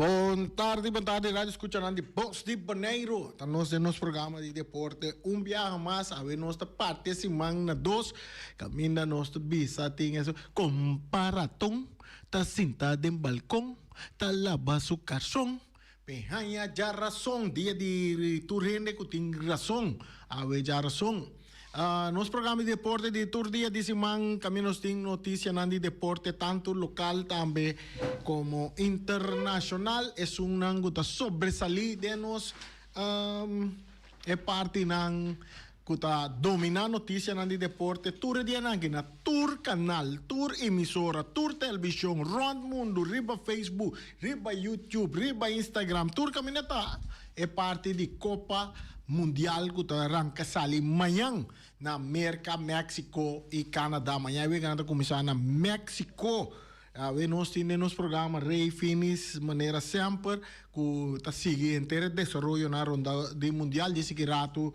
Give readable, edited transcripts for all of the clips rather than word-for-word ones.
Bon tardi, bon tardi radio escuchanan di Bos di Boneiru. Ta nos den nos programa di deporte un biaha mas. Awe nos ta parti e siman na dos. Caminda nos ta bisa tin eso comparaton ta sinta den balcon ta laba su carson. Pe haña djarason, dia di tur hende ku tin rason, awe djarason. Nos programa di deporte di tur dia di siman kaminda nos tin notisianan di deporte tantu lokal tambe komo internashonal. Esunnan ku ta sobresalí den nos e partinan ku ta dominá notisianan di deporte tur e dianan aki na tur kanal, tur emisora, tur televishon rònt mundu, riba Facebook, riba YouTube, riba Instagram, tur kaminda ta e parti di Kopa Mundial ku ta ranka sali mañan na Merka, Meksiko i Kanada. Mañan e weganan ta kuminsá na Meksiko. Awe nos tin den nos programa Rey Finis manera semper ku ta sigui henter e desaroyonan ronda di mundial. Djis ki ratu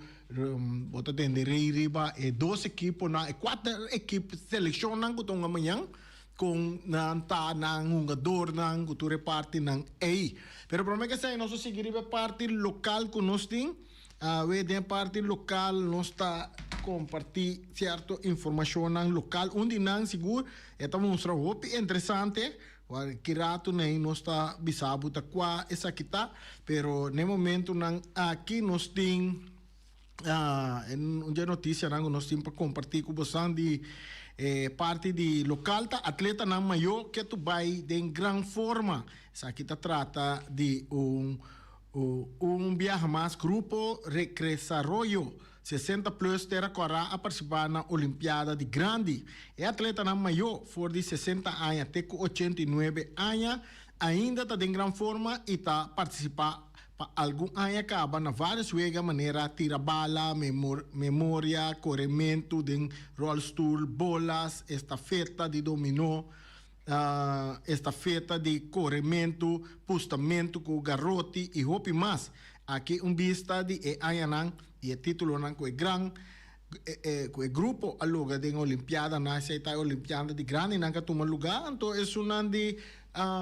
bo ta tende Rey riba e dos ekiponan, e kuater ekip selekshonnan ku ta hunga mañan kon nan ta nan hungadornan ku tur e partinan ei. Pero prome ke esei nos a sigui riba e parti lokal ku nos tin. Awe den parti lokal nos ta kompartí sierto informashonnan lokal. Un di nan sigur e ta mustra hopi interesante. Ki ratu nei nos ta bisa bo ta kua esaki ta. Pero n'e momentunan aki nos tin un dje notisianan ku nos tin pa kompartí ku bosan di e parti di lokal ta atletanan mayó ke tu bai den gran forma. Esaki ta trata di un. Un biaha mas Grupo Recresaroyo 60 Plus Tera Kòrá a partisipá na Olimpiada di Grandi. E atletanan mayó for di 60 aña te ku 89 aña ainda ta den gran forma i ta partisipá pa algun aña kaba na vários wega manera tira bala, memoria, korementu den ròlstul, bolas, estafeta di dominó. Estafeta di korementu, pustamentu ku garoti i hopi mas. Aki un bista di e añanan i e titulonan ku e gran ku e grupo a logra den olimpiadanan. Esei ta e olimpiada di grandinan ku a tuma lugá, anto esunnan di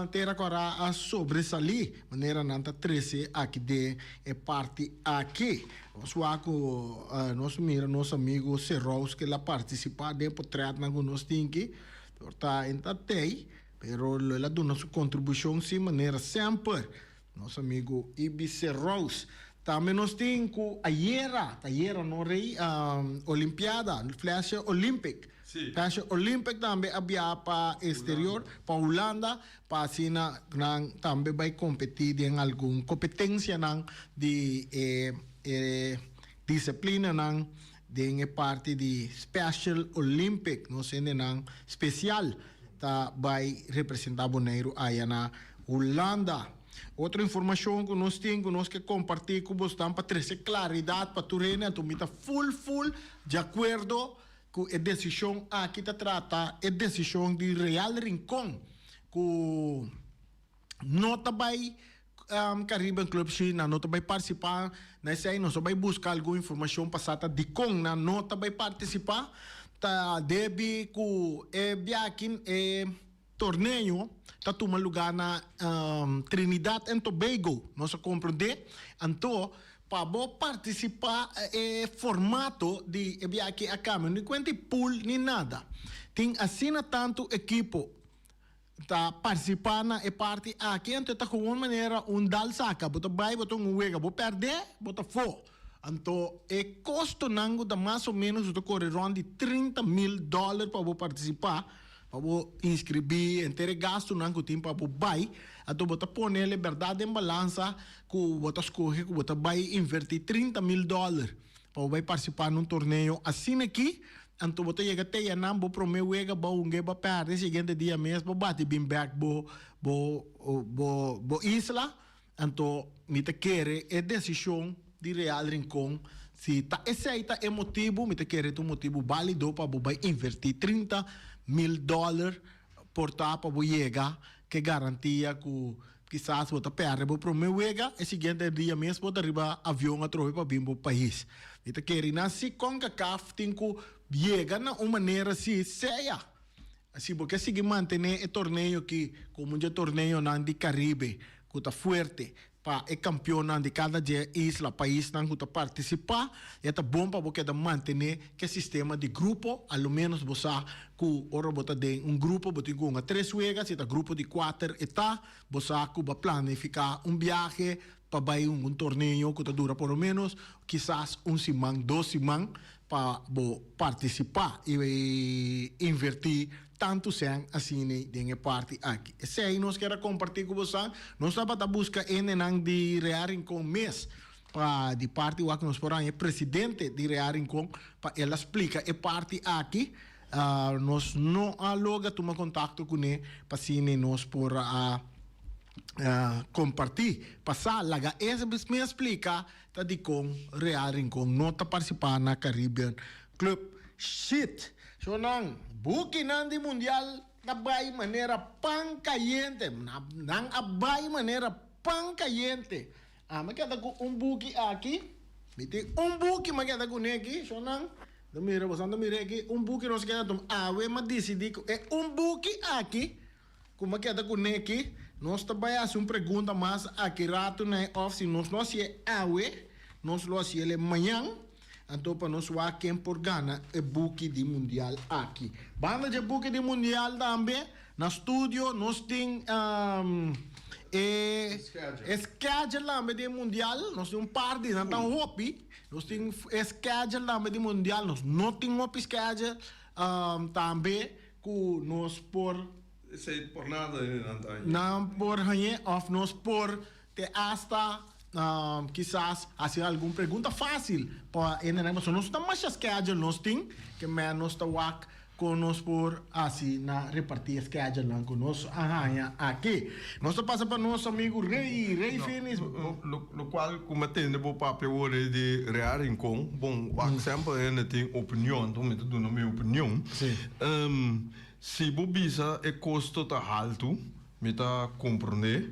Tera Kòrá a sobresalí manera nan ta trese aki den e parti aki. Nos wak ku nos mira nos amigu Serous ku el a partisipá den e potrètnan ku nos tin aki. Por ta en ta tei, pero lo el a duna su kontribushon sin manera semper. Nos amigu Ibice Rose. Tambe nos tin ku ayera, ta ayera no Rey, Olimpiada, Flesje Olympic. Sí. Flesje Olympic tambe a biaha pa exterior, pa Hulanda, pa asina nan tambe bai kompetí den algun kompetensianan di e e disiplinanan. Den e parti di Special Olympic nos hendenan special ta bai representa Boneiru aya na Hulanda. Otro informacion cu nos tin cu nos ke comparti cu bosnan pa trece claridad pa tur hende anto mi ta full full di acuerdo cu e decision aki ta trata e decision di Real Rincon cu no ta bai Caribbean Club si nan no ta bai partisipá na esei nos a bai buska algun informashon pa sa ta dikon nan no ta bai partisipá ta debi ku e biakin e torneo ta tuma lugá na Trinidad and Tobago nos a komprondé anto pa bo partisipá e formato di e biakin a kambia no di kuenta di pool ni nada tin asina tantu ekipo. Ta partisipá na e parti aki, anto e ta gewoon manera un dal saka. Bo ta bai, bo ta un wega, bo pèrdè, bo ta fo. Anto e kostonan ku ta mas o ménos bo ta kore rònt di 30.000 dòler pa bo partisipá, pa bo inskribí, henter e gastunan ku tin pa bo bai. Anto bo ta pone e bèrdat den balansa ku bo ta skohe ku bo ta bai invertí 30.000 dòler pa bo bai partisipá na un torneo asina aki. Anto bo ta yega te yanan bo prome wega bo hunga e bo perde siguiente dia mes bo bati bin bek bo bo bo bo isla anto mi ta kere e desishon di Real Rincon si ta esei ta e motibu mi ta kere ta un motibu balido pa bo bai inverti 30.000 dollar por ta pa bo yega ke garantia ku kisas bo ta perde bo prome wega, e siguiente dia mes bo ta riba avion atrobe pa bin bo pais. Mi ta kere nan si Concacaf tin ku yega na un manera si sea si bo ke sigui mantene e torneo ki komo un dje torneonan di Caribe. ku ta fuerte pa e kampionnan di kada dje isla, paisnan ku ta partisipá. E ta bon pa bo keda mantené ku e sistema di grupo, a lo ménos bo sa ku ora bo ta den un grupo bo tin ku hunga tres wega, si ta grupo di kuater e ta, bo sa ku bo a planifiká un biahe pa bai hunga un torneo ku ta dura por lo ménos kisas un siman, dos siman pa bo partisipá i invertí tantu sèn asina den e parti aki. Esei nos kier a kompartí ku bosan. Nos tabata buska hendenan di Real Rincon mes pa di parti wak nos por haña e presidente di Real Rincon pa el a splika e parti aki. Nos no a logra tuma kontakto kuné pa asina nos por a kompartí. Pasá laga e mes splika Ta dikon Real Rincon no ta partisipá na Caribbean Club Shit! Shownan, bukinan di mundial ta bai manera pan kayente. Nan a bai manera pan kayente. Ami a keda ku un buki aki. Mi tin un buki mi a keda kuné aki, shownan. Ta mira, boso ta mira aki, un buki nos a keda tuma. Awe mi a disidí ku e un buki aki. Kuma keda ku Nicky? Nos ta bai hasi un pregunta mas aki ratu na e òf si nos no hasié awe, nos lo hasié el mañan, anto pa nos wak ken por gana e buki di mundial aki. Banda dje buki di mundial tambe, na studio nos tin e schedule tambe di e mundial, nos tin un par di nan ta hopi, nos tin e schedule tambe di mundial, nos no tin hopi schedule tambe. Ku nos por. Esei por nada hende nan ta hañ'é. Nan por hañ'é òf nos por te asta kisas hasi algun pregunta fásil pa hendenan pasobra nos no ta masha schedule nos tin ke mèn nos ta wak kon nos por hasi na repartí e schedulenan ku nos a haña aki. Nos ta pasa pa nos amigu Rey, Rey Finis. Lokual ku mi a tende bo papia awor ei di Real Rincon, bon, wak semper hende tin opinion, anto mi ta duna mi opinion. Si bo bisa e kosto ta haltu, mi ta komprondé.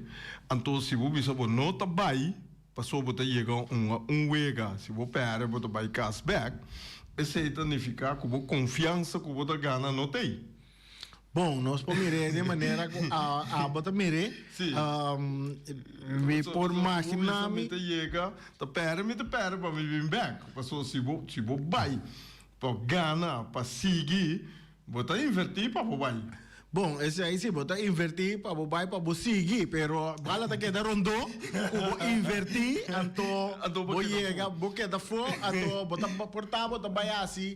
Anto si bo bisa bo no ta bai, pasobra bo ta yega un un wega, si bo pèrdè bo ta bai kas bèk, esei ta nifiká ku bo konfiansa ku bo ta gana no t'ei. Bon, nos por mir'é den manera ku abo ta mir'é. Sí. Mi por maginá mi. Mi ta yega, ta pèrdè mi ta pèrdè pa mi bin bèk. Pasobra si bo si bo bai pa gana, pa sigui, bo ta invertí pa bo bai. Bon, esei si, bo ta invertí pa bo bai pa bo sigui, pero bala ta keda rondó ku bo invertí, anto bo yega, bo keda afó, anto bo ta por ta bo ta bai hasi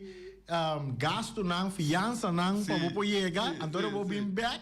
Gastunan, fiansanan pa bo por yega, anto ora bo bin bek,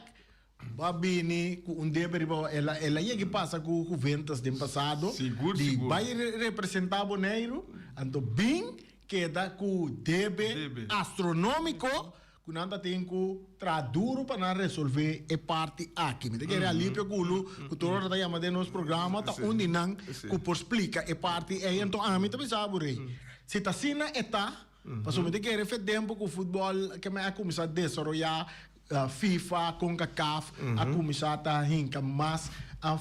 bo a bini ku un debe riba bo. El a el a yega i pasa ku Juventus den pasado, di bai representá Boneiru, anto bin keda ku debe astronomiko ku nan ta tin ku traha duru pa nan resolvé e parti aki. Mi ta kere Alipio Gulu, ku tur ora ta yama den nos programa, ta un di nan ku por splika e parti ei. Anto ami ta bisa bo, Rey, si ta asina e ta, Pasobra mi ta kere fe tempu ku futbòl ke men a kuminsá desaroyá, FIFA, Concacaf a kuminsá ta hinka mas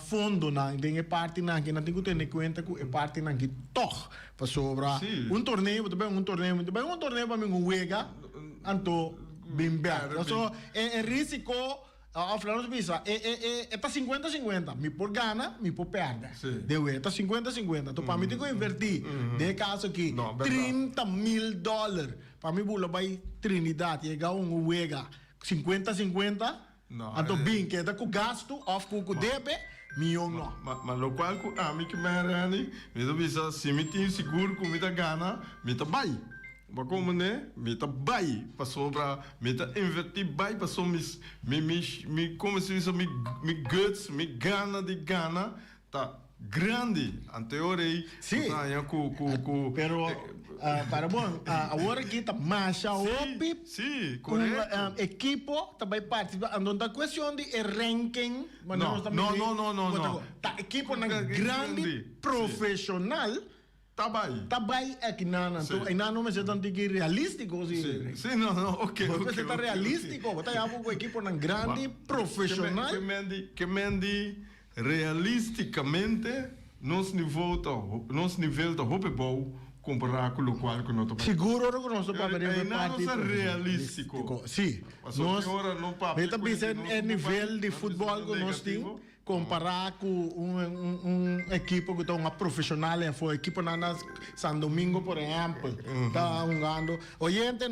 fondonan den e partinan aki. Nan tin ku tene kuenta ku e partinan aki tòg. Pasobra un torneo, bo ta bai un torneo, mi ta bai un torneo pa mi un wega, anto bin bèk. So e risiko. Of laat nos bisa, e e e e ta sinkuenta sinkuenta. Mi por gana, mi por pèrdè. Sí. De wea, ta sinkuenta sinkuenta. Enton pa mi tin ku invertí den e kaso aki No, bèrdat. 30 mil dòler pa mi bula bai Trinidad yega un wega sinkuenta sinkuenta, No, anto eh. bin keda ku gastu òf ku ku debe, mion no. Ma, ma lokual ku ami ke men Renny, mi ta bisa si mi tin sigur ku mi ta gana, mi ta bai. Bo komo ne? Mi ta bai pasobra mi ta inverti bai paso mi mi mi mi komo si bisa mi mi guts mi gana di gana ta grandi ante ora ei Sí. bo ta haña ku ku ku Pero para bon awor aki ta masha hopi sí ku korekto ekipo ta bai participa anto ta cuestion di e ranking manera No nos ta no mira no no no no ta ekiponan grandi profesional Ta bai. Ta bai aki nan anto Sí. einan no mester ta un tiki realístiko si. Sí, sí, no, no, oké, Bo oké, mester ta oké, realístiko, bo ta yama ku ekiponan grandi, profeshonal. Ke men di, ke men di realísticamente nos niveau ta, nos nivel ta hopi bou kompará ku lokual ku no ta bai. Sigur ora ku nos ta papia riba e Einan parti nos ta realístiko. Sí, Pasobra nos, ki ora no papia mi ta ku bisa nos e no nivel bai, di nos futbòl bisa ku nos tin. negativo. Kompará ku un un ekipo ku ta hunga profeshonal en for ekiponan na San Domingo por ehèmpel ta hungando. Oyente,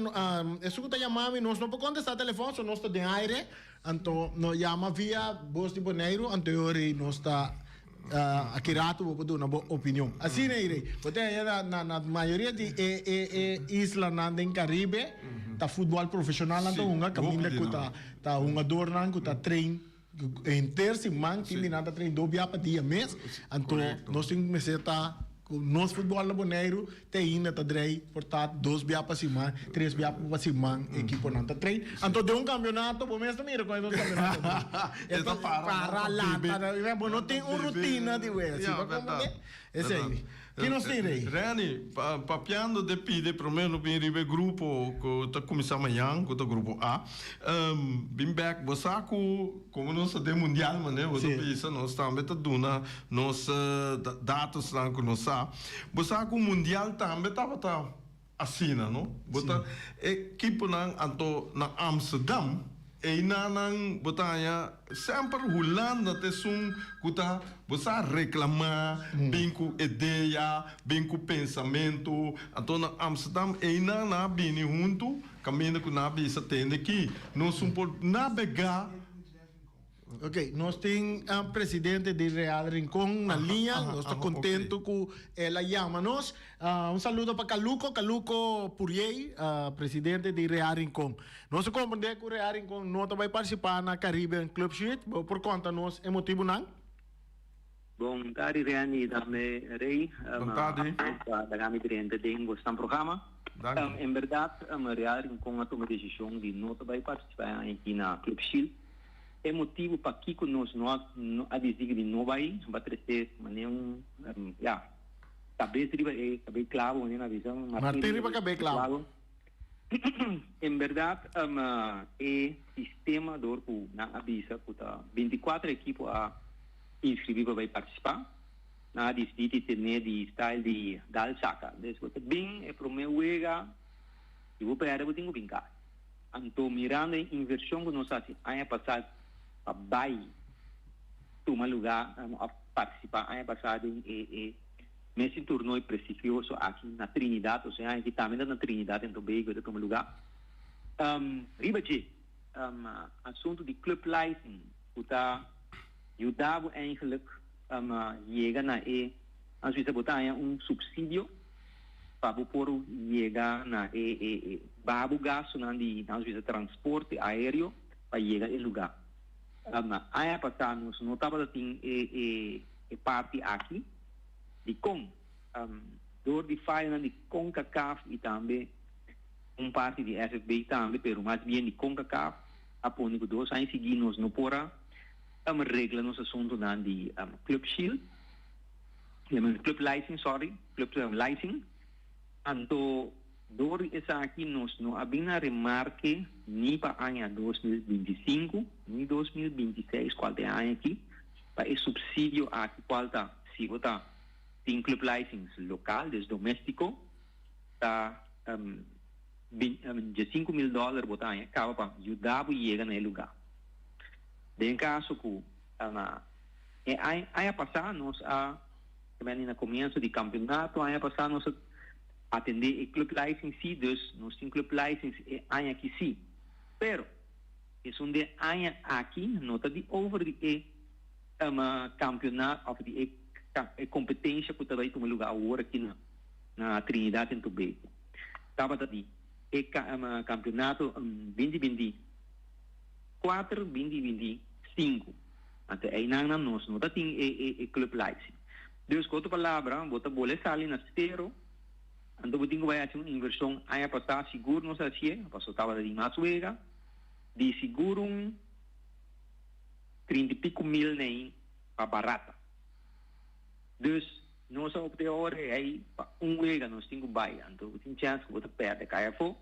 esun ku ta yama mi nos no por kontestá telefòn so nos ta den aire, anto no yama via Bos di Boneiru anto e ora ei nos ta aki ratu bo por duna bo opinion. Asina ei rei, bo ta haña na na mayoria di e e e islanan den Karibe ta futbòl profeshonal nan ta hunga kaminda ku ta ta hungadornan ku ta train. Henter siman tin di nan ta train dos bia pa dia mes. Anto nos tin mester ta ku nos futbòl na Boneiru te ainda ta drei por ta dos bia pa siman, tres bia pa siman ekiponan ta train. Anto den un kampionato bo mes ta mira kon e dos kampionato ta. E ta para lanta, bo no tin un rutina di wea. Si bo komprende? Esei. Ki nos tin rei? Renny, papiando de pide prome lo bin riba e grupo ku ta kuminsá mañan, ku ta grupo A. Bin bek, bo sa ku komo nos ta den mundial manera bo ta bisa, nos tambe ta duna nos datosnan ku nos sa. Bo sa ku mundial tambe tabata asina, no? Bo ta ekiponan anto na Amsterdam, einan nan bo ta haña semper Hulanda ta esun ku ta bo sa reklamá, bin ku idea, bin ku pensamentu. Anto na Amsterdam einan nan a bini huntu kaminda ku nan a bisa tende ki nos un por nabegá. Ok, nos tin presidente di Real Rincon na liña, nos ta contento cu el a yama nos. Un saludo pa Caluco, Caluco Puriey, presidente di Real Rincon. Nos a comprende cu Real Rincon no ta bay participa na Caribbean Club Shield, bo por conta nos e motibonan? Bon tardi Randy, tambe Rey. Bon tardi. Pa laga mi drenta den bosnan programa. Danki. En berdad Real Rincon a tuma e decision di no ta bay participa e aña aki na Club Shield. E motibu pakiko nos no a a disigi di no bai ba trese manera un ya kabes riba e kabei klabo manera na bisa Martin riba kabei klabo. En berdad e sistema dor ku nan a bisa ku ta 24 ekipo a inscribi pa bai participa nan a disidi di tene di style di dal saka des bo ta bin e prome wega si bo perde bo tin ku bin kas. Anto mirando e inversion cu nos haci aña pasa pa bay tuma lugar of participa aña pasa den e e mesun torneo prestigioso aki na Trinidad, osea aña aki tambe ta na Trinidad en Tobago e ta tuma lugar. Riba dje asunto di club licen cu ta yuda bo eigenlijk yega na e, nan bisa bo ta haña un subsidio pa bo por yega na e e e baha bo gastunan di nan bisa transporte aereo pa yega e luga. Aña pasá nos no tabata tin e e e parti aki. Dikon? Dor di fayonan di Concacaf i tambe un parti di FFB tambe, pero mas bien di Concacaf a pone ku dos aña sigui nos no por a regla nos asuntunan di Club Shield. Club licensing, sorry, club licensing. Anto door di esaki nos no a bin na remarke ni pa aña 2025 ni 2026 cual ta e aña aki pa e subsidio aki cual ta si bo ta tin club license local dus domestico ta 25 mil dollar bo ta haña caba pa yuda bo yega na e lugar. Den caso cu E aña pasá nos a, kemende na komienso di kampionato aña pasá nos a atendé e club license sí, dus nos tin club license e aña aki sí. Pero esun den aña aki no ta di over di e kampionato òf di e kompetensha ku ta bai tuma lugá awor aki na na Trinidad en Tobago. Tabata di e kampionato binti 2024, 2025. Anto einan nan nos no ta tin e e e club licensing. Dus ku otro palabra, bo ta bole sali na stero, anto bo tin ku bai hasi un invershon. Aña pasá sigur nos a hasié, pasobra tabata tin mas wega, di sigur un trinta i piku mil nei pa barata. Dus nos a opta e ora ei pa un wega nos tin ku bai, anto bo tin chèns ku bo ta pèrdè kai afó,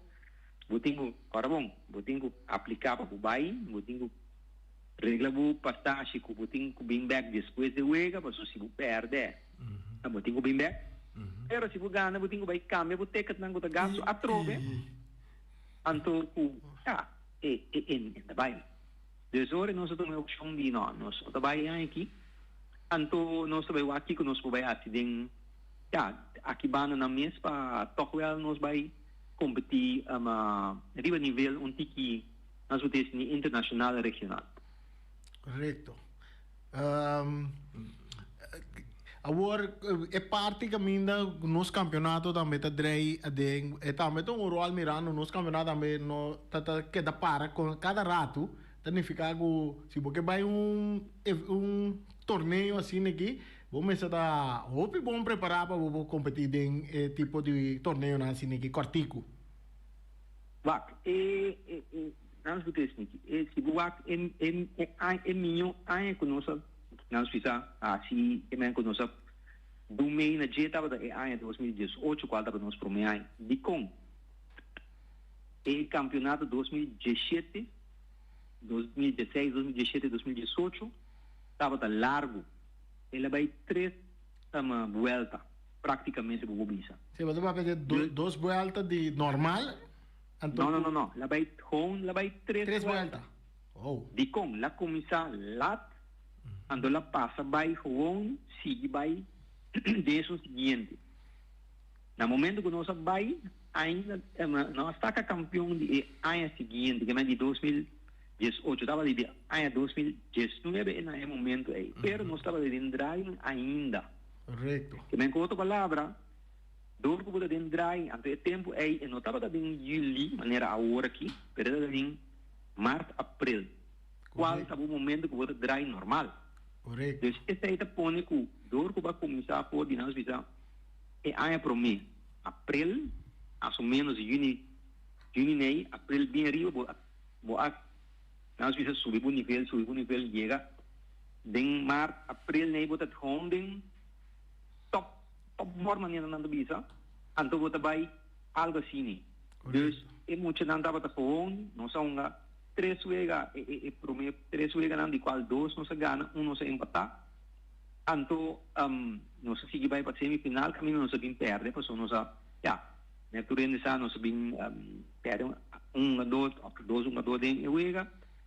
bo tin ku, ora bon, bo tin ku apliká pa bo bai, bo tin ku. Regla bo pasashi ku bo tin ku bin bèk despues di wega, pasobra si bo pèrdè, bo tin ku bin bèk. Pero si bo gana, bo tin ku bai kambia bo ticketnan ku ta gastu atrobe, anto ku ya, e e e ta bai. Dus ora nos a tuma e opshon di no, nos no ta bai e aña aki, anto nos ta bai wak kiko nos por bai hasi den, ya, aki banda nan mes pa tòg wèl nos bai kompetí riba nivel un tiki, nos por desi, ni internashonal, regional. Korekto. Awor e parti kaminda nos kampionato tambe ta drei aden, e tambe ta un ròl mirando nos kampionato tambe no ta ta keda para kon kada ratu, ta nifiká ku si bo ke bai un un torneo asina aki bo mester ta hopi bon prepará pa bo por kompetí den e tipo di torneonan asina aki kòrtiku. Wak, e e e nan su kes niki. E si bo wak e e e aña e miño aña ku nos a nan su bisa hasi e men ku nos a du mei na dje tabata e aña 2018 kual tabata nos promé aña. Dikon? E kampionato 2017, 2016, 2017, 2018 tabata largu. El a bai tres buelta praktikamente bo por bisa. Sí, bo ta papia di dos buelta di normal, anto No, no, no, no. La bai gewoon, la bai tres Tres buelta. Oh. Dikon? La kuminsá lat, anto la pasa bai gewoon sigui bai den esun siguiente. Na momento ku nos a bai, ainda no a saka kampion di e aña siguiente, ke men di 2018, tabata di aña 2019 e na e momento ei. Pero nos tabata den draaiing ainda. Korekto. Ke men ku otro palabra, dor ku bo ta den draai, anto e tempu ei e no tabata den juli manera awor aki, pero e tabata den mart, april, kual ta bo momento ku bo ta draai normal. Korekto. Dus esei ta pone ku dor ku bo a kuminsá for di nos bisa e aña promé, april, mas o ménos juni, juni nei, april bien riba bo a bo a nos bisa subi bo nivel, subi bo nivel yega Den maart, april nei bo ta gewoon den top, top vorm manera nan ta bisa, anto bo ta bai algo asini. Dus e muchanan tabata gewoon, nos a hunga tres wega, e e e prome tres weganan di cual dos nos a gana, un nos a empata. Anto nos a sigui bai pa semifinal caminda nos a bin perde pasobra nos a, ya, net tur hende sa nos a bin perde un hungador of dos hungador den e wega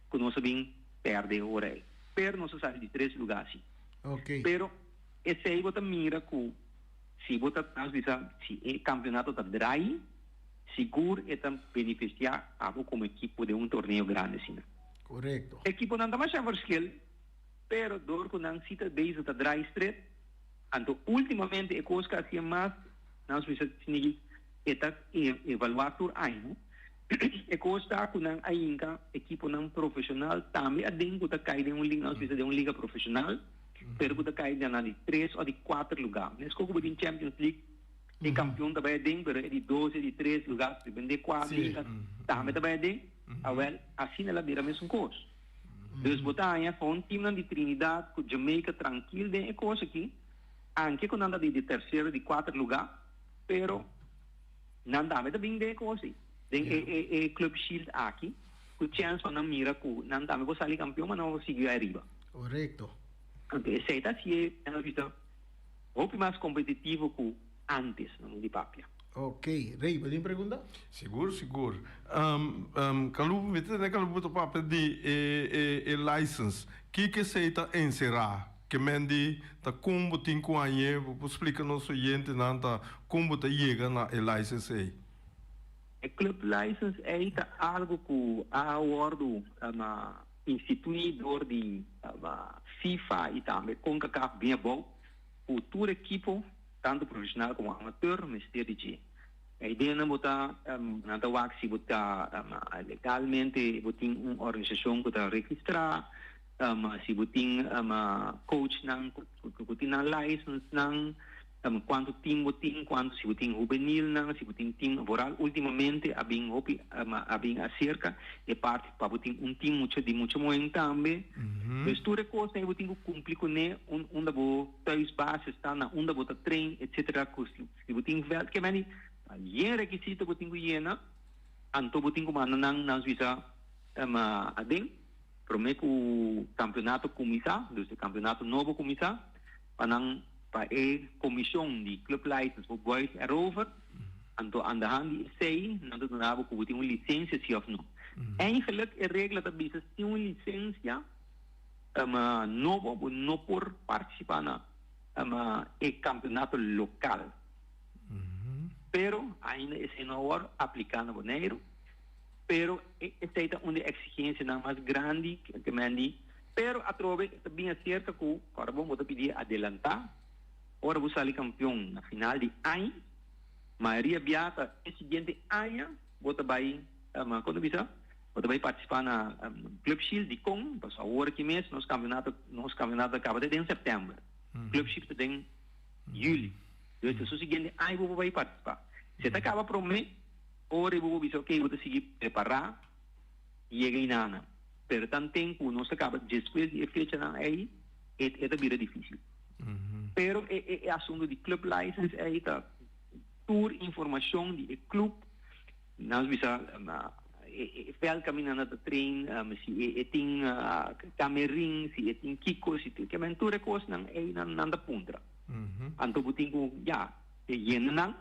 cu nos a bin perde ora ei. Pero nos a sali di tres lugá si. Ok. Pero esei bo ta mira ku si bo ta nos bisa si e kampionato ta drai, sigur e ta benefisiá abo komo ekipo den un torneo grandi asina. Korekto. Ekiponan ta masha verschil, pero dor ku nan si ta bezig ta drai stret, anto ultimamente e kos ku a hasié mas, nos bisa sinigi e ta evaluá tur aña. E kos ta ku nan a hinka ekiponan profeshonal tambe aden ku ta kai den un liga, nos bisa den un liga profeshonal, pero ku ta kai den na di tres òf di kuater lugá. Meskos ku bo tin Champions League, e kampion ta bai aden, pero e di dos, e di tres lugá, depende kua liga, tambe ta bai aden. Awèl, asina el a bira mesun kos. Dus bo ta haña kon timnan di Trinidad ku Jamaica trankil den e kos aki, anke ku nan ta di di terser, di kuater lugá, pero. Nan tambe ta bin den e kos ei, den e e e Club Shield aki, ku chèns pa nan mira ku nan tambe por sali kampion, ma nan por sigui ariba. Korekto. Anto esei ta hasié, nan a bisa, hopi mas kompetitivo ku ántes, nan di papia. Ok. Rey, bo tin pregunta? Sigur, sigur. Kalu, mi ta tende kalu bo ta papia di e e e license. Kiko esei ta enserá? Ke men di ta kon bo tin ku hañ'é? Bo por splika nos oyentenan ta kon bo ta yega na e license ei? E club license ei ta algu ku a wòrdu instituí dor di FIFA i tambe Concacaf bien abou ku tur ekipo tantu profeshonal komo amateur mester di dje. E ideanan bo ta nan ta wak si bo ta legalmente bo tin un organisashon ku ta registrá. Si bo tin coachnan ku tin nan licensenan, kuantu team bo tin, kuantu si bo tin hubenilnan, si bo tin team vooral ultimamente a bin hopi a bin acerca e parti pa bo tin un team mucha di mucha muhen tambe. Dus tur e kosnan ei bo tin ku kumpli kuné unda bo thuisbasis ta, na unda bo ta train etcetera ku si bo tin veld ke meni yen rekisito bo tin ku yena anto bo tin ku manda nan nan suisa aden. Promé ku kampionato kuminsá, dus e kampionato nobo kuminsá, pa nan pa e komishon di Club License por buig erover, anto andahan di esei nan ta duna bo ku bo tin un lisensia si òf no. Eigenlijk e regla ta bisa sin un lisensia nobo bo no por partisipá na e kampeonato lokal. Pero ainda esei no a wòrdu apliká na Boneiru. Pero esei ta un di e eksigensianan mas grandi ke men di. Pero atrobe e ta bin aserka ku ora bo ta pidi adelantá, ora bo sali kampion na final di aña, mayoria bia ta e siguiente aña bo ta bai, kon ta bisa? Bo ta bai partisipá na Club Shield. Dikon? Pasobra awor aki mes nos kampeonato nos kampeonato ta kaba te den sèptèmber. Club Shield ta den yüli. Dus ta su siguiente aña bo por bai partisipá. Si e ta kaba promé, ora bo por bisa oke bo ta sigui prepará yega inana. Pero tanten ku nos ta kaba despues di e fechanan ei, e e ta bira difísil. Pero e e e asuntu di club license ei ta tur informashon di e club, nan bisa e e vèlt kaminda nan ta train, si e e tin kamerin, si e tin kiko, si tin kimen tur e kosnan ei nan nan ta puntra. Anto bo tin ku ya yena nan,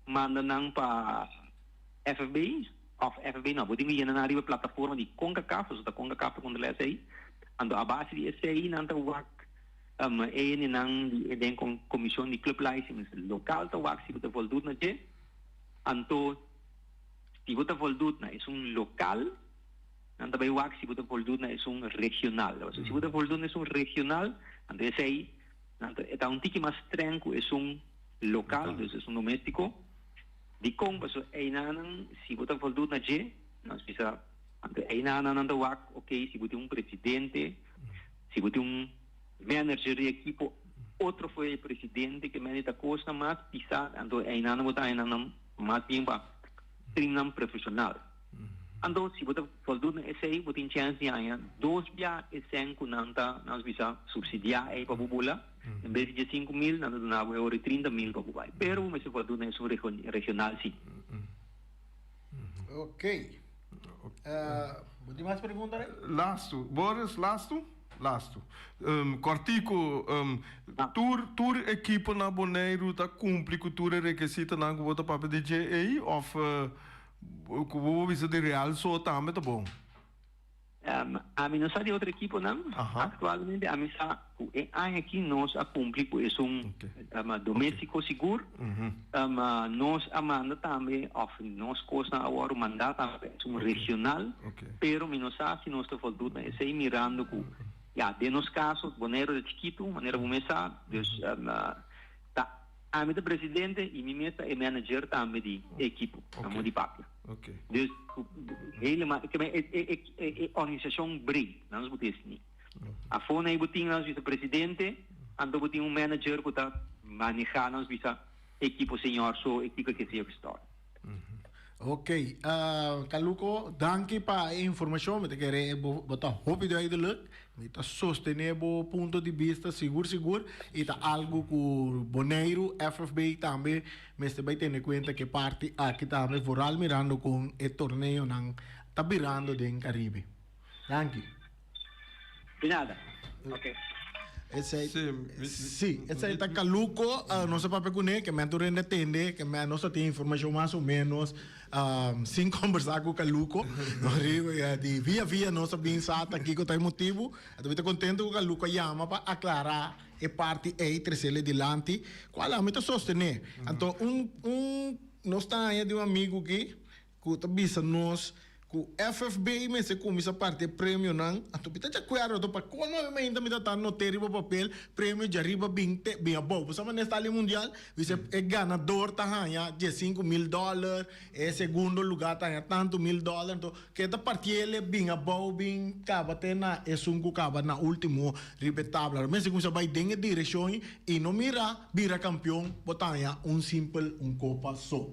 manda nan pa FFB òf FFB no, bo tin ku yena nan riba plataforma di Concacaf, pasobra ta Concacaf ta kontrolá esei. Anto a base di esei nan ta wak e hendenan di e den komishon di club license lokal ta wak si bo ta voldut na dje. Anto si bo ta voldut na esun lokal, nan ta bai wak si bo ta voldut na esun regional. Pasobra si bo ta voldut na esun regional, anto esei nan ta e ta un tiki mas streng ku esun lokal, dus esun doméstiko. Dikon? Pasobra einanan si bo ta voldut na dje, nos bisa, anto einanan nan ta wak, oké, si bo tin un presidente, si bo tin un manager di ekipo, otro for e presidente ke mende ta kosnan mas pisá, anto einanan bo ta haña nan mas bien pa teamnan profeshonal. Anto si bo ta voldut na esei, bo tin chèns di haña dos bia e sèn ku nan ta, nos bisa, supsidiá ei pa bo bula. En bes di 15.000, nan ta duna bo e ora di 30.000 pa bo bai. Pero bo mester voldut na esun regional sí. Ok. Bo tin mas pregunta, Rey? Lastu. Boris, lastu? Lastu. Kòrtiku, tur tur ekipo na Boneiru ta kumpli ku tur e rekesitonan ku bo ta papia di dje ei òf Ku bo bisa di Real so tambe ta bon. Ami no sa di otro ekiponan. Aktualmente ami sa ku e aña aki nos a kumpli ku esun domestiko sigur. Nos a manda tambe òf nos kosnan a wòrdu mandá tambe esun regional. Pero mi no sa si nos ta voldut na esei mirando ku ya den nos kaso Boneiru ta chikitu manera bo mes sa. Dus ta Ami ta presidente y mi mes ta e manager tambe di e ekipo, na modo di papia. Dus helemaal, e e e organisacion breed, nan nos bo tin esni. Afo nan bo tin nan nos bisa presidente, anto bo tin un manager cu ta maneha nan nos bisa ekipo señor so, ekipo ke señor ke storia. Ok, Caluco, danki pa e informacion. Mi ta kere bo bo ta hopi duidelijk. Mi ta sostene bo punto di bista sigur sigur y ta algo cu Boneiru, FFB tambe mester bay tene cuenta ke parti aki tambe vooral mirando con e torneonan ta birando den Caribe. Danki. Di nada. Ok. Esei, sí, esei ta Caluco, nos a papia kuné, ke men tur hende tende, ke men nos ta tin informashon mas o ménos sin kombersá ku Caluco. Nos riba di via via nos a bin sa ta kiko ta e motibu. Anto mi ta kontento ku Caluco a yama pa aklará e parti ei, tresele dilanti, kual ami ta sostené. Anto un un nos ta haña di un amigu aki ku ta bisa nos Ku FFB mester kuminsá parti e premionan, anto mi ta di akuerdo anto pa kon nuebe meinta mi ta ta noté riba papel premio djariba bin te bin abou. Bo sa manera sta ali mundial? Bisa e ganador ta haña 15.000 dòler, e segundo lugá ta haña tantu mil dòler, anto ke ta partiel e bin abou bin kaba te na esun ku kaba na último riba e tabla. Mester kuminsá bai den e direkshon i no mira bira kampion bo ta haña un simpel un kopa so.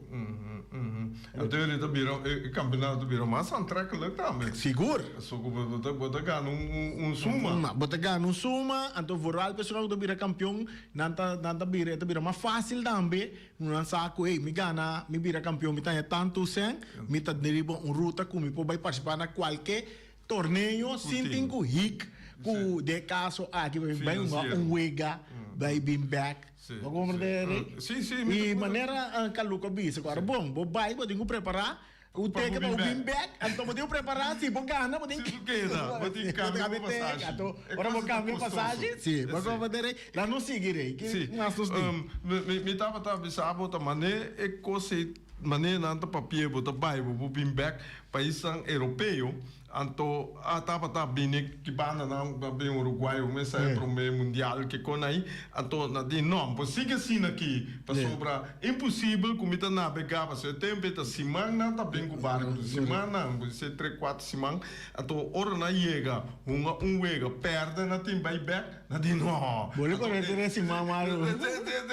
Anto e ta bira e campeonato ta bira mas aantrekkelijk tambe. Sigur. So ku bo ta bo ta gana un un suma. Bo ta gana un suma, anto vooral persona ku ta bira kampion nan ta nan ta bira e ta bira mas fácil tambe, nan sa ku ey mi gana mi bira kampion mi ta haña tantu sèn, mi ta riba un ruta ku mi por bai partisipá na kualke torneo sin tin ku hik ku den e kaso aki bai hunga un wega bai bin bek. Bo comprende Eric? Sí, sí. I manera Caluco a bisa ku ora bon bo bai bo tin ku prepará. Un teken pa bo bin bek, anto bo tin ku prepará, si bo gana bo tin. Si bo keda, bo tin kambia bo pasashi. Anto ora bo kambia pasashi, si, bo ta rei. La nos sigui rei, ki mas nos tin? Mi tabata bisa bo ta manera e kos ei, manera nan ta papia bo ta bai bo por bin bek paisnan europeo. Anto a tabata bini ki banda nan ta bin Uruguay un mesa e prome mundial ke kon ai anto na di no por sigui asina aki pasobra imposibel ku mi ta nabega pasobra e tempo ei ta siman nan ta bin ku barco siman nan por ser tres cuatro siman anto ora nan yega hunga un wega perde nan tin bai bek nan di no Bo lo kore tres siman mas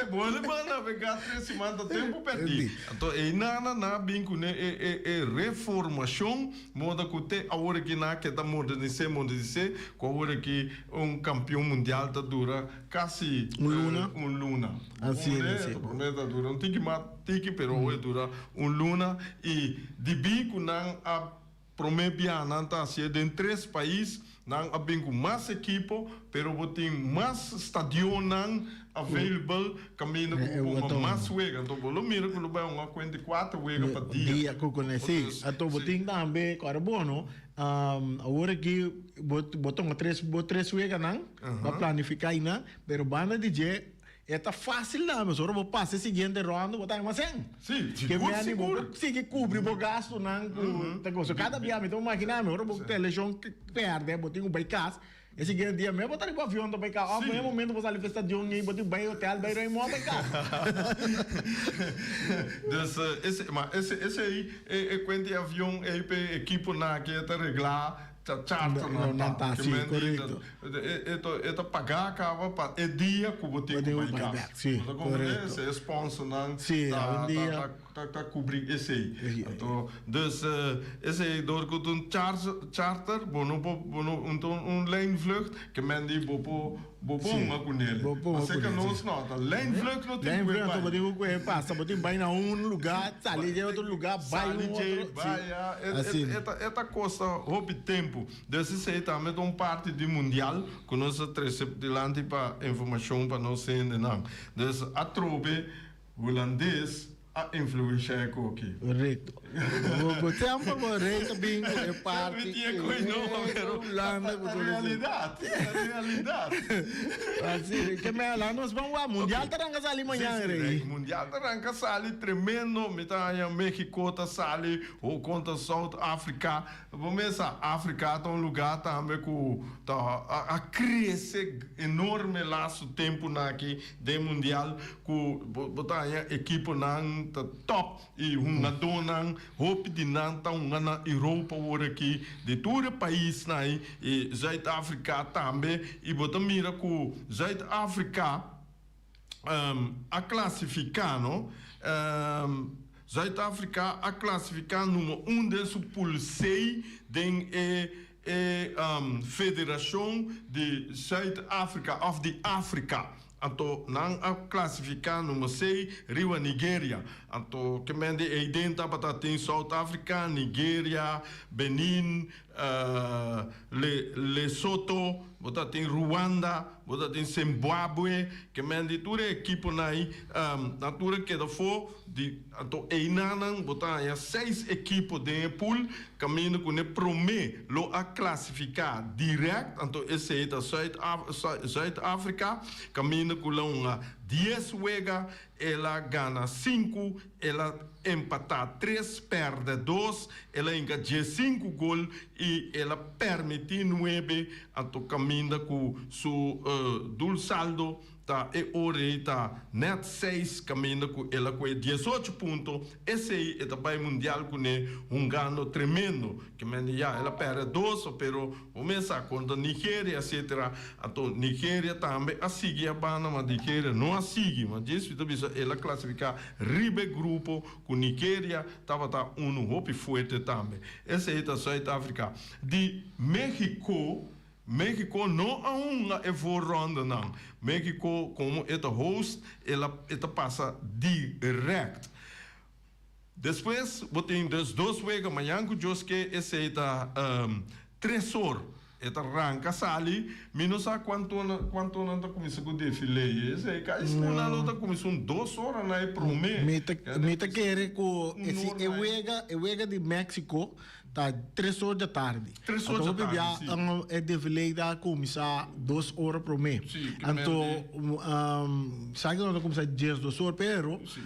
bo lo por nabega tres siman ta tempo perdi anto einan nan a bin ku e e reformacion. Moda ku te awor aki nan a keda modernisé, modernisé, ku awor aki un kampion mundial ta dura kasi Un luna. un luna. Así Promé, es, sí. promé ta dura un tiki mas tiki, pero awor e dura un luna. I dibí ku nan a promé biaha nan ta hasié den tres pais, Nan a bin ku mas ekipo, pero bo tin mas stadionnan available kaminda ku bo por hunga mas wega. Anto bo lo mira ku lo bai hunga kuenta i kuater wega pa dia. Dia ku kuné, si. Anto bo tin tambe ku ora bo no, awor aki bo bo tuma tres bo tres weganan, bo a planifiká einan, pero banda di dje E ta fácil na mes, ora bo pasa e siguiente ronda bo ta hema sen. Sí, sigur, sigur. Bo sigui cubri bo gastonan cu ta cosa. Cada bia mi ta imagina mi, ora bo televishon perde, bo tin cu bay cas, e siguiente dia mes bo ta riba avion ta bay cas, of e momento bo sali pa e stadion ey bo tin bay hotel, bay Raymond bay cas. Dus ese, ma ese, esey e cuenta e avion ey p'e ekiponan aki e ta regla. Ta charter nan ta. Sí, correcto. E ta pagá caba pa e dia cu bo tin cu bai cas. Sí, correcto. Bo ta comprende? E sponsornan ta cubri esey. Anto, dus esey door cu ta un charter, bo no por, bo no, un lijnvlucht, ke men di bo por. Bo por hunga ku nel. Así que nos no, ta lijnvlucht no tin ku e bai. Bo tin ku e pasa, bo tin bai na un lugá, sali dje otro lugá, bai un otro. Sali dje, bai ya. E ta kosta hopi tempu. Dus esei tambe ta un parti di mundial ku nos a trese dilanti pa informashon pa nos hendenan. Dus atrobe hulandes a influencia e koki. Correcto. Bo bo semper bo rey ta bin cu e parti Mi tin e koe no, pero Hulanda cu ta tur esey. realidad, ta realidad. Así, ke me ala nos ban wak. Mundial ta ranca sali mañan, Sí, sí, rey. rey. Mundial ta ranca sali tremendo. Mi ta haña Mexico ta sali ho contra South Africa. Bo mesa, Africa ta un lugar tambe cu ta a crece enorme laatste temponan aki den mundial. Ku bo ta haña ekiponan ta top i hungadónan, hopi di nan ta hunga na Europa awor aki, di tur e paisnan ei, i Zuid Afrika tambe, i bo ta mira ku Zuid Afrika a klasifiká no, Zuid Afrika a klasifiká number un den su pool C den e e federashon di Zuid Afrika òf di Afrika. Anto nan a klasifiká number sei riba Nigeria. Anto ke men di eiden tabata tin South Africa, Nigeria, Benin, Lesotho, bo ta tin Ruanda, bo ta tin Zimbabwe. Ke men di tur e ekiponan ei, nan tur a keda afó di. Anto einanan bo ta haña seis ekipo den e pool kaminda ku ne promé lo a klasifiká dirèkt, anto esei ta Zuid Afrika, kaminda ku lo hunga dies wega, el a gana sinku, el a empatá tres, pèrdè dos, el a hinka diesinku gol i el a pèrmití nuebe, anto kaminda ku su doelsaldo Ta e ora ei ta nèt seis kaminda ku el a kohe 18 punto, esei e ta bai mundial kuné hungando tremendo. Ke mende ya el a pèrdè dos, pero bo mes sa kontra Nigeria etcetera. Anto Nigeria tambe a sigui a banda, ma Nigeria no a sigui. Ma djis mi ta bisa el a klasifiká riba e grupo ku Nigeria tabata unu hopi fuerte tambe. Esei ta Zuid Afrika. Di Mexico. Mexico no a hunga e voorrondenan. Mexico como e ta host el a e ta pasa direct. Despues bo tin dus dos wega mañan cu Dios ke esey ta tres or. E ta ranka sali, mi no sa kuantu kuantu nan ta kuminsá ku defilé. Esei ka esku nan lo ta kuminsá un dos ora na e promé. Mi ta mi ta kere ku e si e wega e wega di Mexico ta tres or djatardi. Tres or Anto hopi djatardi, bia si. e defilé ta kuminsá dos ora promé. Si, ke Anto mende. sa ke no ta kuminsá 12 or pero Si.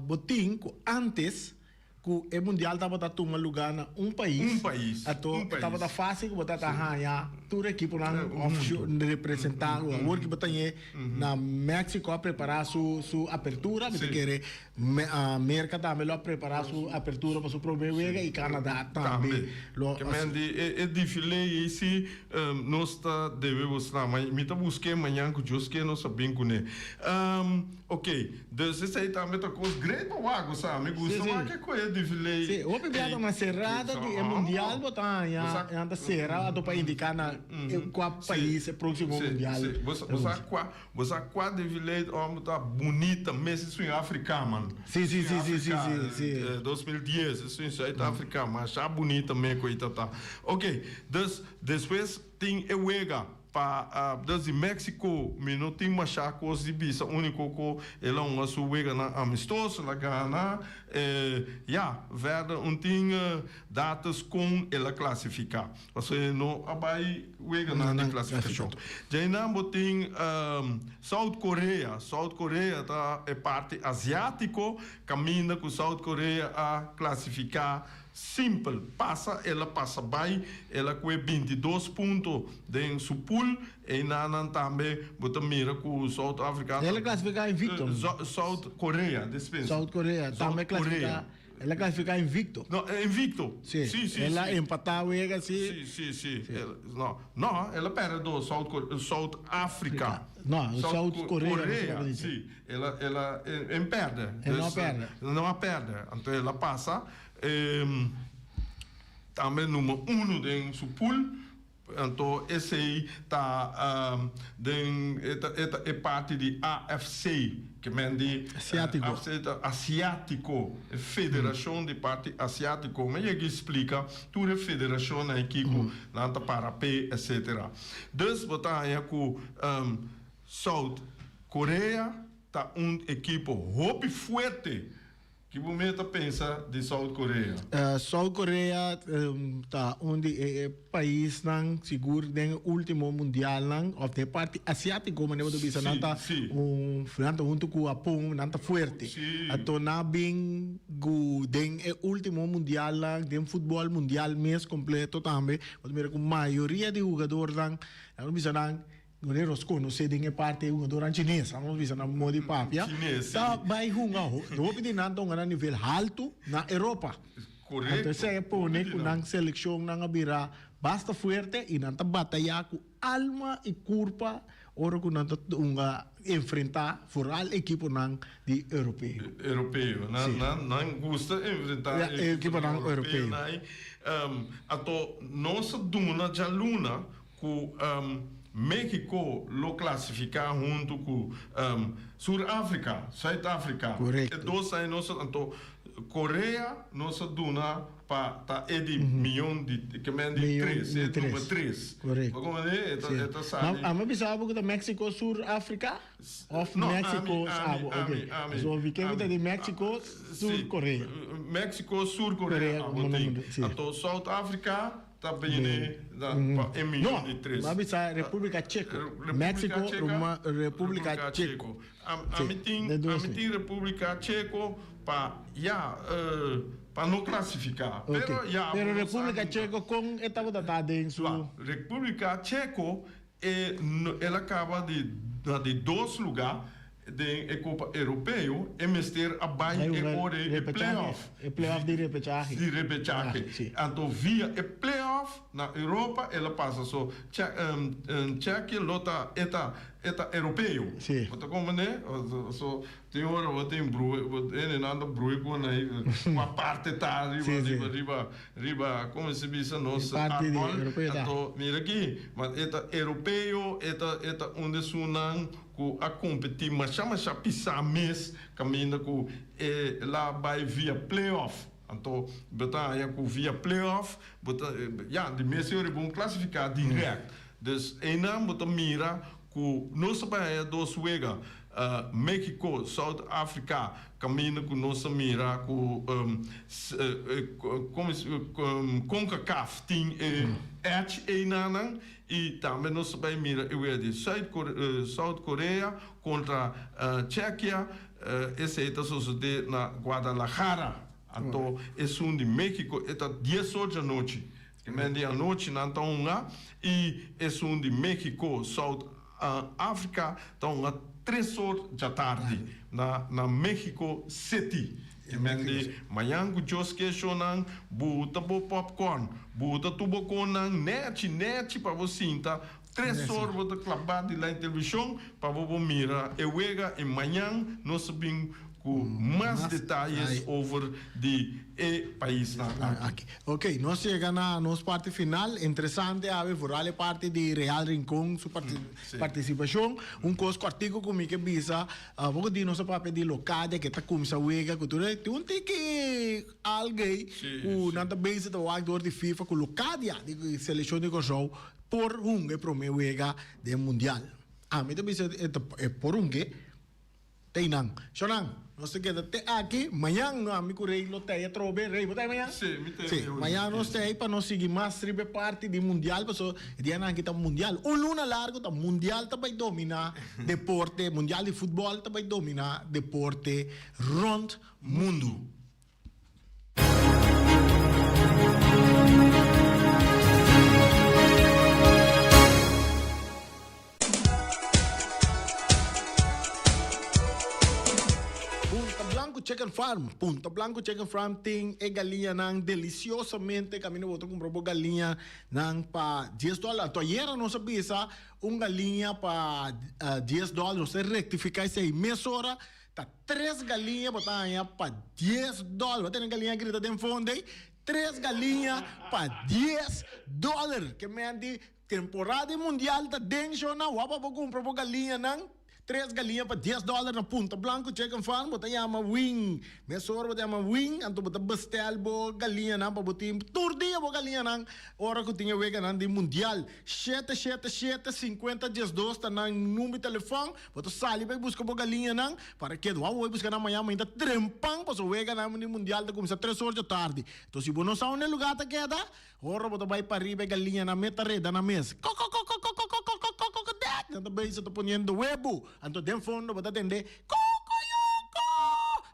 bo tin ku antes Ku e mundial tabata tuma lugá na un pais, Un pais, anto un pais. tabata fásil ku bo tabata haña tur ekiponan òf representá. Awor ki bo ta ñe na Mexico a prepará su su apertura, mi ta kere Merka tambe lo a prepará su apertura pa su promé wega i Canada tambe lo Ke men di e defilé ei si nos ta debe bosnan, ma mi ta busk'é mañan ku Dios ke nos a bin kuné. Ok, dus esei tambe ta kos great pa wak, bo sa, mi gusta wak e koe defilé. Sí, hopi bia ta na serada di e mundial bo ta haña, nan ta sera anto pa indiká na kua pais e próksimo mundial. Sí, bo sa kua, bo sa kua defilé ora ta bunita mes esun Afrika man. Sí, sí, sí, sí, sí, sí, sí. 2010, esun Zuid Afrika, masha bunita me koe ta ta. Ok, dus despues tin e wega. Pa dus di Mexico mi no tin masha cos di bisa unico cu el a hunga su weganan amistoso el a gana ya verder un tin datos con el a clasifica pasobra e no a bay weganan di clasificacion. Djainan bo tin South Korea, South Korea ta e parti asiatico caminda cu South Korea a clasifica Simpel, pasa el a pasa bai, el a kue 22 punto den su pool, einan nan tambe bo ta mira ku South Africa El a klasifiká invicto. South Korea, dispensa. South Korea tambe klasifiká, el a klasifiká invicto. No, invicto. Sí, Sí, sí, el a sí. empatá wega, sí. Sí, sí, sí. No, no, el a pèrdè do South South Africa. No, South Korea, Korea, sí. El a, el a, en pèrdè. El no a pèrdè. No a pèrdè. Anto el a pasa. Tambe number uno den su pool, anto esey ta den e ta e ta e parti di AFC, ke men di Asiatiko. AFC ta Asiatiko, e federashon di parti Asiatiko. Mi a yega i splika tur e federashonnan ei kiko nan ta para p'e etcetera. Dus bo ta haña ku South Korea ta un ekipo hopi fuerte. Ki bo mester ta pensa di South Korea? South Korea ta un di e paisnan sigur den e ultimo mundialnan of den e parti asiatiko manera bo ta bisa nan ta un nan ta hunto ku Hapon nan ta fuerte. Anto nan a bin ku den e ultimo mundialnan den futbol mundial mes kompleto tambe bo ta mira ku mayoria di hugadornan nan ta bisa nan Wanneer nos conoce den e parti e hungadornan chines, amo bisa na modo di papia, ta bay hunga hopi di nan ta hunga na nivel halto na Europa. Anto esey a pone cu nan seleccionnan a bira basta fuerte y nan ta bataya cu alma y curpa ora cu nan ta hunga enfrenta vooral equiponan di europeo. Europeo. Nan nan gusta enfrenta equiponan europeo. Anto nos a duna djaluna Ku Mexico lo klasifiká huntu ku Sur Afrika, Zuid Afrika. Korekto. E dos ai nos a, anto Korea nos a duna pa ta e di miyon di, ke men di Miyon tres, di e tres. number tres. Korekto. Bo komprendé? E ta, Sí. e ta sali. Ma, ami a bisa bo ku ta Mexico, Sur Afrika òf No, Mexico, ami, ami, abo, ami, oke. ami, So, vi ke mi ta ami. di Mexico, Sur Sí. Korea. Mexico, Sur Korea, Korea, abo como tin. nombre, sí. Anto South Africa Ta bini na pa e miyon di tres. No, bo a bisa Republica Checo. Mexico, Republica Checo. Ami tin, ami tin Republica Checo pa ya, pa no clasifica. Pero ya. Pero Republica Checo con e tabata ta den su. Republica Checo e el a caba di na di dos lugar. Den e Copa Europeo e mester a bai e ora e playoff. E playoff di repechahe. Di repechahe. Anto via e playoff na Europa el a pasa. So Tsjechië lo ta e ta e ta europeo. Bo ta comprende? So tin ora bo tin brui bo hendenan ta brui ku nan kua parte ta riba riba riba riba como se bisa nos arbol. Anto mira aki ma e ta europeo e ta e ta un de sunan ku a kompetí masha masha pisá mes kaminda ku e la bai via playoff. Anto bo ta haña ku via playoff bo ta ya di mes ora bo klasifiká dirèkt. Dus einan bo ta mira ku nos ta bai haña dos wega, Mexico, South Africa, kaminda ku nos ta mira ku Concacaf tin e edge einanan i tambe nos ta bai mira e wega di South Korea kontra Tjekia, esei ta sosodé na Guadalajara. Anto esun di Mexico e ta dies or djanochi. Men di anochi nan ta hunga i esun di Mexico, South Africa ta hunga tres or djatardi na na Mexico City. Men di mañan ku Dios ke shownan buta bo popcorn, buta tur bo konnan nechi nechi pa bo sinta tres or bo ta klabá di la televishon pa bo por mira e wega i mañan nos ta bin ku mas detayes over di e paisnan aki. Ok, nos yega na nos parti final. Interesante awe, vooral e parti di Real Rincon su partisipashon. Un kos kòrtiku ku mi ke bisa, poko di nos a papia di Locadia ke ta kumsa wega ku tur e tin un tiki algei ku nan ta bezig ta wak dor di FIFA ku Locadia di selekshon di Kòrsou por hunga e promé wega den mundial. Ami ta bisa e por hung'é. Teinan. Shonan, nos ta keda te aki. Mañan no ami ku Rey lo tei atrobe. Rey, bo ta ei mañan? Sí, mi ta ei. Sí, mañan nos ta ei pa nos sigui mas riba e parti di mundial, paso e dianan aki ta mundial. Un luna largu ta mundial ta bai dominá deporte, mundial di futbòl ta bai dominá deporte rònt mundu. Punta Blanco Chicken Farm Punta Blanco Chicken Farm tin e galiñanan deliciosamente caminda bo ta cumpra bo galiñanan pa dies dollar. Anto ayera nos a bisa un galiña pa dies dollar, nos ta rectifica esey mesora. Ta tres galiña bo ta haña pa dies dòler. Bo tene galiña grita den fondo ei, tres galiña pa dies dòler. Ke men di temporada di mundial ta den shona, wou pa bo kumpra bo galiñanan, tres galiña pa dies dòler na Punta Blanco Chicken Farm, bo ta yama Wing. Mesora bo ta yama Wing, anto bo ta bestèl bo galiñanan pa bo tin tur dia bo galiñanan ora ku tin e weganan di mundial. Shete shete shete sinkuenta diesdos ta nan number di telefòn. Bo ta sali bai buska bo galiñanan para ke wou bo bai buska nan mañan mainta trempan pasobra weganan di mundial ta kuminsá tres or dje tardi. Enton si bo no sa unda e lugá ta keda, ora bo ta bai pariba e galiñanan mes ta reda nan mes, Kokokokokokokokokokokokokdek! Nan ta bezig ta poniendo webu. Anto den fondo bo ta tende, Kokoyoko!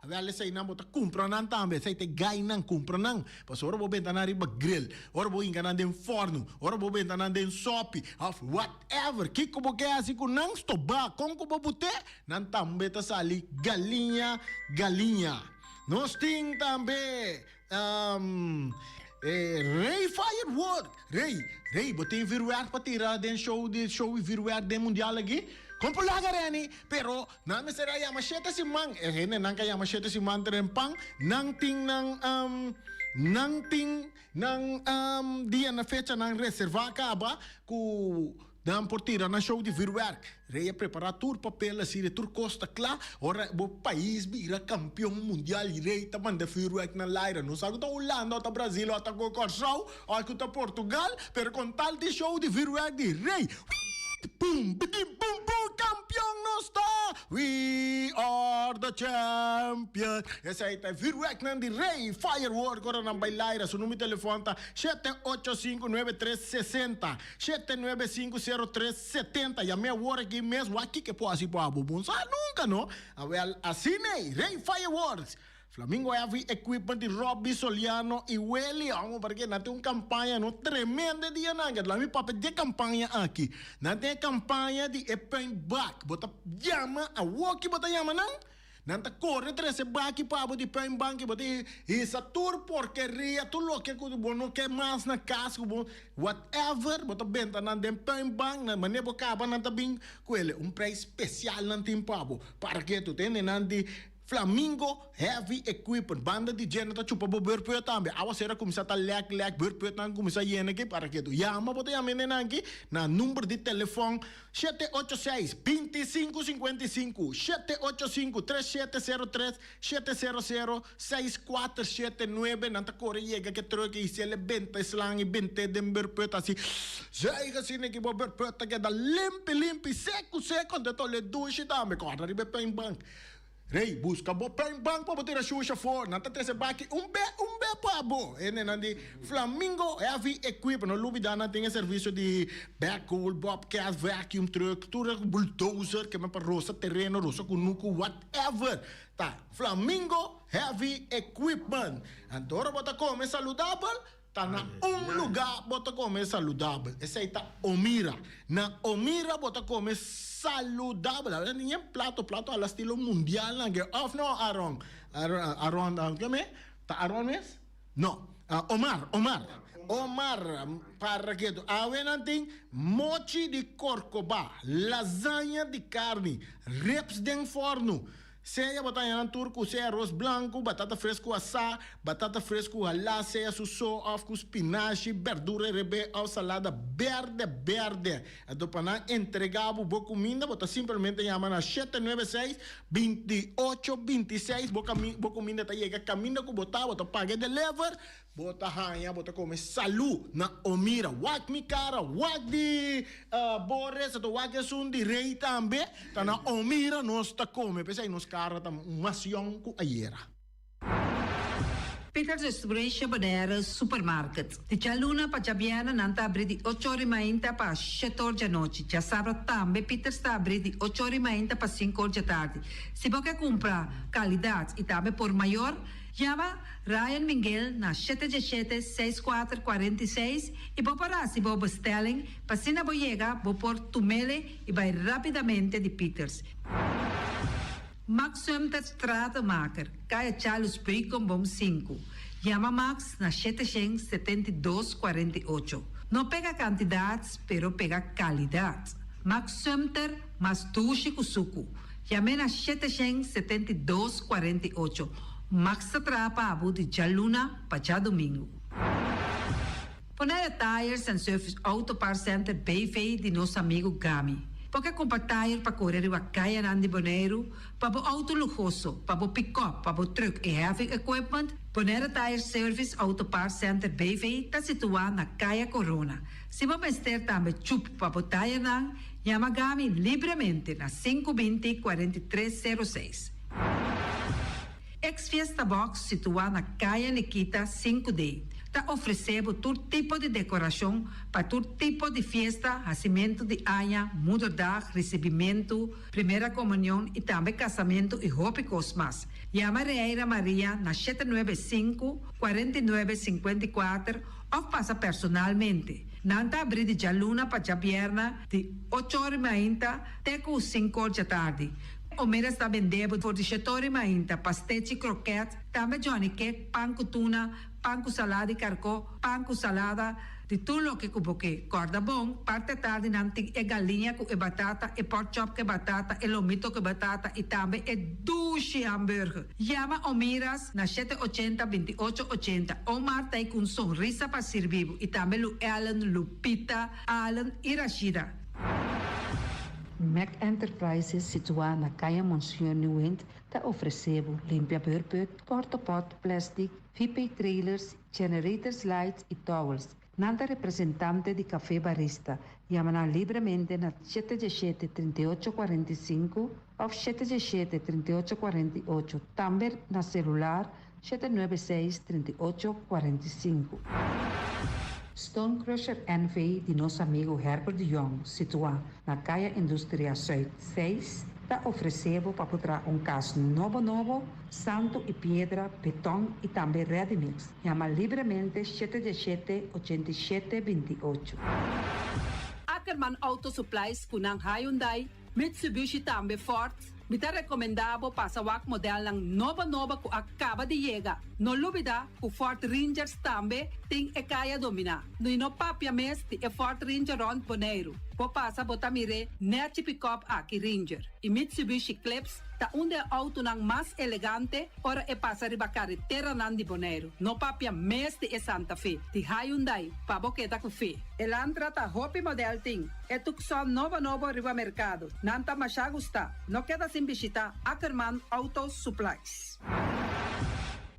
Awel eseinan bo ta kumpra nan tambe. Esei ta e gainan, kumpra nan. Pasobra ora bo benta nan riba grill, ora bo hinka nan den fòrnu, ora bo benta nan den sòpi òf whatever, kiko bo ke hasi ku nan, stobá kon ku bo but'é, nan tambe ta sali galiña galiña. Nos tin tambe e Rey Firework. Rey, Rey, bo tin vuurwerk pa tira den show di show di vuurwerk den mundial aki? Kon por laga Renny? Pero nan mester a yama shete siman. E hendenan ka yama shete siman trempan, nan tin nan nan tin nan dia na fechanan reservá kaba ku nan por tira nan show di vuurwerk. Rey a prepará tur papel asina, tur kos ta kla. Ora bo pais bira kampion mundial i Rey ta manda vuurwerk na laira. No sa ku ta Hulanda o ta Brazil o ta Kòrsou o ku ta Portugal, pero kon tal di show di vuurwerk di Rey, wiit, pum, bidim, pum, pum, kampion nos ta! We are the champion! Esei ta e vuurwerknan di Rey, firework ora nan bai laira. Su numero di telefòn ta shete ocho sinku nuebe tres sesenta. 7950370 Yam'é awor aki mes wak kiko e por hasi pa bo. Bo no sa nunka no. Awel asina ei, Rey Fireworks, Flamingo Heavy Equipment di Robby Soliano i Willy. Amo parke nan tin un kampaña no tremendo e dianan. Ke laat mi papia di e kampaña aki. Nan tin e kampaña di e puinbak. Bo ta yama awoki bo ta yama nan. Nan ta kore trese baki pa bo di puinbank i bo ta hisa tur porkeria, tur loke ku bo no ke mas na kas ku bo whatever, bo ta benta nan den puinbank, na manera bo kaba nan ta bin ku el. Un prijs spesial nan tin pa bo. Para ke tu tende nan di. Flamingo Heavy Equipment. Banda di dje nan ta chupa bo beurput tambe. Awasero a kuminsá ta lèk lèk, beurputnan a kuminsá yena aki para ketu. Yama bo ta yama hendenan aki na number di telefòn 786 25 55, 785 3703, 700 6479. Nan ta kore yega ke truck i sele benta e slang i bent'é den beurput asi zuig asina ki bo beurput ta keda limpi limpi, seku seku, anto e ta ole dushi tambe. Kòrda riba e pijnbank. Rey, buska bo pijnbank pa bo tira shusha afó. Nan ta trese baki un be un be pa bo. Hendenan di Flamingo Heavy Equipment, no lubida nan tin e servisio di backhoe, bobcat, vacuum truck, tur e bulldozer ke men pa rosa tereno, rosa kunuku, whatever. Ta Flamingo Heavy Equipment. Anto ora bo ta kome saludabel, Ta na un lugá bo ta kome saludabel, esei ta Omira. Na Omira bo ta kome saludabel. Awor nan tin plato, plato a la stilo mundial nan ke, òf no Aron? Aron, Aron, keme? Ta Aron mes? No, Omar, Omar, Omar, para ketu. Awe nan tin mochi di korkobá, lasaña di karni, ribs den fòrnu. Sea bo ta haña nan tur ku sea aros blanku, batata fresku asá, batata fresku halá, sea su so òf ku spinashi, bèrdura rebé òf salada bèrdè bèrdè. Anto pa nan entregá bo bo kuminda bo ta simpelmente yama na 796 28 26 bo bo kuminda ta yega kaminda ku bo ta, bo ta paga e deliver. Bo ta haña bo ta kome salu na Omira. Wak mi kara, wak di Boris, anto wak esun di Rey tambe. Ta na Omira nos ta kome. P'esei nos kara ta mas yòn ku ayera. Peters Restauration Bonaire Supermarket. Di djaluna pa djabièrnè nan ta abrí di ocho or i mainta pa shete or djanochi. Djasabra tambe Peters ta abrí di ocho or i mainta pa sinku or djatardi. Si bo ke kumpra kalidat i tambe por mayor, yama Ryan Minguel na shete djeshete seis kuater 46 i bo por hasi bo bestelling pa asina bo yega bo por tumele i bai rapidamente di Peters. Max Sumter Stratenmaker, Kaya Charles Beukenboom sinku. Yama Max na 772 48. No pega kantidat pero pega kalidat. Max Sumter mas dushi ku suku. Yam'é na 772 48. Max ta traha pa bo di djaluna pa djadumingu. Bonaire Tires and Service Auto Parts Center BV di nos amigu Gami. Bo ke kumpra tire pa kore riba kayanan di Boneiru, pa bo auto luhoso, pa bo pikòp, pa bo trùk i heavy equipment? Bonaire Tire Service Auto Parts Center BV ta situá na Kaya Corona. Si bo mester tambe chup pa bo tirenan, yama Gami libremente na 520 43 06. Ex Fiesta Box situá na Kaya Nikita 5D ta ofresé bo tur tipo di dekorashon pa tur tipo di fiesta, hasimentu di aña, moederdag, risibimentu, primera komunion i tambe kasamentu i hopi kos mas. Yama Reira Maria na 795 49 54 òf pasa personalmente. Nan ta abrí di djaluna pa djabièrnè di ocho or i mainta te ku sinku or djatardi. Omera sta bende bo for di shetori mainta, pastechi, kroket, tambe Johnny cake, pan ku tuna, pan ku salada di karkó, pan ku salada, di tur loke ku bo ke. Kòrda bon, parti atardi nan tin e galiña ku e batata, e pork chop ku e batata, e lomito ku e batata i tambe e dushi hamburger. Yama Omiras na 780 28 80. Omar ta ei ku un sonrisa pa sirbi bo i tambe Lu Ellen, Lupita, Allen i Rashida. Mac Enterprises situá na Kaya Monseñor Nieuwind ta ofresé bo limpia beurput, portapot, plastic, VP trailers, generators lights i towels. Nan ta representante di Café Barista. Yama nan libremente na 717 38 45 òf 717 38 48, tambe na selular 796 38 45. Stone Crusher NV di nos amigu Herbert de Jong, situá na Kaya Industria Zuid 6, ta ofresé bo pa por traha un kas nobo nobo, santu i piedra, beton i tambe ready mix. Yama libremente 717 87 28. Ackerman Auto Supplies ku nan Hyundai, Mitsubishi tambe Ford. Mi ta rekomendá bo pasa wak modelnan nobo nobo ku a kaba di yega. No lubidá ku Ford Rangers tambe tin e kaya dominá. No i no papia mes di e Ford Ranger rònt Boneiru. Bo pasa bo ta mir'é nèchi pikòp aki Ranger i Mitsubishi Eclipse ta un di e outonan mas elegante ora e pasa riba kareteranan di Boneiru. No papia mes di e Santa Fe di Hyundai pa bo keda ku fe. Elantra ta hopi modèl tin e Tucson nobo nobo riba merkado. Nan ta mashá gustá. No keda sin bishitá Ackerman Auto Supplies.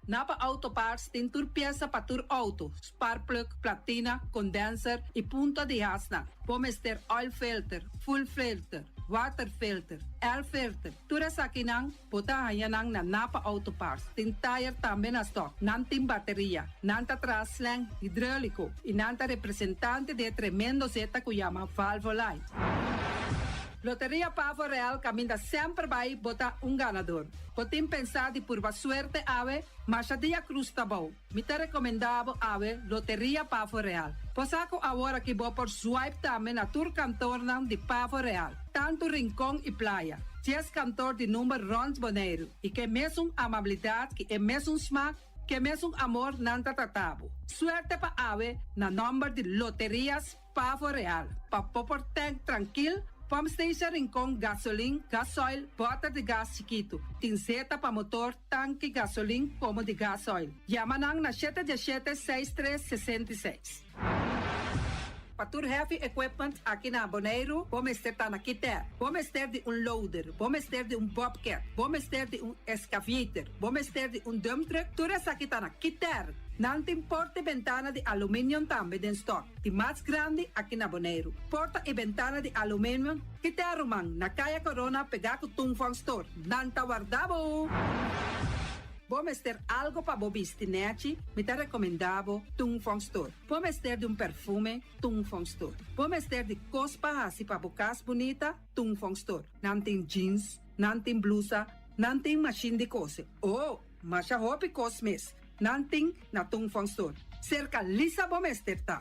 Napa Auto Parts tin tur piesa pa tur outo, sparkplug, platina, condenser y punta di hasnan. Bo mester oil filter, fuel filter, water filter, air filter, tur esakinan bo ta haña nan na Napa Auto Parts. Tin tire tambe na stock. Nan tin bateria. Nan ta traha slang hidrolico y nan ta representante di e tremendo zeta cu yama Valvoline. Loteria Pavo Real caminda semper bay bo ta un ganador. Bo tin pensa di purba suerte awe? Masha dia cruz ta bou. Mi ta recomenda bo awe Loteria Pavo Real. Bo sa cu awor aki bo por swipe tambe na tur kantornan di Pavo Real, tantu Rincon y Playa. Dies kantor di number rond Boneiru y ke mesun amabilidad ki e mesun smaak, ke mesun amor nan ta trata bo. Suerte pa awe na nomber di Loterias Pavo Real, pa bo por tank trankil, pump station Rincon, gasolin, gasoil, bòter di gas chikitu, tin zeta pa motor, tanki gasolin komo di gasoil. Yama nan na shete diesshete seis tres 66. Pa tur heavy equipment aki na Boneiru bo mester ta na Kiter. Bo mester di un loader, bo mester di un bobcat, bo mester di un excavator, bo mester di un dump truck, tur esaki ta na Kiter. Nan tin porta i bentana di aluminium tambe den stock. Di mas grandi aki na Boneiru. Porta i bentana di aluminium kita ruman na Kaya Corona pegá ku Tung Fong Store. Nan ta warda bo! Bo mester algo pa bo bisti nèchi? Mi ta rekomendá bo Tung Fong Store. Bo mester di un perfume? Tung Fong Store. Bo mester di kos pa hasi pa bo kas bunita? Tung Fong Store. Nan tin jeans, nan tin blusa, nan tin mashin di kose. Oh! Masha hopi kos mes nan tin na Tung Fong Store. Serka Lisa bo mester ta.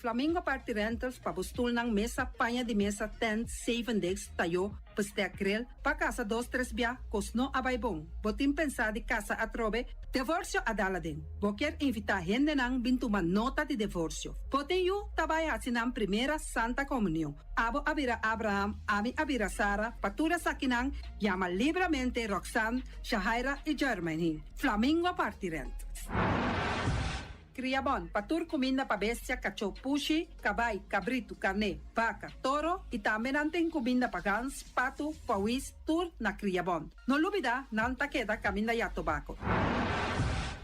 Flamingo Party Rentals pa bo stulnan, mesa, paña di mesa, tent, zeven degs, tayo, bestek, grill, pa kasa dos tres bia, kos no a bai bon. Bo tin pensá di kasa atrobe? Devorsio a dal aden. Bo kier invitá hendenan bin tuma nota di devorsio. Bo tin yu ta bai hasi nan primera Santa Komunion. Abo a bira Abraham, ami a bira Sara, pa tur esakinan yama libramente Roxanne, Shahaira i Jermaine. Flamingo parti rent. Kria bon, pa tur kuminda pa bestia, kachó, pushi, kabai, kabritu, karné, baka, toro i tambe nan tin kuminda pa gans, patu, pawis, tur na Kria Bon. No lubida, nan ta keda kaminda ya tobako.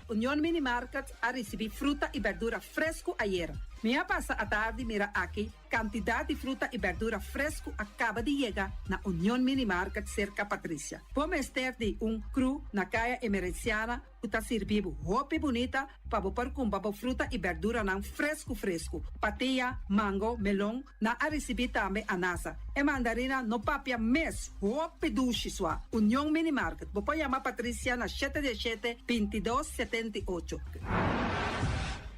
Union Mini Market a risibí fruta i berdura fresku ayera. Mi a pasa atardi mira aki Kantidat di fruta i bèrdura fresku a kaba di yega na Union Mini Market serka Patricia. Bo mester di un kru na Kaya Emerenciana ku ta sirbi bo hopi bunita pa bo por kumpra bo fruta i bèrduranan fresku fresku. Patia, mango, melon, nan a risibí tambe anasa. E mandarina no papia mes, hopi dushi sua. Union Mini Market, bo por yama Patricia na shete diesshete, 22, 78.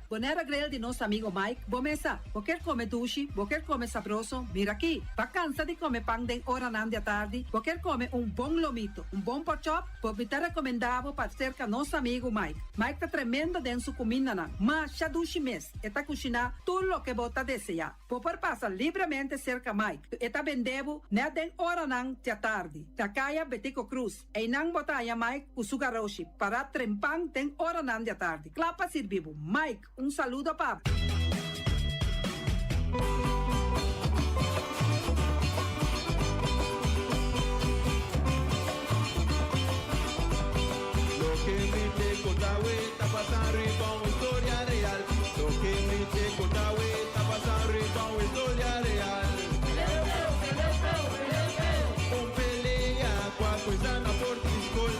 Bonaire Grill di nos amigo Mike, bo mesa. Bo kier come dushi, bo kier come sabroso, mira aki. Bo a cansa di come pan den oranan di atardi, bo kier come un bon lomito, un bon porkchop, bo mi ta recomenda bo pa cerca nos amigo Mike. Mike ta tremendo den su cumindanan, masha dushi mes, e ta cushina tur loke bo ta desea. Bo por pasa libremente cerca Mike, e ta bende bo net den oranan di atardi, na caya Betico Croes. Einan bo ta haña Mike ku su garoshi pará trempan den oranan di atardi, kla pa sirbi bo. Mike, un saludo pa bo. Loke mi te konta we ta pasa riba un historia real. Loke mi te konta we ta pasa riba un historia real. Un pelea cu a cueza na porta di scol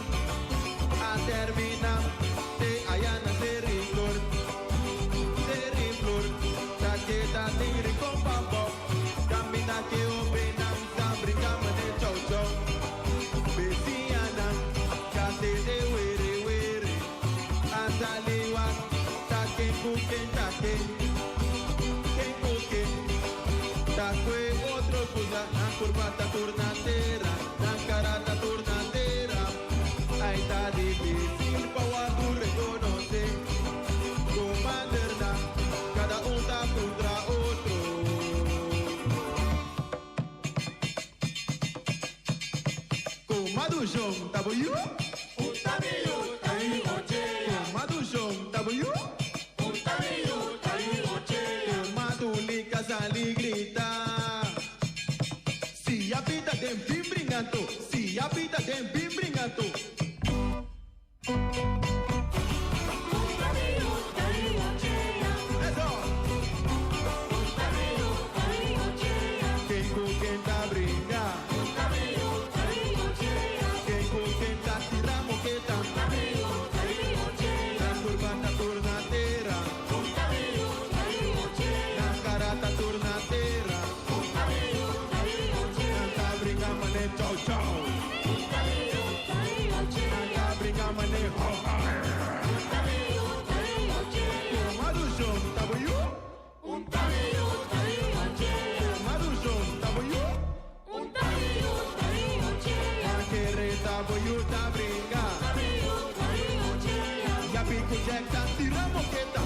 a termina te aya na Seriflor. Seriflor ta keda den Rincon pabao, caminda ke hobennan sa brinca mane chow chow. Beciñanan ta tende were were, a sali wak ta ken cu ken ta ken, ken cu ken. Ta kue otro kusa, nan kurpa ta tur na tera, nan kara ta tur na tera. Ai ta difísil pa wòrdu rekonosé. Komandernan, kada un ta puntra otro. Madushon, ta bo yu? Madushon, ta bo yu? Madulika sali grita. Si a bida den bin bringanto, si a bida den bin bringanto. Ken ku ken ta bringa? Ken ku ken ta tira moketa? Na kurba ta turna tera. Na kara ta turna tera. Nan ta bringa mane chow chow. Nan ta bringa mane how how. Madushon ta bo yu? Madushon ta bo yu? Nan kere ta bo yu ta bringa. Yapi ku Jack ta tira moketa.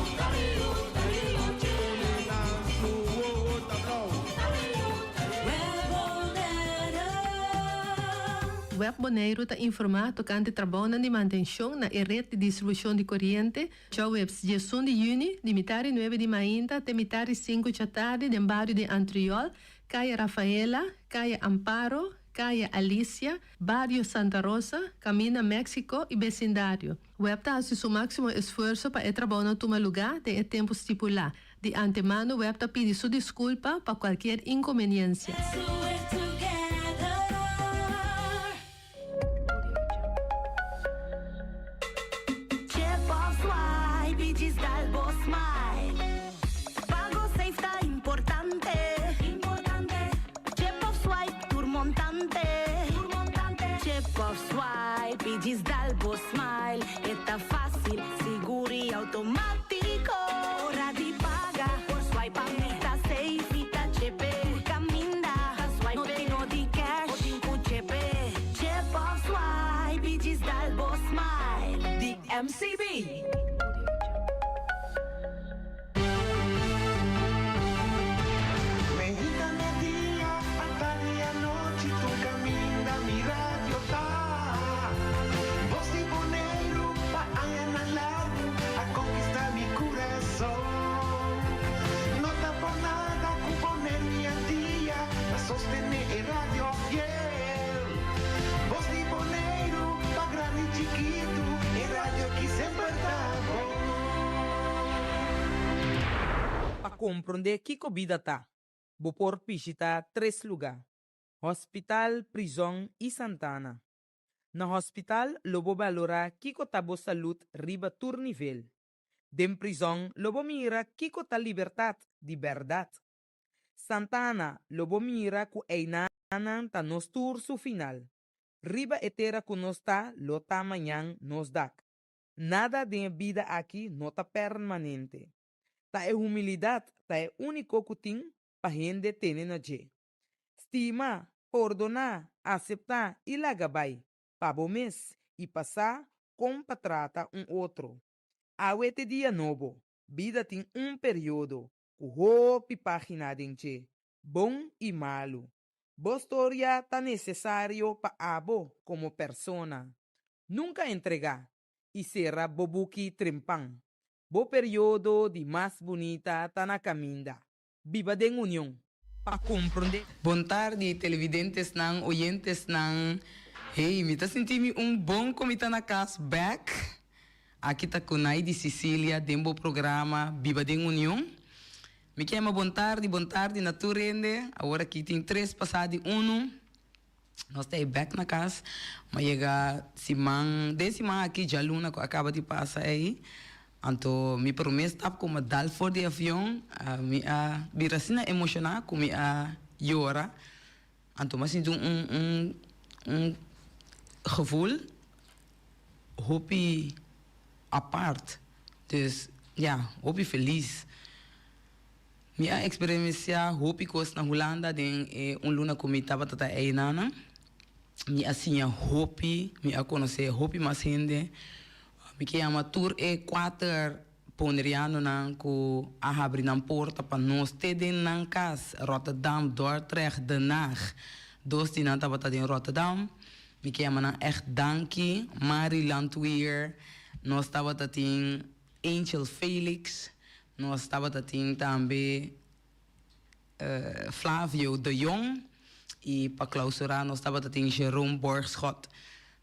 Pone nan su wowo ta blou. Web Boneiru ta informá tokante trabounan di mantenshon na e ret di distribushon di koriente djaweps diesun di yüni di mitar di nuebe di mainta te mitar di sinku djatardi den bario di Antriol, Kaya Rafaela, Kaya Amparo, Kaya Alicia, Bario Santa Rosa, Kaminda Mexico i besindario. Web ta hasi su máksimo esfuerso pa e trabounan tuma lugá den e tempu stipulá. Di antemano web ta pidi su diskulpa pa kualkier inkonbeniensia. Chip of swipe y djis dal bo smile. Pago safe ta importante. Chip of swipe tur montante. Chip of swipe y djis dal bo smile. E ta facil, sigur y automatico. Ora di paga por swipe pa mi ta safe y ta chepe. Tur caminda ta swipe no tin no di cash o tin cu chepe. Chip of swipe y djis dal bo smile. Di MCB. Mehita media, atardi i anochi tur kaminda mi radio ta. Bos di Boneiru pa añanan largu a konkistá mi kurason. No ta por nada ku Boneiru i Antia ta sostené e radio fiel. Bos di Boneiru pa grandi i chikitu, e radio ki semper ta bon. Pa komprondé kiko bida ta, bo por bishitá tres lugá, hòspital, prizòn i santana. Na hòspital lo bo balorá kiko ta bo salud riba tur nivel. Den prizòn lo bo mira kiko ta libertat di bèrdat. Santana lo bo mira ku einanan ta nos tur su final. Riba e tera ku nos ta lo ta mañan nos dak. Nada den e bida aki no ta permanente. Ta e humilidat ta e úniko ku tin pa hende tene na dje. Stima, pordoná, aseptá i laga bai, pa bo mes i pa sa kon pa trata un otro. Awe t'e dia nobo, bida tin un periodo ku hopi página den dje, bon i malu. Bo storia ta nesesario pa abo komo persona. Nunka entregá i sera bo buki trempan. Bo periodo di mas bunita ta na kaminda. Biba den union. Pa komprondé. Bon tardi televidentesnan, oyentesnan. Hey, mi ta sinti mi un bon ku mi ta na kas bek. Aki ta Kunay di Sicilia den bo programa Biba den Union. Mi ke yama bon tardi, bon tardi na tur hende. Awor aki tin tres pasá di unu. Nos ta e bek na kas. Mi a yega siman, den siman aki djaluna ku a kaba di pasa ei. Anto mi promé stap ku mi a dal for di avion, mi a bira asina emoshoná ku mi a yora. Anto mi a sinti un un un gevoel hopi apart. Dus ya, hopi felis. Mi a eksperensiá hopi kos na Hulanda den e un luna ku mi tabata ta einanan. Mi a siña hopi, mi a konosé hopi mas hende. Mi ke yama tur e kuater Bonerianonan ku a habri nan porta pa nos te den nan kas, Rotterdam, Dordrecht, Den Haag. Dos di nan tabata den Rotterdam. Mi ke yama nan ègt danki. Mari Landweer, nos tabata tin Angel Felix, nos tabata tin tambe Flavio de Jong y pa clausura nos tabata tin Jerome Borgschot.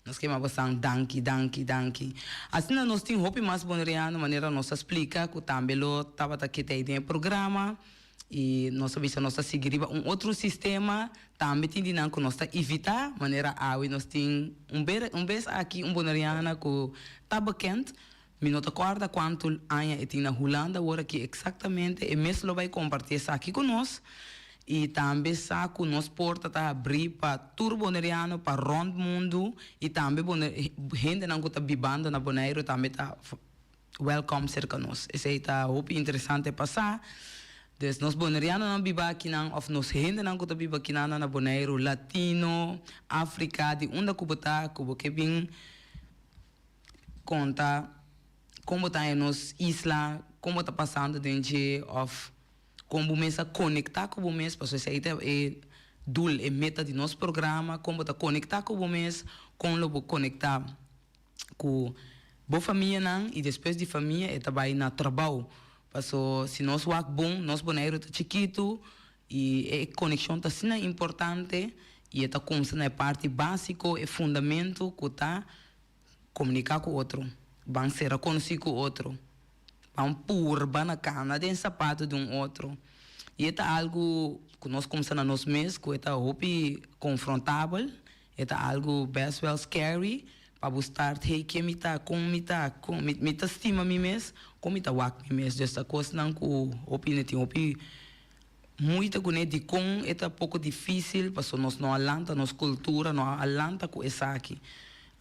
Nos ke yama bosan danki, danki, danki. Asina nos tin hopi mas Boneriano manera nos a splica cu tambe lo tabata ketey den e programa y nos a bisa nos ta sigui riba un otro sistema. Tambe tin di nan cu nos ta invita manera awe nos tin un un bes aki un Boneriana cu ta bekend. Mi no ta kòrda kuantu aña e tin na Hulanda awor aki eksaktamente. E mes lo bai kompartí esaki ku nos i tambe sa ku nos porta ta habrí pa tur boneriano pa rònt mundu i tambe hendenan ku ta bibando na Boneiru tambe ta wèlkòm serka nos. Esei ta hopi interesante pa sa. Dus nos bonerianonan biba akinan òf nos hendenan ku ta biba akinan na Boneiru, latino, Afrika, di unda ku bo ta ku bo ke bin Konta kon bo ta haña nos isla, kon bo ta pasando den dje òf kon bo mes a konektá ku bo mes, pasobra esei ta e doel, e meta di nos programa, kon bo ta konektá ku bo mes, kon lo bo konektá ku bo famianan i despues di famia e ta bai na trabou. Paso si nos wak bon, nos Boneiru ta chikitu i e konekshon ta asina importante i e ta kumsa na e parti básiko, e fundamentu ku ta Komuniká ku otro. Ban sera konosí ku otro. Ban purba na kana den sapato di un otro. I e ta algu ku nos kumsa na nos mes ku e ta hopi konfrontabel, e ta algu best wel scary pa bo start, hey ken mi ta, kon mi ta, kon mi mi ta stima mi mes, kon mi ta wak mi mes. Dus ta kosnan ku hopi hende tin hopi Moeite kuné dikon e ta poko difísil paso nos no a lanta, nos kultura no a lanta ku esaki.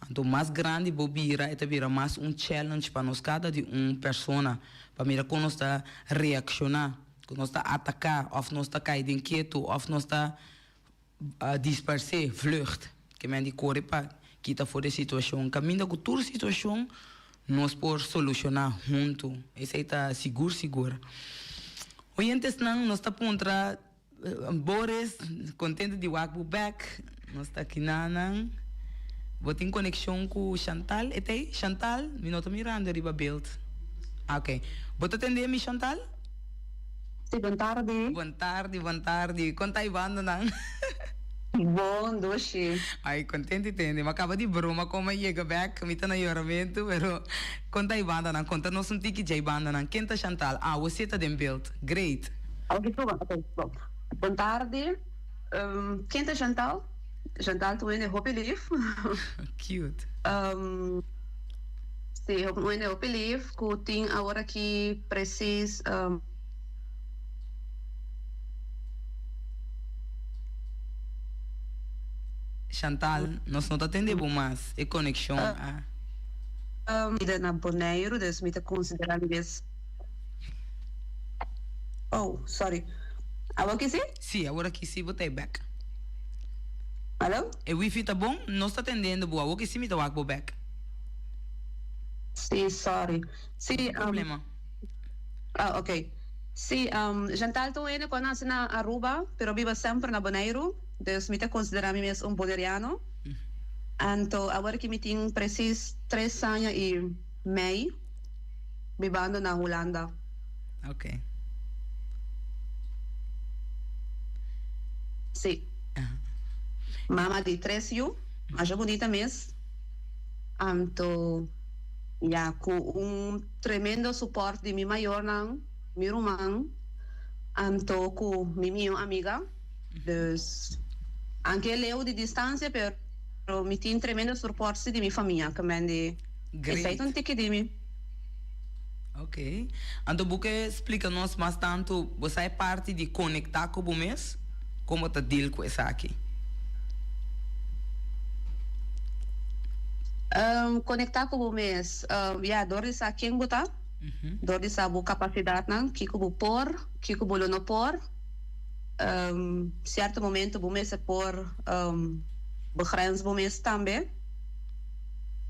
Anto mas grandi bo bira e ta bira mas un challenge pa nos kada di un persona pa mira kon nos ta reakshoná, ku nos ta ataká òf nos ta kai den ketu òf nos ta disparsé, vlucht, ke men di kore pa kita for di e situashon. Kaminda ku tur situashon nos por solushoná huntu. Esei ta sigur sigur. Oyentesnan, nos ta puntra Boris, kontento di wak bo bèk. Nos ta kinanan. Bo tin konekshon ku Chantal? E t'ei? Chantal? Mi no ta mirando riba beeld. Ah, oké. Bo ta tende mi, Chantal? Sí, bon tardi. Bon tardi, bon tardi. Kon ta e bandanan? Bon, dushi. Ay, contento di tende. Mi a caba di broma con mi a yega bek. Mi ta na yoramentu, pero con ta e bandanan? Conta nos un tiki dje e bandanan. Ken ta Chantal? Ah, wosé ta den beeld. Great. Oke, tur. Oke, bon. Bon tardi. Ken ta Chantal? Chantal ta un hende hopi lief. Cute. Sí, un hende hopi lief ku tin awor aki precies. Chantal, nos no ta tende bo mas, e konekshon a. Bida na Boneiru, dus mi ta konsiderá mi mes. Oh, sorry. Awor aki sí? Sí, awor aki sí bo ta e bèk. Hallo? E wifi ta bon? Nos ta tendendo bo, awor ki sí mi ta wak bo bèk. Sí, sorry. Sí, No problema. Ah, ok. Sí, Chantal ta un hende ku a nase na Aruba, pero biba semper na Boneiru, dus mi ta konsiderá mi mes un boneriano. Anto awor ki mi tin presis tres aña i mei bibando na Hulanda. Ok. Sí. Mama di tres yu, masha bunita mes. Anto ya ku un tremendo support di mi mayornan, mi ruman, anto ku mi mihó amiga. Dus anke leu di distancia pero mi tin tremendo support si di mi famia ke men di esei ta un tiki di mi. Ok. Anto bo ke splika nos mas tantu bo sa e parti di konektá ku bo mes? Kon bo ta deal ku esaki? Konektá ku bo mes, ya, dor di sa ken bo ta, dor di sa bo kapasidatnan, kiko bo por, kiko bo lo no por. Sierto momento bo mester por begrens bo mes tambe.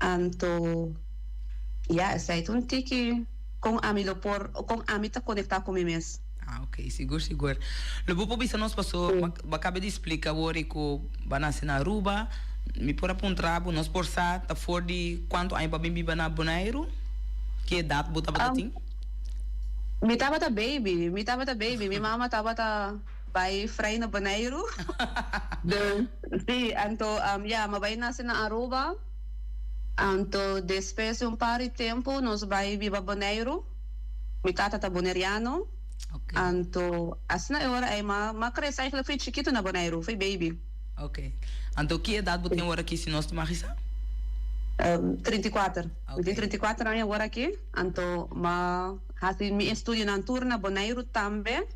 Anto, ya, esei ta un tiki kon ami lo por, kon ami ta konektá ku mi mes. Ah, ok, sigur, sigur. Lo bo por bisa nos paso, bo a kaba di splika awor ku bo a nase na Aruba, Mi por a puntra bo, nos por sa ta for di cuanto aña bo a bin biba na Boneiru? Ki edad bo tabata tin? Mi tabata baby, mi tabata baby. Mi mama tabata bai vrij na Boneiru. Dus, si, anto, ya, mi a bai nace na Aruba. Anto despues di un par di tempu nos bai biba Boneiru. Mi tata ta Boneriano. Anto asina e ora ei m'a crece eigenlijk fei chikitu na Boneiru, fei baby. Ok. Anto ki edad bo tin awor aki si nos ta mag isa? 34. Mi tin 34 aña awor aki. Anto m'a haci mi estudionan tur na Boneiru tambe.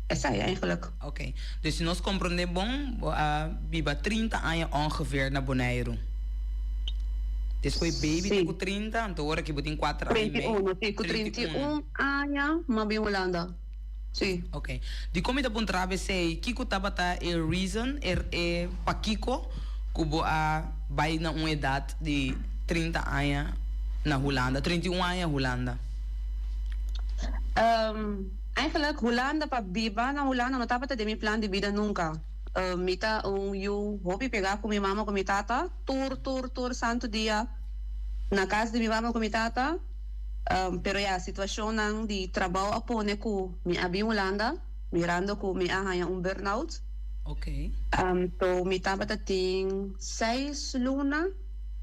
Esei eigenlijk. Ok. Dus si nos comprende bon, bo a biba 30 aña ongeveer na Boneiru. Despues baby te cu 30, anto ora ki bo tin cuater aña y mei. 31, si, cu 31 aña m'a bin Hulanda. Si. Ok. Dikon mi ta puntra bo esei? Kiko tabata e reason, e e pakiko ku bo a bai na un edat di 30 aña na Hulanda, 31 aña Hulanda? Eigenlijk Hulanda pa biba na Hulanda no tabata den mi plan di bida nunka. Mi ta un yu hopi pegá ku mi mama ku mi tata, tur tur tur santu dia na kas di mi mama ku mi tata. Pero ya, situacionnan di trabao a pone cu mi a bin Hulanda, mirando cu mi a haña un burnout. Anto mi tabata tin seis luna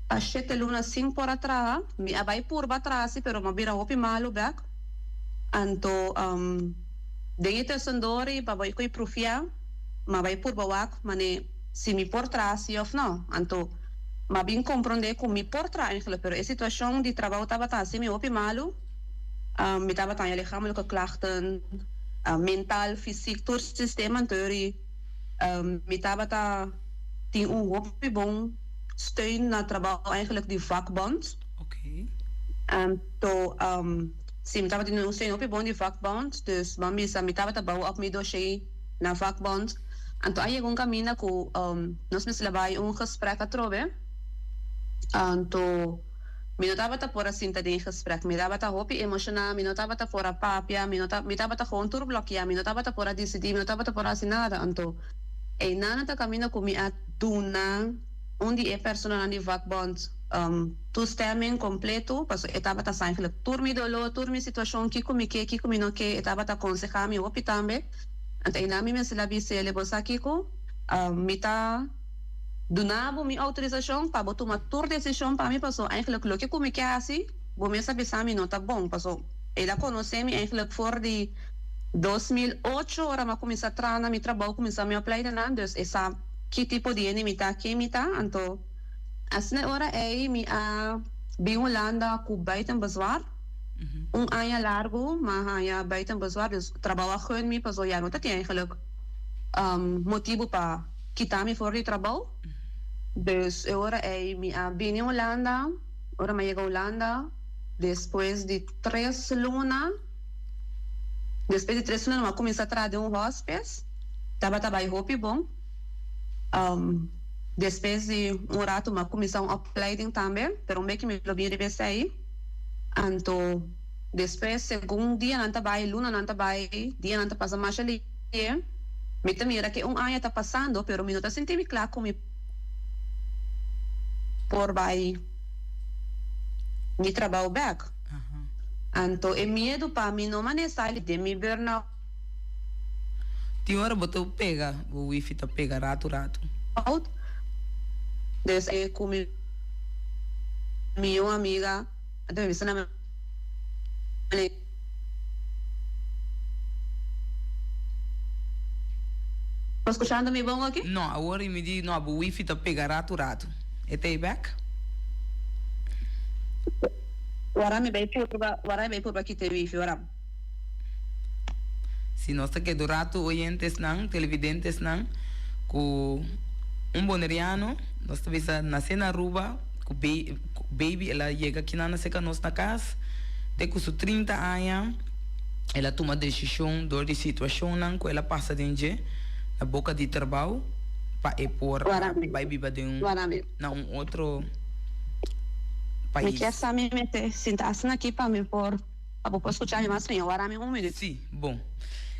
pa shete luna sin por a traha. Mi a bay purba traha si, pero mi a bira hopi malu bek. Anto den e tussendoor pa bay cu prufia, mi a bay purba wak mane si mi por traha si of no. Anto M'a bin komprondé ku mi por traha eigenlijk, pero e situashon di trabou tabata hasi mi hopi malu. Mi tabata haña lichamelijke klachten, mental, fysiek, tur sistema antori. Mi tabata tin un hopi bon steun na trabou eigenlijk di vakbond. Anto, si, mi tabata tin un steun hopi bon di vakbond, dus ban bisa mi tabata bou op mi dossier na vakbond. Anto a yega un kaminda ku nos mester a bai un gesprek atrobe. Anto mi no tabata por a sinta den e gesprek. Mi tabata hopi emoshoná, mi no tabata por a papia, mi no ta, mi tabata gewoon tur blokiá, mi no tabata por a disidí, mi no tabata por a hasi nada. Anto einan ta kaminda ku mi a duna un di e personanan di vakbond toestemming kompleto, pasobra e tabata sa eigenlijk tur mi doló, tur mi situashon, kiko mi ke, kiko mi no ke, e tabata konsehá mi hopi tambe. Anto einan mi mester a bis'é, Bo sa kiko? Mi ta duna bo mi outorisashon pa bo tuma tur desishon pa mi, pasobra eigenlijk loke ku mi ke hasi, bo mes a bisa mi no ta bon. Pasobra el a konosé mi eigenlijk for di 2008, ora mi a kuminsá traha na mi trabou, kuminsá mi opleidanan, dus e sa ki tipo di hende mi ta, ken mi ta. Anto asina e ora ei mi a bin Hulanda ku buitenbezwaar. Un aña largu m'a haña buiten bezwaar, dus trabou a gun mi pasobra ya no ta tin eigenlijk motibu pa kita mi for di trabou. Dus e ora ei mi a bini Hulanda, ora m'a yega Hulanda despues di tres luna, despues di tres luna m'a kuminsá traha den un hospice, tabata bai hopi bon. Despues di un ratu m'a kuminsá un opleiding tambe, pero un beki mi lo bin riba esei. Anto despues segun dianan ta bai, lunanan ta bai, dianan ta pasa masha lihe, mi ta mira ke un aña ta pasando pero mi no ta sinti mi kla ku mi por bai mi trabou bek. Anto e miedu pa mi no mane sali den mi burnout. Tin ora bo ta pega, bo wifi ta pega ratu ratu. Dus e ku mi mihó amiga a ta bisa na mi manera. Bo skuchando mi bon oki? No, awor i mi di no, bo wifi ta pega ratu ratu. E ta ei bek? Wara mi bai purba, wara mi bai purba kita e wifi, wara. Si nos ta kedu ratu oyentesnan, televidentesnan, ku un boneriano, nos ta bisa nase na Aruba, ku baby el a yega kinan na seka nos na kas, te ku su 30 aña el a tuma desishon dor di situashonnan ku el a pasa den dje na boka di trabou pa e por bai biba den un na un otro pais. Mi kier sa mi mester sinta asina aki pa mi por. Pa bo por skucha mi mas mihó, wara mi un minüt. Sí, bon.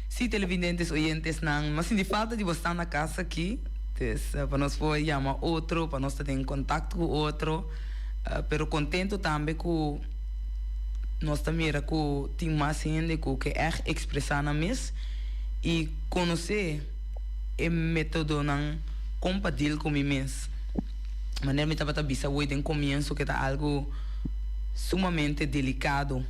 Sí, televidentes, oyentesnan, mi a sinti falta di bo stan na kas aki. Dus pa nos por yama otro, pa nos ta den contacto cu otro, pero contento tambe cu nos ta mira cu tin mas hende cu ke echt expresa nan mes y conoce e metodonan con pa deal cu mi mes. Manera mi tabata bisa hoy den comienzo ke ta algo sumamente delicado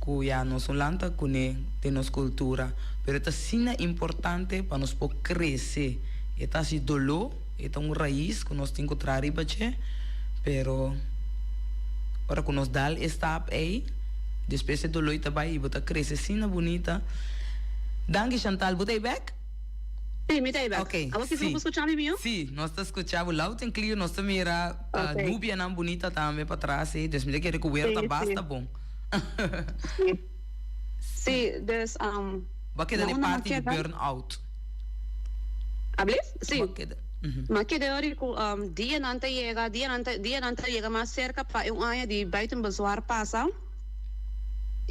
cu ya nos no lanta cune den nos cultura, pero e ta asina importante pa nos por crece. E ta haci dolor, e ta un raiz cu nos tin cu traha riba dje, pero ora cu nos dal e stap ey, despues e dolor ta bay y bo ta crece asina bunita. Danki Chantal, bo ta ey bek? Sí, mi ta ei bek. Ok, Abo kisa sí. bo por skucha mi mihó? Sí, nos ta skucha bo loud and clear. Nos ta mira Ok. nubianan bunita tambe patras ei. Dus mi ta kere ku weer Sí, ta sí. basta bon. Sí. Sí, dus um, Bo a keda na na e unda m'a parti di keda? burn out. Ablief? Sí. Bo a keda, mhm. M'a keda ori ku um, dianan ta yega, dianan ta, dianan ta yega mas serka pa e un aña di buitenbezwaar pasa.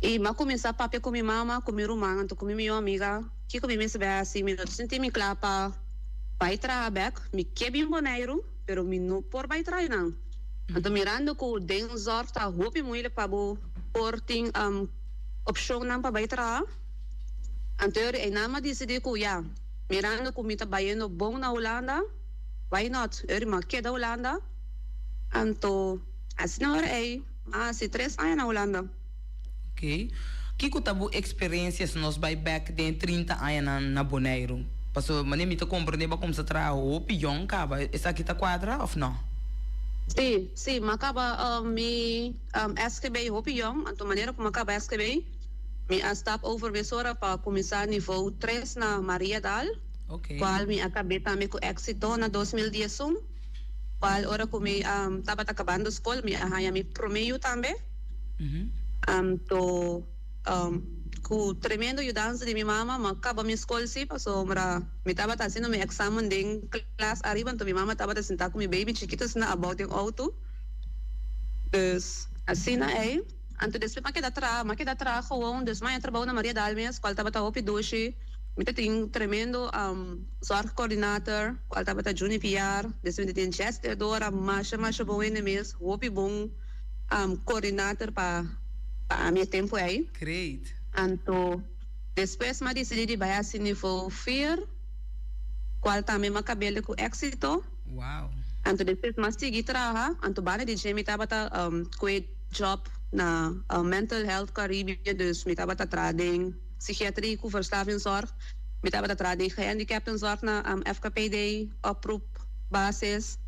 I m'a kuminsá papia ku mi mama, ku mi ruman, anto ku mi mihó amiga. Kiko mi mester bai hasi? Mi no ta sinti mi kla pa bai traha bek. Mi ke bin Boneiru, pero mi no por bai traha einan. Anto mirando ku den zorg ta hopi moeilijk pa bo por tin opshonnan pa bai traha, anto yori einan mi a disidí ku ya, mirando ku mi ta bayendo bon na Hulanda, why not? Yori mi a keda Hulanda. Anto asina ora ei mi a hasi tres aña na Hulanda. Ok. Kiko ta bo experiencia si nos bai bek den e 30 añanan na Boneiru? Pasobra manera mi ta comprende bo a cuminsa traha hopi yong caba. Esaki ta cuadra of no? Sí, sí, mi a caba mi SGB hopi yong, anto manera cu mi a caba SGB, mi a stap over mesora pa cuminsa nivo tres na Mariadal, Ok. cual mi a cab'é tambe cu exito na 2011, cual ora cu mi tabata cabando scol mi a haña mi prome yu tambe. Anto ku tremendo yudansa di mi mama m'a kaba mi skol si pasobra mi tabata hasiendo mi eksamen den klas ariba anto mi mama tabata sintá ku mi baby chikito asina abou den outo. Dus asina ei. Anto despues m'a keda traha, m'a keda traha gewoon dus m'a haña trabou na Maria Dalmes kual tabata hopi dushi. Mi ta tin tremendo zorgcoördinator kual tabata Juni Piar, despues mi ta tin Jess Teodora masha masha bon hende mes, hopi bon. Coördinator pa pa ami e tempu ei. Great. Anto despues m'a disidí di bai hasi nivo vier, kual tambe m'a kab'el ku éksito. Wow. Anto despues m'a sigui traha, anto banda di dje mi tabata kue job na Mental Health Caribbean, dus mi tabata traha den psikiatrie ku verslavingszorg, mi tabata traha den gehandicaptenzorg na FKPD, oproep basis.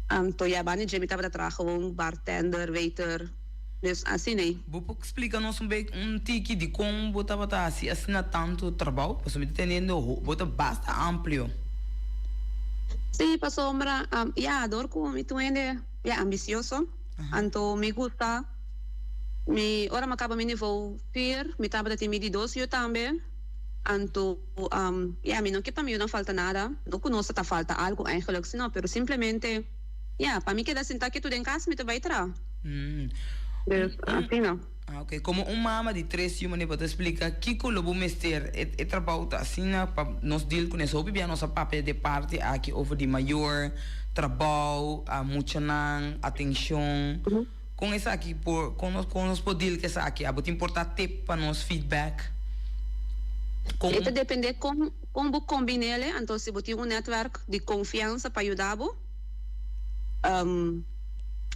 Anto ya banda dje mi tabata traha gewoon bartender, waiter, dus asina ei. Bo por splika nos un bek un tiki di kon bo tabata hasi asina tantu trabou? Pasobra mi ta teniendo bo ta basta amplio. Sí, pasobra ya dor ku mi ta un hende ya ambisioso, anto mi gusta mi ora mi a kaba mi nivo vier mi tabata tin mi di dos yu tambe. Anto, ya, mi no ke pa mi yunan falta nada, no ku nos ta ta falta algu eigenlijk si no, pero simplemente, ya, pa mi keda sintá ketu den kas mi ta bai traha. Dus, asina. Ah, oke. Komo un mama di tres yu, manera bo ta splika kiko lo bo mester e e trabou ta asina pa nos deal ku nes. Hopi bia nos a papia di e parti aki over di mayor, trabou, muchanan, atenshon. Kon esaki por, kon nos, kon nos por deal ku esaki? Abo tin por ta tip pa nos feedback? Kon E ta depende kon, kon bo kombin'el, anto si bo tin un netwerk di konfiansa pa yuda bo,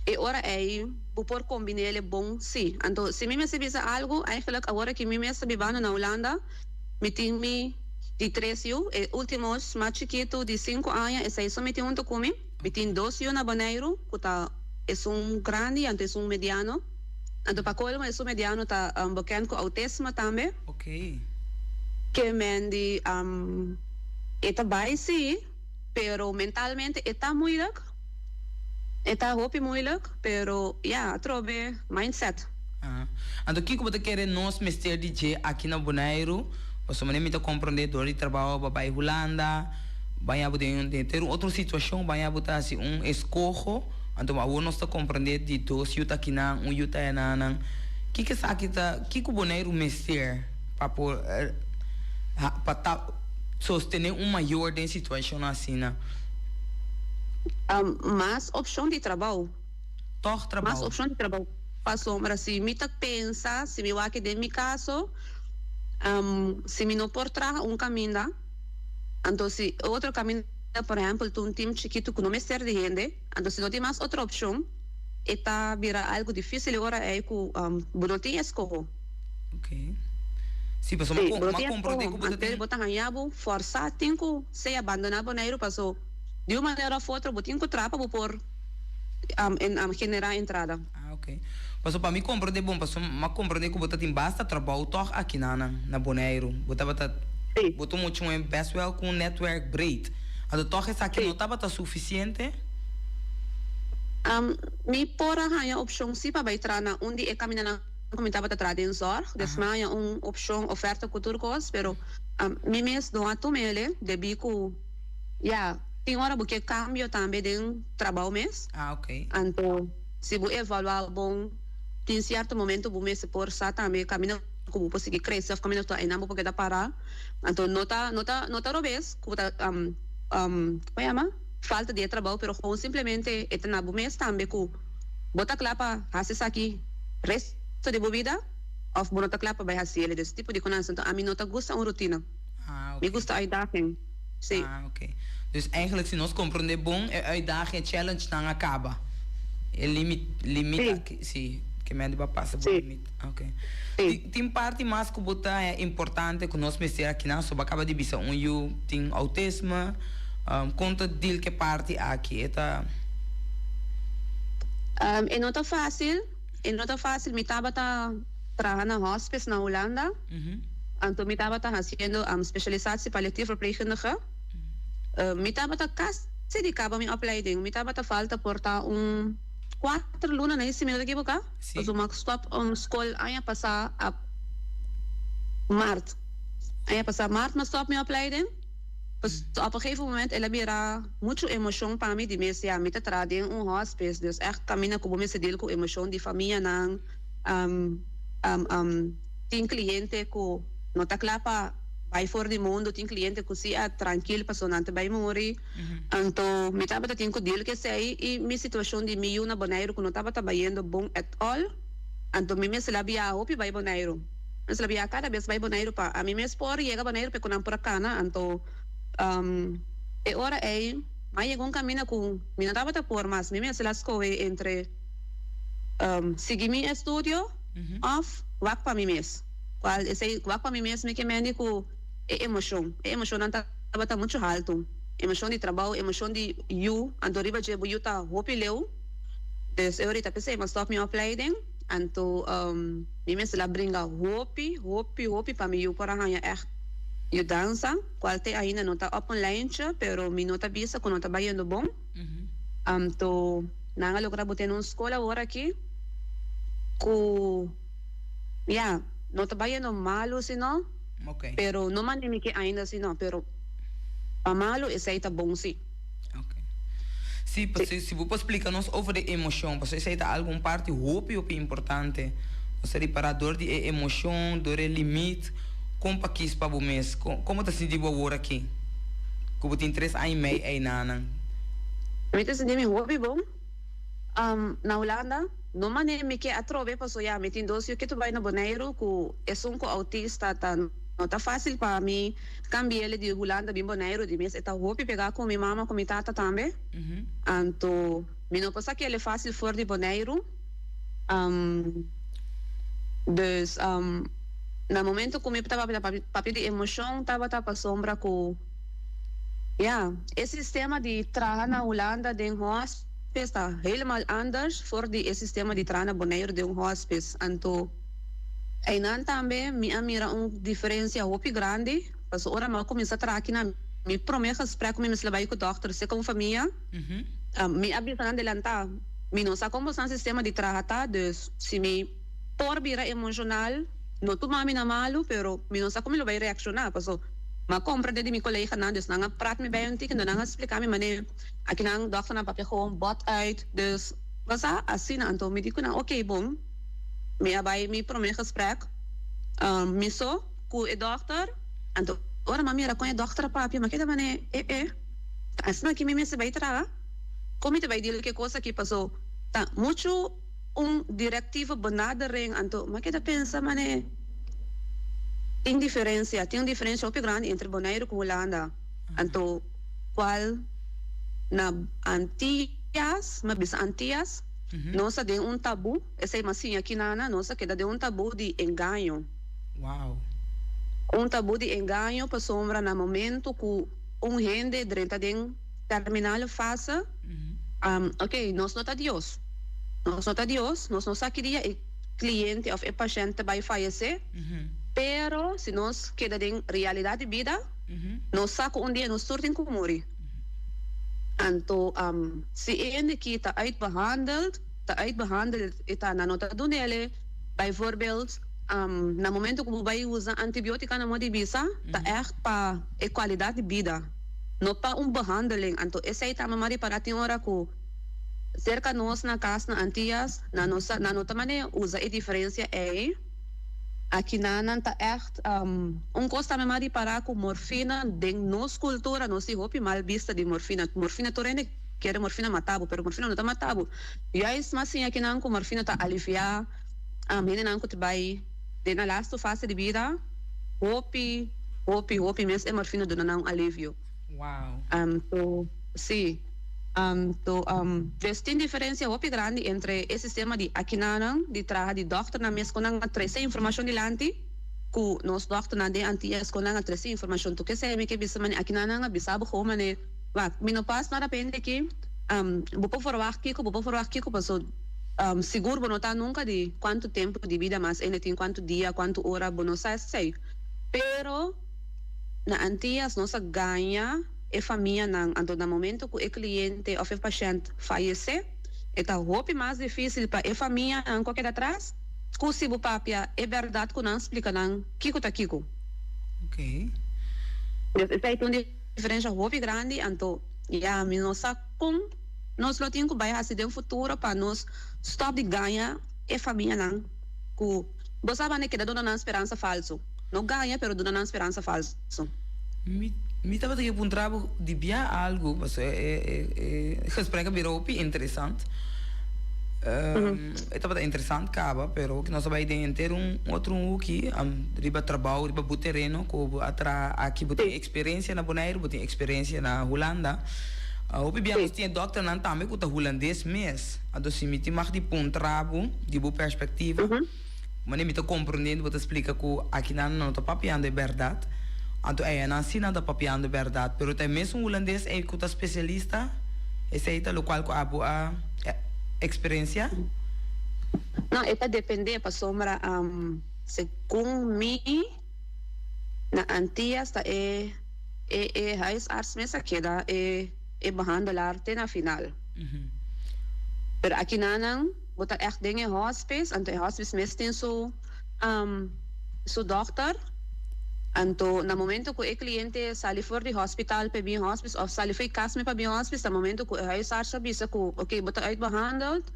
e ora ei bo por kombin'el bon si. Anto si mi mester bisa algu, eigenlijk awor aki mi mes ta bibando na Hulanda, mi tin mi di tres yu, e ultimo mas chikitu di sinku aña, esei so mi tin huntu ku mi. Mi tin dos yu na Boneiru ku ta esun grandi anto esun mediano. Anto pa kolmo esun mediano ta bekend ku autisme tambe. Ke men di e ta bai si, pero mentalmente e ta moeilijk. E ta hopi moeilijk, pero ya, atrobe mindset. Anto kiko bo ta kere nos mester di dje aki na Boneiru? Pasobra manera mi ta komprondé dor di trabou bo a bai Hulanda, baña bo den den un otro situashon, baña bo ta hasi un eskoho, anto awor nos ta komprondé di dos yu ta akinan, un yu ta ayanan. Kiko esaki ta, kiko Boneiru mester pa por pa ta sostené un mayor den situashonnan asina? Mas opshon di trabou. Tòg trabou. Mas opshon di trabou. Pasobra si mi ta pensa, si mi wak den mi kaso, si mi no por traha un kaminda, anto si otro kaminda, por ehèmpel, ta un tim chikitu ku no mester di hende, anto si no tin mas otro opshon, e ta bira algu difísil e ora ei ku bo no tin eskoho. Ok. Sí, pasobra Sí, bo no m'a tin komprondé eskoho. ku bo ta Anto tin. bo ta haña bo fòrsá tin ku sea bandoná Boneiru paso di un manera òf otro bo tin ku traha pa bo por generá entrada. Ah, ok. Pasobra pa mi komprondé bon, pasobra m'a komprondé ku bo ta tin basta trabou tòg aki na na Boneiru. Bo tabata, Sí. bo ta muchu un bèst wèl ku un nètwèrk breed. Anto tòg esaki no Sí. tabata sufisiente? Mi por a haña opshon sí pa bai traha na un di e kamindanan ku mi tabata traha den zòrg. Des mi a haña un opshon, oferta ku tur kos, pero mi mes no a tuma el'e debí ku ya tin ora bo ke kambio tambe den trabou mes. Ah, ok. Anto si bo evaluá bon tin sierto momento bo mester por sa tambe kaminda ku bo por sigui krese òf kaminda ku ta einan bo por keda pará. Anto no ta no ta no ta robes ku bo ta komo yama falta di e trabou pero gewoon simplemente e ta na bo mes tambe ku bo ta kla pa hasi esaki resto di bo bida òf bo no ta kla pa bai hasi el. Dus tipo di konan anto ami no ta gusta un rutina. Ah, Mi ok. gusta uitdaging. Sí. Ah, ok. Dus eigenlijk si nos comprende bon e uitdaging e challenge nan a caba. E limit, limit Sí. aki, si, ke men di bo a pasa bo Sí. limit. Ok. Sí. Tin, tin parti mas ku bo ta haña importante ku nos mester aki nan? So bo a caba di bisa un yu tin autisme, kon ta deal ke parti aki? E ta. E no ta facil, e no ta facil. Mi tabata traha na hospice na Hulanda. Anto mi tabata haciendo specialisatie palliatief verpleegkundige. Mi tabata casi di caba mi opleiding. Mi tabata falta por ta un cuater luna na si mi no ta equivoca. Pasobra mi a stop scol aña pasa a maart. Aña pasa maart mi a stop mi opleiding. Pasobra op een gegeven moment el a bira mucho emocion pa mi di mes ya mi ta traha den un hospice dus echt caminda cu bo mester deal cu emocion di famianan. Tin cliente cu no ta cla pa bay for di mundo, tin cliente cu si a trankil paso nan ta bay muri. Anto mi tabata tin cu deal cu esey y mi situacion di mi yu na Boneiru cu no tabata bayendo bon at all. Anto mi mester a biaha hopi bay Boneiru. Mi mester a biaha cada bes bay Boneiru pa ami mes por yega Boneiru pa cu nan por a cana. Anto e ora ey mi a yega un camina cu mi no tabata por mas. Mi mester a scohe entre sigui mi estudio òf wak pa mi mes. Kual esei wak pa mi mes mi ke mendi ku e emoshon. E emoshonnan tabata muchu haltu. Emoshon di trabou, emoshon di yu, anto riba dje bo yu ta hopi leu. Dus e orita p'esei mi a stòp mi opleiding, anto mi mester a bringa hopi, hopi, hopi pa mi yu por a haña ègt yudansa, kual te ainda no ta òp un lijntje, pero mi no ta bisa ku no ta bayendo bon. Anto nan a logra bot'é na un skol awor aki ku ya no ta bayendo malu sino pero no mane mi ke ainda sino pero pa malu esei ta bon si. Sí, pasobra si bo por splika nos over di emoshon, pasobra esei ta algu un parti hopi hopi importante. Nos ta ripará dor di e emoshon, dor e limit, kon pa kis pa bo mes. Kon bo ta sinti bo awor aki? Ku bo tin tres aña i mei einanan. Mi ta sinti mi hopi bon na Hulanda. No manera mi ke atrobe paso ya mi tin dos yu ke ta bai na Boneiru ku esun ku autista ta no ta fasil pa mi kambi'el di Hulanda bin Boneiru di mes e ta hopi pega ku mi mama ku mi tata tambe anto mi no por sake'el fasil for di Boneiru dus na momento ku mi tabata papia di emoshon tabata pasobra ku ya e sistema di traha na Hulanda den hospice ta helemaal anders for di e sistema di traha na Boneiru den un hospice. Anto einan tambe mi a mira un diferencia hopi grandi pasobra ora mi a cuminsa traha akinan mi prome gesprek ku mi mester bai ku dokter seka un famia mi a bisa nan delanta mi no sa kon boso nan sistema di traha ta dus si mi por bira emocional no tuma mi na malu pero mi no sa kon mi lo bai reacciona paso mi a comprende di mi coleganan dus nan a prat mi bij un tiki nan a splica mi mane akinan dokternan papia gewoon bot uit dus bo sa asina anto mi di ku nan ok bon mi a bai mi prome gesprek mi so ku e dokter anto. Ora m'a mira kon e dòkter a papia, m'a keda manera, e e, ta asina aki mi mester bai traha? Kon mi ta bai deal ku e kos aki? Paso ta muchu un directieve benadering, anto m'a keda pensa manera tin diferensia, tin un diferensia hopi grandi entre Boneiru ku Hulanda, anto kual na Antias, m'a bisa Antias, nos ta den un tabú, esei m'a siña kinana, nos a keda den un tabú di engaño. Wow. Un tabú di engaño pasobra na momento ku un hende drenta den terminale fase, ok, nos no ta Dios. Nos no ta Dios, nos no sa ki dia e cliente of e pashent ta bai fayesé, pero si nos keda den realidad di bida, nos sa ku un dia nos tur tin ku muri. Anto si e hende ki ta uitbehandeld, ta uitbehandeld e ta nan no ta dunele, bijvoorbeeld, Na momento ku bo bai usa antibiotika na moda di bisa ta ègt pa e kualidat di bida, no pa un behandeling. Anto esei ta mama ripará tin ora ku serka nos na kas na Antias nan no sa nan no ta manera usa e diferensia ei. Akinan nan ta ègt un kos ta mama ripará ku morfina den nos kultura nos tin hopi mal bista di morfina. Morfina tur hende kere morfina mata bo pero morfina no ta mata bo. Juist mas siña akinan ku morfina ta aliviá. Hendenan ku ta bai den nan lastu fase di bida, hopi, hopi, hopi mes e morfina duna nan un alivio. Wow. Anto, sí. Anto, pues tin diferencia hopi grandi entre e sistema di akinanan di traha di dòkternan mes ku nan a trese informashon dilanti ku nos dòkternan den Antillas ku nan a trese informashon. Tur kesei mi ke bisa mane akinanan a bisa bo gou mane, wak, mi no pas nada pa hende aki, bo por verwagt kiko, bo por verwagt kiko paso. Sigur bo no ta nunka di kuantu tempu di bida mas ende tin, kuantu dia, kuantu ora, bo no sa esei. Pero na Antias nos a gaña e famianan, anto na momento ku e kliente òf e pashènt fayesé, e ta hopi mas difísil pa e famianan ku a keda atras ku si bo papia e bèrdat ku nan splika nan kiko ta kiko. Dus esei ta un diferensha hopi grandi, anto ya mi no sa kon. Nos lo tin ku bai hasi den futuro pa nos stòp di gaña e famianan ku bo sa banda keda duna nan speransa falsu. No gaña pero duna nan speransa falsu. Mi mi tabata ke puntra bo di bia algu pasobra e e e gesprek a bira hopi interesant. E tabata interesant kaba pero nos a bai den henter un otro huki riba trabou riba bo tereno ku bo a traha aki bo tin eksperensia na Boneiru bo tin eksperensia na Hulanda. Hopi bia nos tin e dòkternan tambe ku ta hulandes mes. Anto si mi tin mag di puntra bo di bo perspektiva, manera mi ta komprondé bo ta splika ku akinan nan no ta papiando e bèrdat, anto eyanan si nan ta papiando e bèrdat, pero ta e mesun hulandes ei ku ta spesialista, esei ta lokual ku abo a eksperensiá? No, e ta dependé pasobra segun mi na Antias ta e. E e huisarts mes a keda e e behandelaar te na final. Pero akinanan bo ta echt den e hospice, anto e hospice mes tin su su dokter, anto na momento ku e kliente sali for di hospital pa e bin hospice of sali for e kas mes pa bin hospice ta momento ku e huisarts a bisa ku oke bo ta uitbehandeld,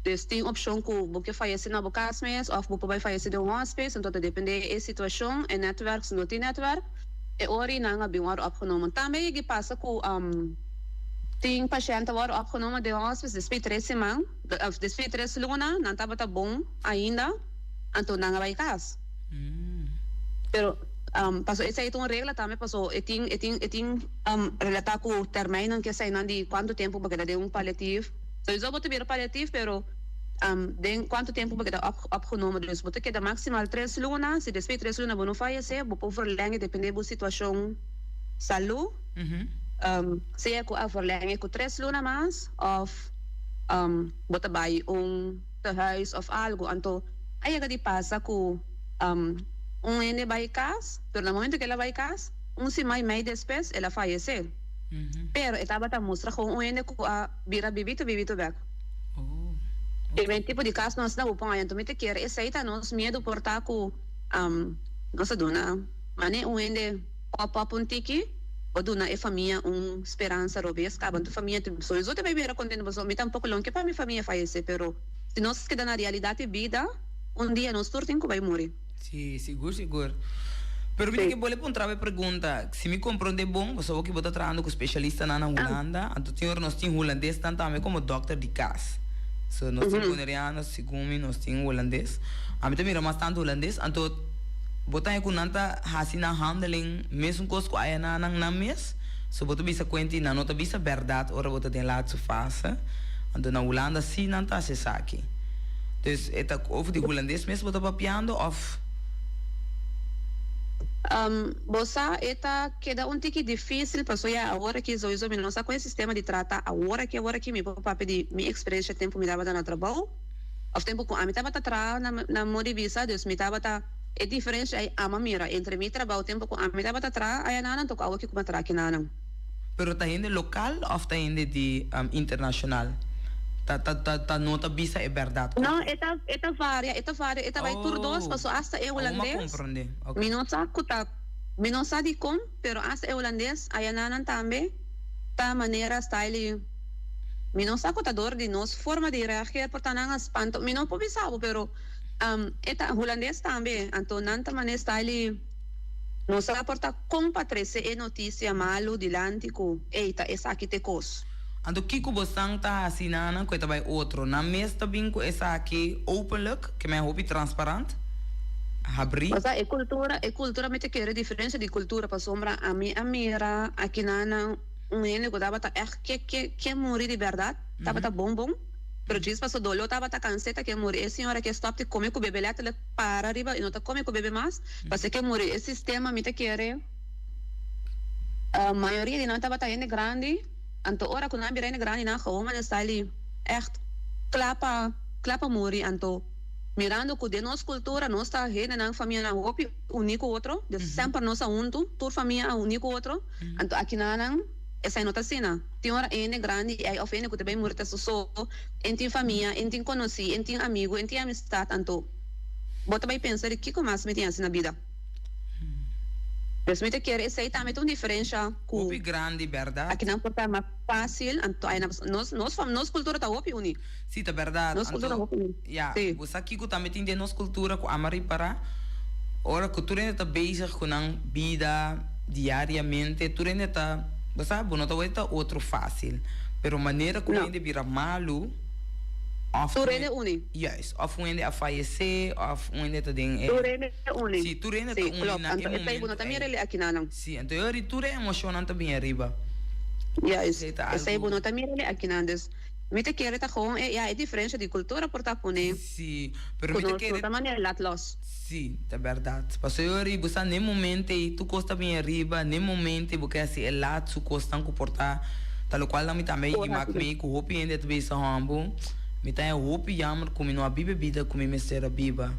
dus tin opshon ku bo ke fayese na bo kas mes of bo por bai fayese den un hospice, anto ta depende e situashon, e netwerk si no tin netwerk. E ora i nan a bin wòrdu opgenomen. Tambe yegi pasa ku tin pashènt a wòrdu opgenomen den hospice despues di tres siman, òf despues di tres luna nan tabata bon ainda, anto nan a bai kas. Pero paso esei ta un regla tambe paso e tin e tin e tin relatá ku termijnnan ku eseinan di kuantu tempu bo keda den un palliatief. Souiso bo ta bira palliatief pero. Den cuanto tempo bo keda opgenomen? Dus bo ta keda maximal tres luna. Si despues di tres luna bo no fayece, bo por verlengen depende bo situacion salud. Sea cu a verlengen cu tres luna mas of bo ta bay un tehuis of algo. Anto a yega di pasa cu un hende bay cas, pero na momento cu el a bay cas, un siman y mei despues el a fayece. Pero e tabata mustra con un hende cu a bira bibito bibito bek. E men tipo di cas nos na bo pon anto mi ta kier esey ta nos miedo por ta cu nos a duna mane un hende pop up un tiki bo duna e famia un speransa robes caba anto famia soiso ta bay bira contento pasobra mi tampoco lo ke pa mi famia fayece pero si nos keda na realidad di bida un dia nos tur tin cu bay muri. Si, sigur sigur. Pero mi ta ke bole puntra bo e pregunta, si mi kompronde bon, pasobra bo ki bo ta trahando ku spesialistanan na Hulanda, anto tin ora nos tin hulandesnan tambe komo dòkter di kas. So nos tin boneriano, segun mi nos tin hulandes. Ami ta mira mas tantu hulandes, anto bo ta haña ku nan ta hasi nan handeling mesun kos ku aya nan nan mes. So bo ta bisa kuenta i nan no ta bisa bèrdat ora bo ta den laatste fase. Anto na Hulanda si nan ta hasi esaki. Dus e ta over di hulandes mes bo ta papiando òf? Bo sa, e ta keda un tiki difísil paso ya awor aki souiso mi no sa kon e sistema di trata awor aki awor aki mi por papia di mi eksperensia tempu mi tabata na trabou òf tempu ku ami tabata traha na na modi bisa dus mi tabata e diferensia ei ama mira entre mi trabou tempu ku ami tabata traha ayanan anto ku awor aki ku mi a traha kinanan. Pero ta hende lokal òf ta hende di internashonal? Ta ta ta ta no ta bisa e bèrdat ku. No, e ta e ta varia, e ta varia, e ta bai tur dos paso asta e Oh, awor m'a hulandes komprondé. Ok. mi no sa ku ta mi no sa dikon pero asta e hulandes ayananan tambe ta manera style mi no sa ku ta dor di nos forma di reageer por ta nan a spanta mi no por bisa bo pero e ta hulandes tambe anto nan ta manera style Nos a raporta kon pa trese e notisia malu dilanti ku, Ey, ta esaki t'e kos. Anto kiko bosan ta hasi nanan ku e ta bai otro? Nan mes ta bin ku esaki openlijk, ke men hopi transparant, habrí. Pasá e kultura, e kultura mi ta kere diferensia di kultura pasobra ami a mira aki nanan un hende ku tabata ègt ke ke ke muri di bèrdat, tabata bon bon, pero djis paso doló tabata kans'é ta ke muri. E señora ke stòp di kome ku bebe lèterlik para riba i no ta kome ku bebe mas. Pasobra ke muri e sistema mi ta kere mayoria di nan tabata hende grandi, anto ora ku nan bira hende grandi nan gewoon mane sali ègt kla pa kla pa muri, anto mirando ku den nos kultura nos ta hendenan famianan hopi uní ku otro, dus semper nos a huntu, tur famia a uní ku otro, anto akinanan esei no ta asina, tin ora hende grandi ei òf hende ku ta bai muri ta su so, en tin famia, en tin konosí, en tin amigu, en tin amistat, anto. Bo ta bai pensa di kiko mas mi tin hasi na bida. Pues mi ta kere esei tambe ta un diferensha ku Hopi grandi, bèrdat? akinan por ta mas fásil, anto aynan nos nos fam nos kultura ta hopi uní. Sí, ta bèrdat. Nos kultura Anto, hopi uní. ya, Sí. bo sa kiko tambe tin den nos kultura ku ama ripará? Ora ku tur hende ta bezig ku nan bida diariamente, tur hende ta, bo sa, bo no ta wou ta otro fásil, pero manera ku No. hende bira malu òf Tur hende uni. Juist, of un hende a fayesé, of un hende ta den e. Tur hende ta uni. Sí, tur hende ta Sí, uni klopt. na e Anto esei bo no momento ta ei. mira el aki nan. Sí, anto e ora tur e emoshonnan ta bini ariba. Juist, Esei ta esei bo algu. no ta mira el aki nan. Dus, mi ta kere ta gewoon e, ya, e diferensha di kultura por ta pone Sí, pero ku mi ta nos no kere. ta manera lat los. Sí, ta bèrdat. Pasobra e ora ei bo sa n'e momento ei tur kos ta bini ariba, n'e momento ei bo ke hasi e lat su kosnan ku por ta ta lokual nan mi tambe a yigi mak mei ku hopi hende ta bisa hòmbu. Mi ta haña hopi jammer ku mi no a biba e bida ku mi mester a biba.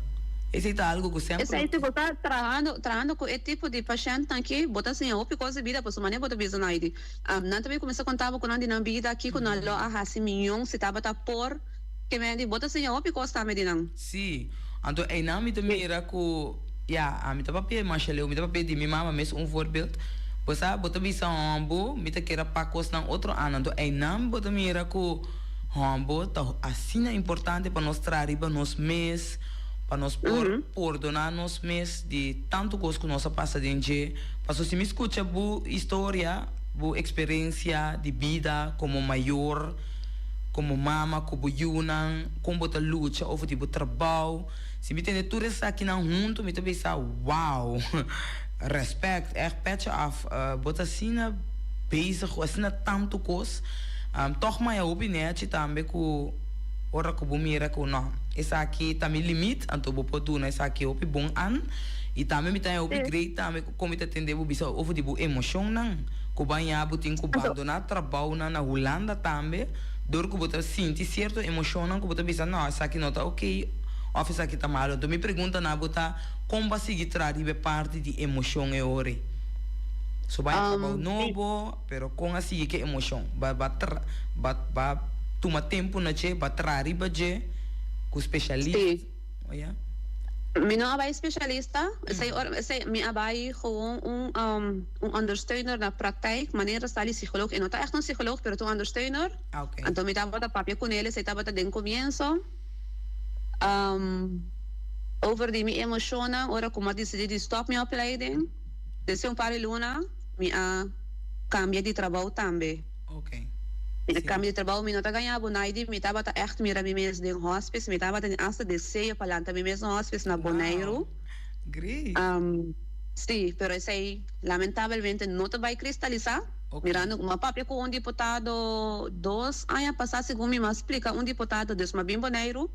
Esei ta algu ku semper Esei si bo ta trahando trahando ku e tipo di pashèntnan aki, bo ta siña hopi kos di bida pasobra manera bo ta bisa nan aidi. Nan ta bin kuminsá konta bo ku nan di nan bida kiko nan lo a hasi miñon si tabata por ke men di bo ta siña hopi kos tambe di nan. Sí, anto einan mi ta mira ku ya, ami ta papia masha leu, mi ta papia di mi mama mes un voorbeeld. Bo sa, bo ta bisa hòmbu mi ta kere a pak kosnan otro anda, anto einan bo ta mira ku. Hòmber ta asina importante pa nos traha riba nos mes, pa nos por pordoná nos mes di tantu kos ku nos a pasa den dje. Pasobra si mi skucha bo historia, bo eksperensia di bida komo mayor, komo mama ku bo yunan, kon bo ta lucha over di bo trabou, si mi tende tur esakinan huntu mi ta bisa, wow! Rèspèkt, ègt pètje af. Bo ta asina bezig ku asina tantu kos. Tòg maya hopi nèchi tambe ku ora ku bo mira ku nò, esaki ta mi limit, anto bo por duna esaki hopi bon an. I tambe mi ta haña hopi great tambe ku kon mi ta tende bo bisa over di bo emoshonnan ku baña bo tin ku bandoná trabounan na Hulanda tambe dor ku bo ta sinti sierto emoshonnan ku bo ta bisa nò esaki no ta oke òf esaki ta malu. Anto mi pregunta na bo ta kon bo a sigui traha riba e parti di emoshon e ora ei? So bo haña trabou nobo? Pero kon a sigui ke emoshon? Ba ba tra ba ba tuma tempu na dje, ba traha riba dje ku speshalista. Sí. O ya? Mi no a bai speshalista, esei ora esei mi a bai gewoon un un ondersteuner na praktijk, manera sa di psicoloog, e no ta ègt un psicoloog pero ta un ondersteuner. Ah oké. Anto mi tabata papia ku nel, esei tabata den komienso. Over di mi emoshonnan ora ku mi a disidí di stòp mi opleiding, desde un par di luna mi a kambia di trabou tambe. Mi a kambia di trabou, mi no ta gaña bo Naidi, mi tabata ègt mira mi mes den hospice, mi tabata tin asta deseo pa lanta mi mes un hospice na Boneiru. Sí, pero esei lamentabelmente no ta bai kristalisá. Mirando ku mi a papia ku un diputado dos aña pasá, segun mi, mi a splika un diputado, dus mi a bin Boneiru,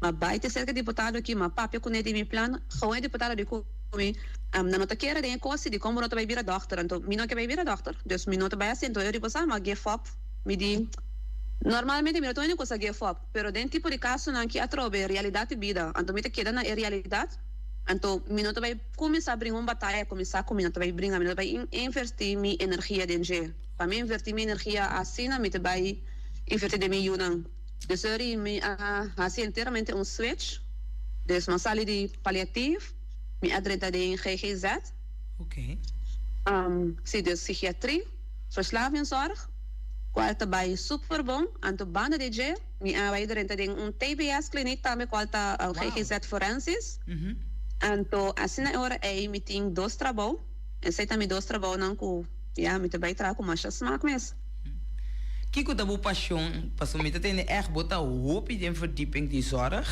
mi a bai te serka e diputado aki, mi a papia kuné di mi plan, gewoon e diputado di ku mi, Nan no ta kere den e kos di kon bo no ta bai bira dòkter, anto mi no ke bai bira dòkter, dus mi no ta bai hasi, anto e riba sa, mi a give up, mi di, normalmente mi no ta wende ku sa give up, pero den tipo di kasonan aki atrobe realidat di bida, anto mi ta keda na e realidat. Anto mi no ta bai kuminsá bringa un bataya ku mi sa ku mi no ta bai bringa, mi no ta bai invertí mi energia den dje. Pa mi invertí mi energia asina mi ta bai invertí den mi yunan. Dus ori mi a hasi enteramente un switch, dus mi a sali di paliatief, mi a drenta den ggz, si dus psichiatrie, verslavingszorg, kual ta bai super bon, anto banda di dje, Mi a bai drenta den un TBS kliniek tambe kual ta GGZ Forensisch. Anto asina e ora ei mi tin dos trabou. Esei ta mi dos trabounan ku ya mi ta bai traha ku masha smak mes. Kiko ta bo pashon? Pasobra mi ta tende ègt bo ta hopi den verdieping di zorg.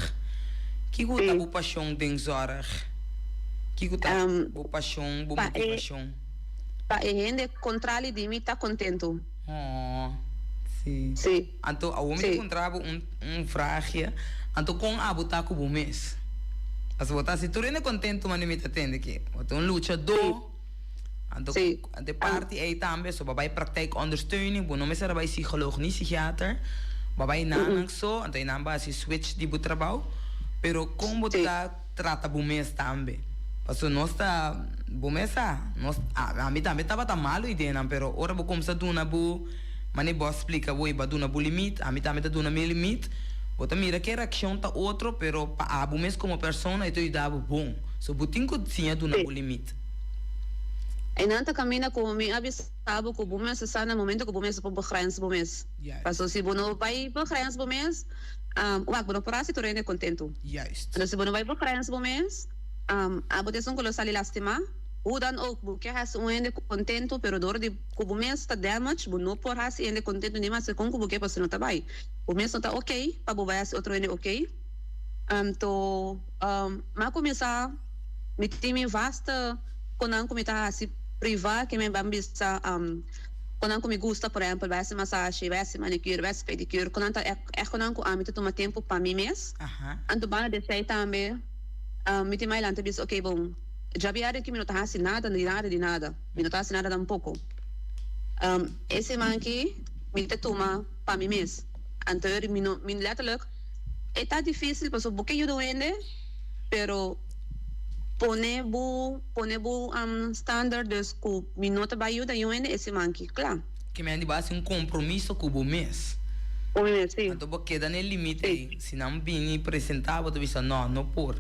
Kiko ta bo pashon den zorg? Kiko ta bo pashon, bo motivashon? Pa e hende kontrali di mi ta kontentu. Oh, si. Si. Anto awor mi ta puntra bo un un vraagje, anto kon abo ta ku bo mes? Pasobra bo ta hasi tur hende kontentu mane mi ta tende ki bo ta un luchadó, anto anto e parti ei tambe, so bo a bai praktijk ondersteuning, bo no mester a bai psicoloog ni psichiater, bo a bai nanan so, anto einan bo a hasi switch di bo trabou, pero kon bo ta trata bo mes tambe? Pasobra nos ta, bo mes sa, nos, ami tambe tabata malu ideanan, pero ora bo kumsa duna bo. Mane bo a splika bo i bo a duna bo limit, ami tambe ta duna mi limit. Bo ta mira ke reakshon ta otro, pero pa abo mes komo persona e ta yuda bo bon. So bo tin ku siña duna bo limit. Einan ta kaminda ku mi a bisa bo ku bo mester sa na momento ku bo mester por begrens bo mes. Pasobra si bo no bai begrens bo mes, wak, bo no por hasi tur hende kontentu. Entonces si bo no bai begrens bo mes, abo ta esun ku lo sali lastimá. Hoe dan ook, bo ke hasi un hende kontentu, pero dor di ku bo mes ta damage, bo no por hasi hende kontentu ni maske kon ku bo ke pasobra no ta bai. Bo mes no ta ok pa bo bai hasi otro hende ok. Anto, mi a kuminsá, mi tin mi vaste konan ku mi ta hasi privá ke mi ban bisa konan ku mi gusta, por ehèmpel bai hasi masashi, bai hasi manicure, bai hasi pedicure, konan ta ègt konan ku ami ta tuma tempu pa mi mes. Anto banda di esei tambe mi tin mai lanta bisa ok bon. Djabièrnè aki mi no ta hasi nada, di nada, di nada. Mi no ta hasi nada tampoko. E siman aki mi ta tuma pa mi mes. Anto mi no, mi letterlijk, e ta dificil pasobra bo ke yuda un hende, pero pone bo, pone bo standard dus ku mi no ta bai yuda un hende e siman aki. Kla. Ke men di bo hasi un kompromiso ku bo mes. Ku mi mes, si. Anto bo keda na e limite ei. Si nan bini presentá bo ta bisa no, no por.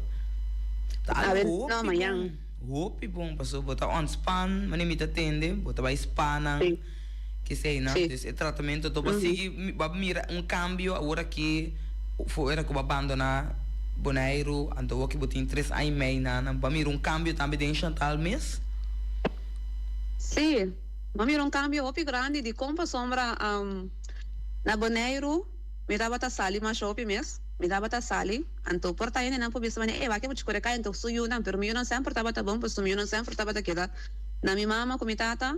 Ta algo hopi bon, hopi bon pasobra bo ta ontspan, manera mi ta tende, bo ta bai spa nan, kesei nan. Dus e tratamento to bo a sigui, bo a mira un kambio awor aki fuera ku bo a bandoná Boneiru, anto awor ki bo tin tres aña i mei nan, bo a mira un kambio tambe den Chantal mes? Sí, bo a mira un kambio hopi grandi dikon pasobra na Boneiru. Mi tabata sali masha hopi mes. Mi tabata sali, anto por ta hendenan por bisa mane, Ey, wak e mucha kore kai anto su yunan, pero mi yunan semper tabata bon, pasobra mi yunan semper tabata keda na mi mama ku mi tata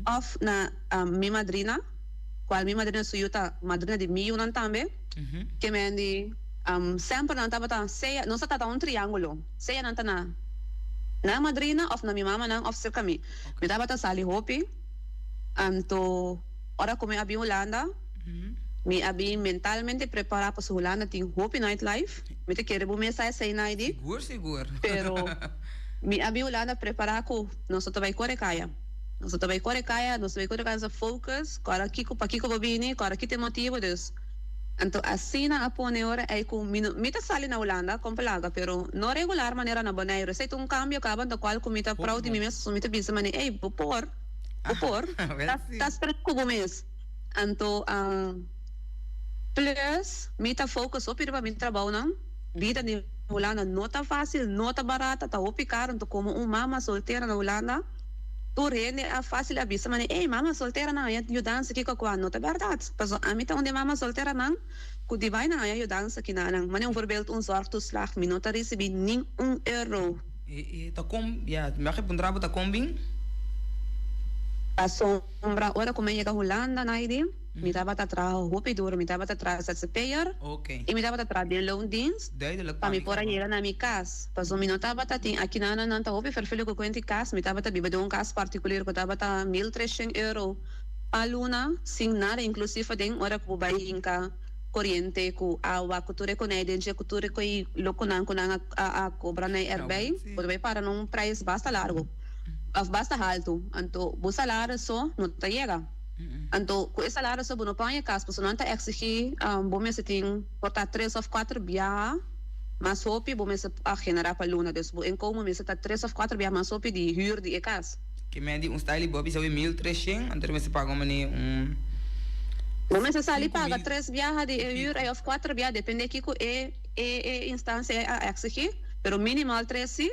òf na mi madrina, kual mi madrina su yu ta madrina di mi yunan tambe. Ke men di semper nan tabata sea, nos a tata un triángulo, sea nan ta na nan madrina òf na mi mamanan òf serka mi. Mi tabata sali hopi, anto ora ku mi a bin Hulanda, Mi a bin mentalmente prepara pasobra Hulanda tin hopi nightlife. Mi ta kere bo mes sa esei Naidy. Sigur sigur. Pero mi a bin Hulanda prepara ku nos no ta bai kore kaya. Nos no ta bai kore kaya, nos ta bai kore kaya nos ta focus kòrda kiko pakiko bo bini, kòrda ki ta e motibu dus. Anto asina a pone ora ei ku mi no mi ta sali na Hulanda kon plaga pero no regular manera na Boneiru. Esei ta un kambio kaba anto kual ku mi ta proud di mi mes pasobra mi ta bisa manera ey bo por, bo por ta streng ku bo mes. Anto plus mi ta focus hopi riba mi trabounan, bida di. Hulanda no ta fácil, no ta barata, ta hopi caro, anto como un mama soltera na Hulanda, tur hende a fácil a bisa mane, ey, mama soltera nan haña yudansa kiko kua, no ta berdad, pasobra ami ta un di e mama solteranan ku di bai nan haña yudansa kinanan, mane un voorbeeld un zorgtoeslag, mi no ta ricibi nin un euro. E ta kon, ya, mi a puntra bo ta kon bin? Pasobra ora ku mi a yega Hulanda, Naidi, mi tabata traha hopi duro, mi tabata traha zzp'er i mi tabata traha den loondienst Duidelijk pa pa mi mi por a kaba. yega na mi kas. Pasobra mi no tabata tin, aki nan nan ta hopi ferfelu ku kuenti kas, mi tabata biba den un kas partikulier ku tabata mil treshen euro pa luna, sin nada inklusief aden ora ku bo bai hinka koriente ku awa ku tur e konei den dje ku tur e koi lokunan ku nan a a kobra na e erbei, bo ta bai para na un prijs basta largu òf basta haltu. Anto bo salaris so no ta yega. Anto ku e salaris so bo no por haña kas pasobra nan ta eksigí bo mester tin por ta tres òf kuater biaha mas hopi bo mester a generá pa luna. Dus bo inkomen mester ta tres òf kuater biaha mas hopi di hür di e kas. Ke men di un style bo a bisa wi 1300, anto mester paga un mane un. Bo mester sali Sinku paga mil tres biaha di i e pico. huur ei of kuater biaha, depende kiko e e e instancia ei a exigi, pero minimal tres si.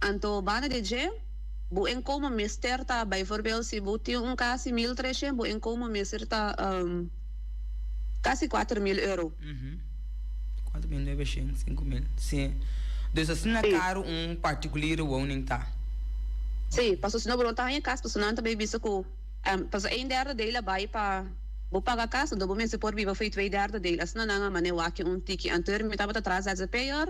Anto banda di dje, bo inkomen mester ta, bijvoorbeeld si bo tin un kas di 1300, bo inkomen mester ta kasi 4000 euro. 4900, 5000, si. Dus asina Sí. caro un particuliere woning ta. Sí, pasobra si no bo no ta haña kas, pasobra nan ta bay bisa ku, pasobra een derde deel a bay pa bo paga kas, anto bo mester por biba for twee derde deel. Asina nan a mane wak un tiki. Anto mi tabata traha zzp'er,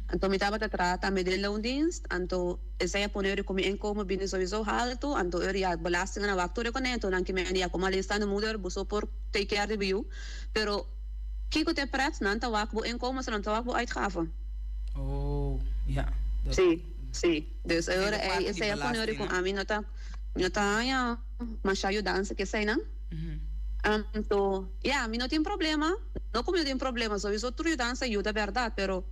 anto mi tabata traha tambe den loondienst, anto esei a pone ori ku mi inkomen bini sowieso haltu, anto ori ya belastingan a wak tur e kuné, anto nan ke mende ya komo alleenstaande moeder bo so por take care di bo yu, pero Kiko ta e pret? Nan ta wak bo inkomen, so nan ta wak bo uitgaven. Oh, ja. Dat. Sí, sí. Dus e Esei ora ta ei, parti di esei a pone ora belasting, ku no? ami no ta, mi no ta haña masha yudansa ku eseinan. Anto, ya, mi no tin problema. No ku mi no tin problema, sowiso tur yudansa yuda bèrdat, pero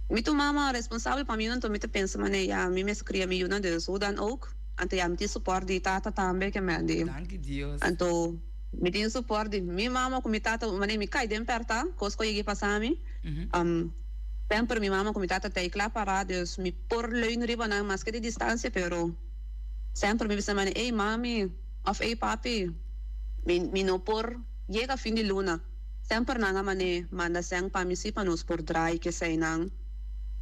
mi ta un mama responsabel pa mi yunan, anto mi ta pensa manera, ya, mi mester kria mi yunan, dus hoe dan ook. Anto, ya, mi tin support di tata tambe, ke men di. Danki Dios. Anto. Mi tin support di mi mama ku mi tata manera mi kai den pèrta kos ku a yega pasa mi semper mi mama ku mi tata ta ei kla pará dus mi por leun riba nan maske di distansia pero semper mi bisa manera ey mami òf ey papi mi mi no por yega fin di luna semper nan a mane manda sèn pa mi si pa nos por draai keseinan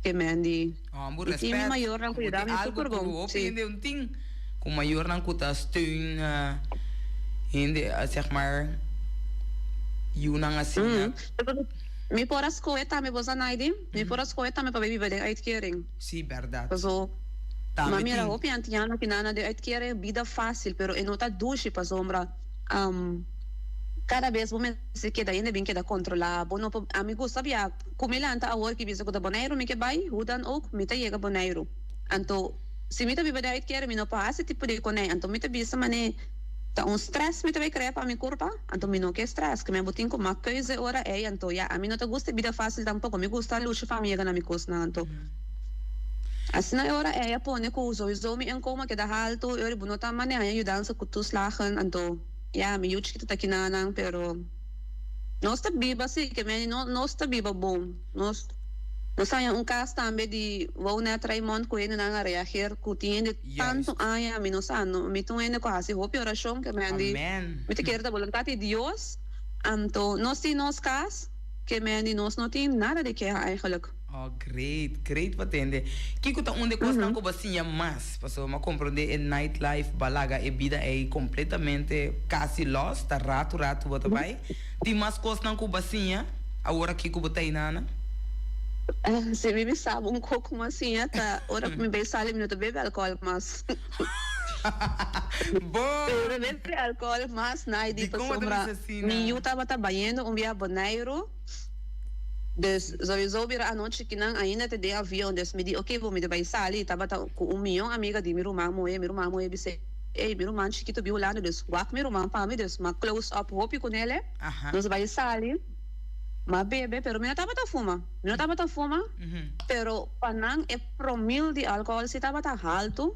ke men di Bo mi tin mi respet mayornan ku bo yuda tin mi algo super ku bon hopi si. hende un tin ku mayornan ku ta steun hende zeg maar yunan asina. Mi por a skohe tambe bo sa Naidi, mi por a skohe tambe pa bai biba den uitkering. Si berdad. Paso Tambe ma mira tin. hopi antiano ki nan na den uitkering bida facil pero e no ta dushi pasobra cada bes bo mester keda hende bin keda controla bo no por ami gusta bia Ku mi lanta awor ki bisa ku ta Boneiru mi ke bai, hoe dan ook, mi ta yega Boneiru. Anto, si mi ta biba den uitkering mi no por hasi tipo di konei. Anto mi ta bisa manera ta un stress mi ta bai krea pa mi kurpa, anto mi no ke stress, ke mi a bo tin ku mak keuze ora ei, anto ya, ami no ta gusta e bida fasil tampoko, mi gusta lucha pa mi yega na mi kosnan, anto asina e ora ei a pone ku souiso mi inkomen a keda haltu, e ora bo no ta maneha yudansa ku toeslagen, anto ya, mi yu chikitu ta kinanan, pero. Nos ta biba si ke meni no nos ta biba bon. Nos nos haña un kas tambe di Woonnet Raymond ku hendenan a reageer ku tin hende tantu Juist. aña mi no sa no mi ta un hende ku hasi hopi orashon ke meni Amen. mi ta kere ta boluntat di Dios anto nos tin nos kas ke meni nos no tin nada di keha eigenlijk. Oh great, great pa tende. Kiko ta un de kosnan ku bo a siña mas? Pasobra mi a komprondé e nightlife balaga e bida ei kompletamente kasi lòs, ta ratu ratu bo ta bai. Tin mas kosnan ku bo a siña awor aki ku bo ta ei nana? Si mi bisa bo un kos ku mi a siña ta ora ku mi bai sali mi no ta bebe alkohòl mas. Bo! Mi no ta bebe alkohòl mas, Naidi, Dikon bo ta pasobra bisa asina? mi yu tabata bayendo un bia Boneiru. Dus sowieso bira anochi ki nan ainda ta den avion dus mi di oke bo mi ta bai sali tabata ku un mion amiga di mi ruman moe mi ruman moe bis'e ey mi ruman chikito bi Hulanda dus wak mi ruman pa mi dus m'a close up hopi ku nele nos bai sali m'a bebe pero mi no tabata fuma mi no tabata fuma pero pa nan e promil di alcohol si tabata haltu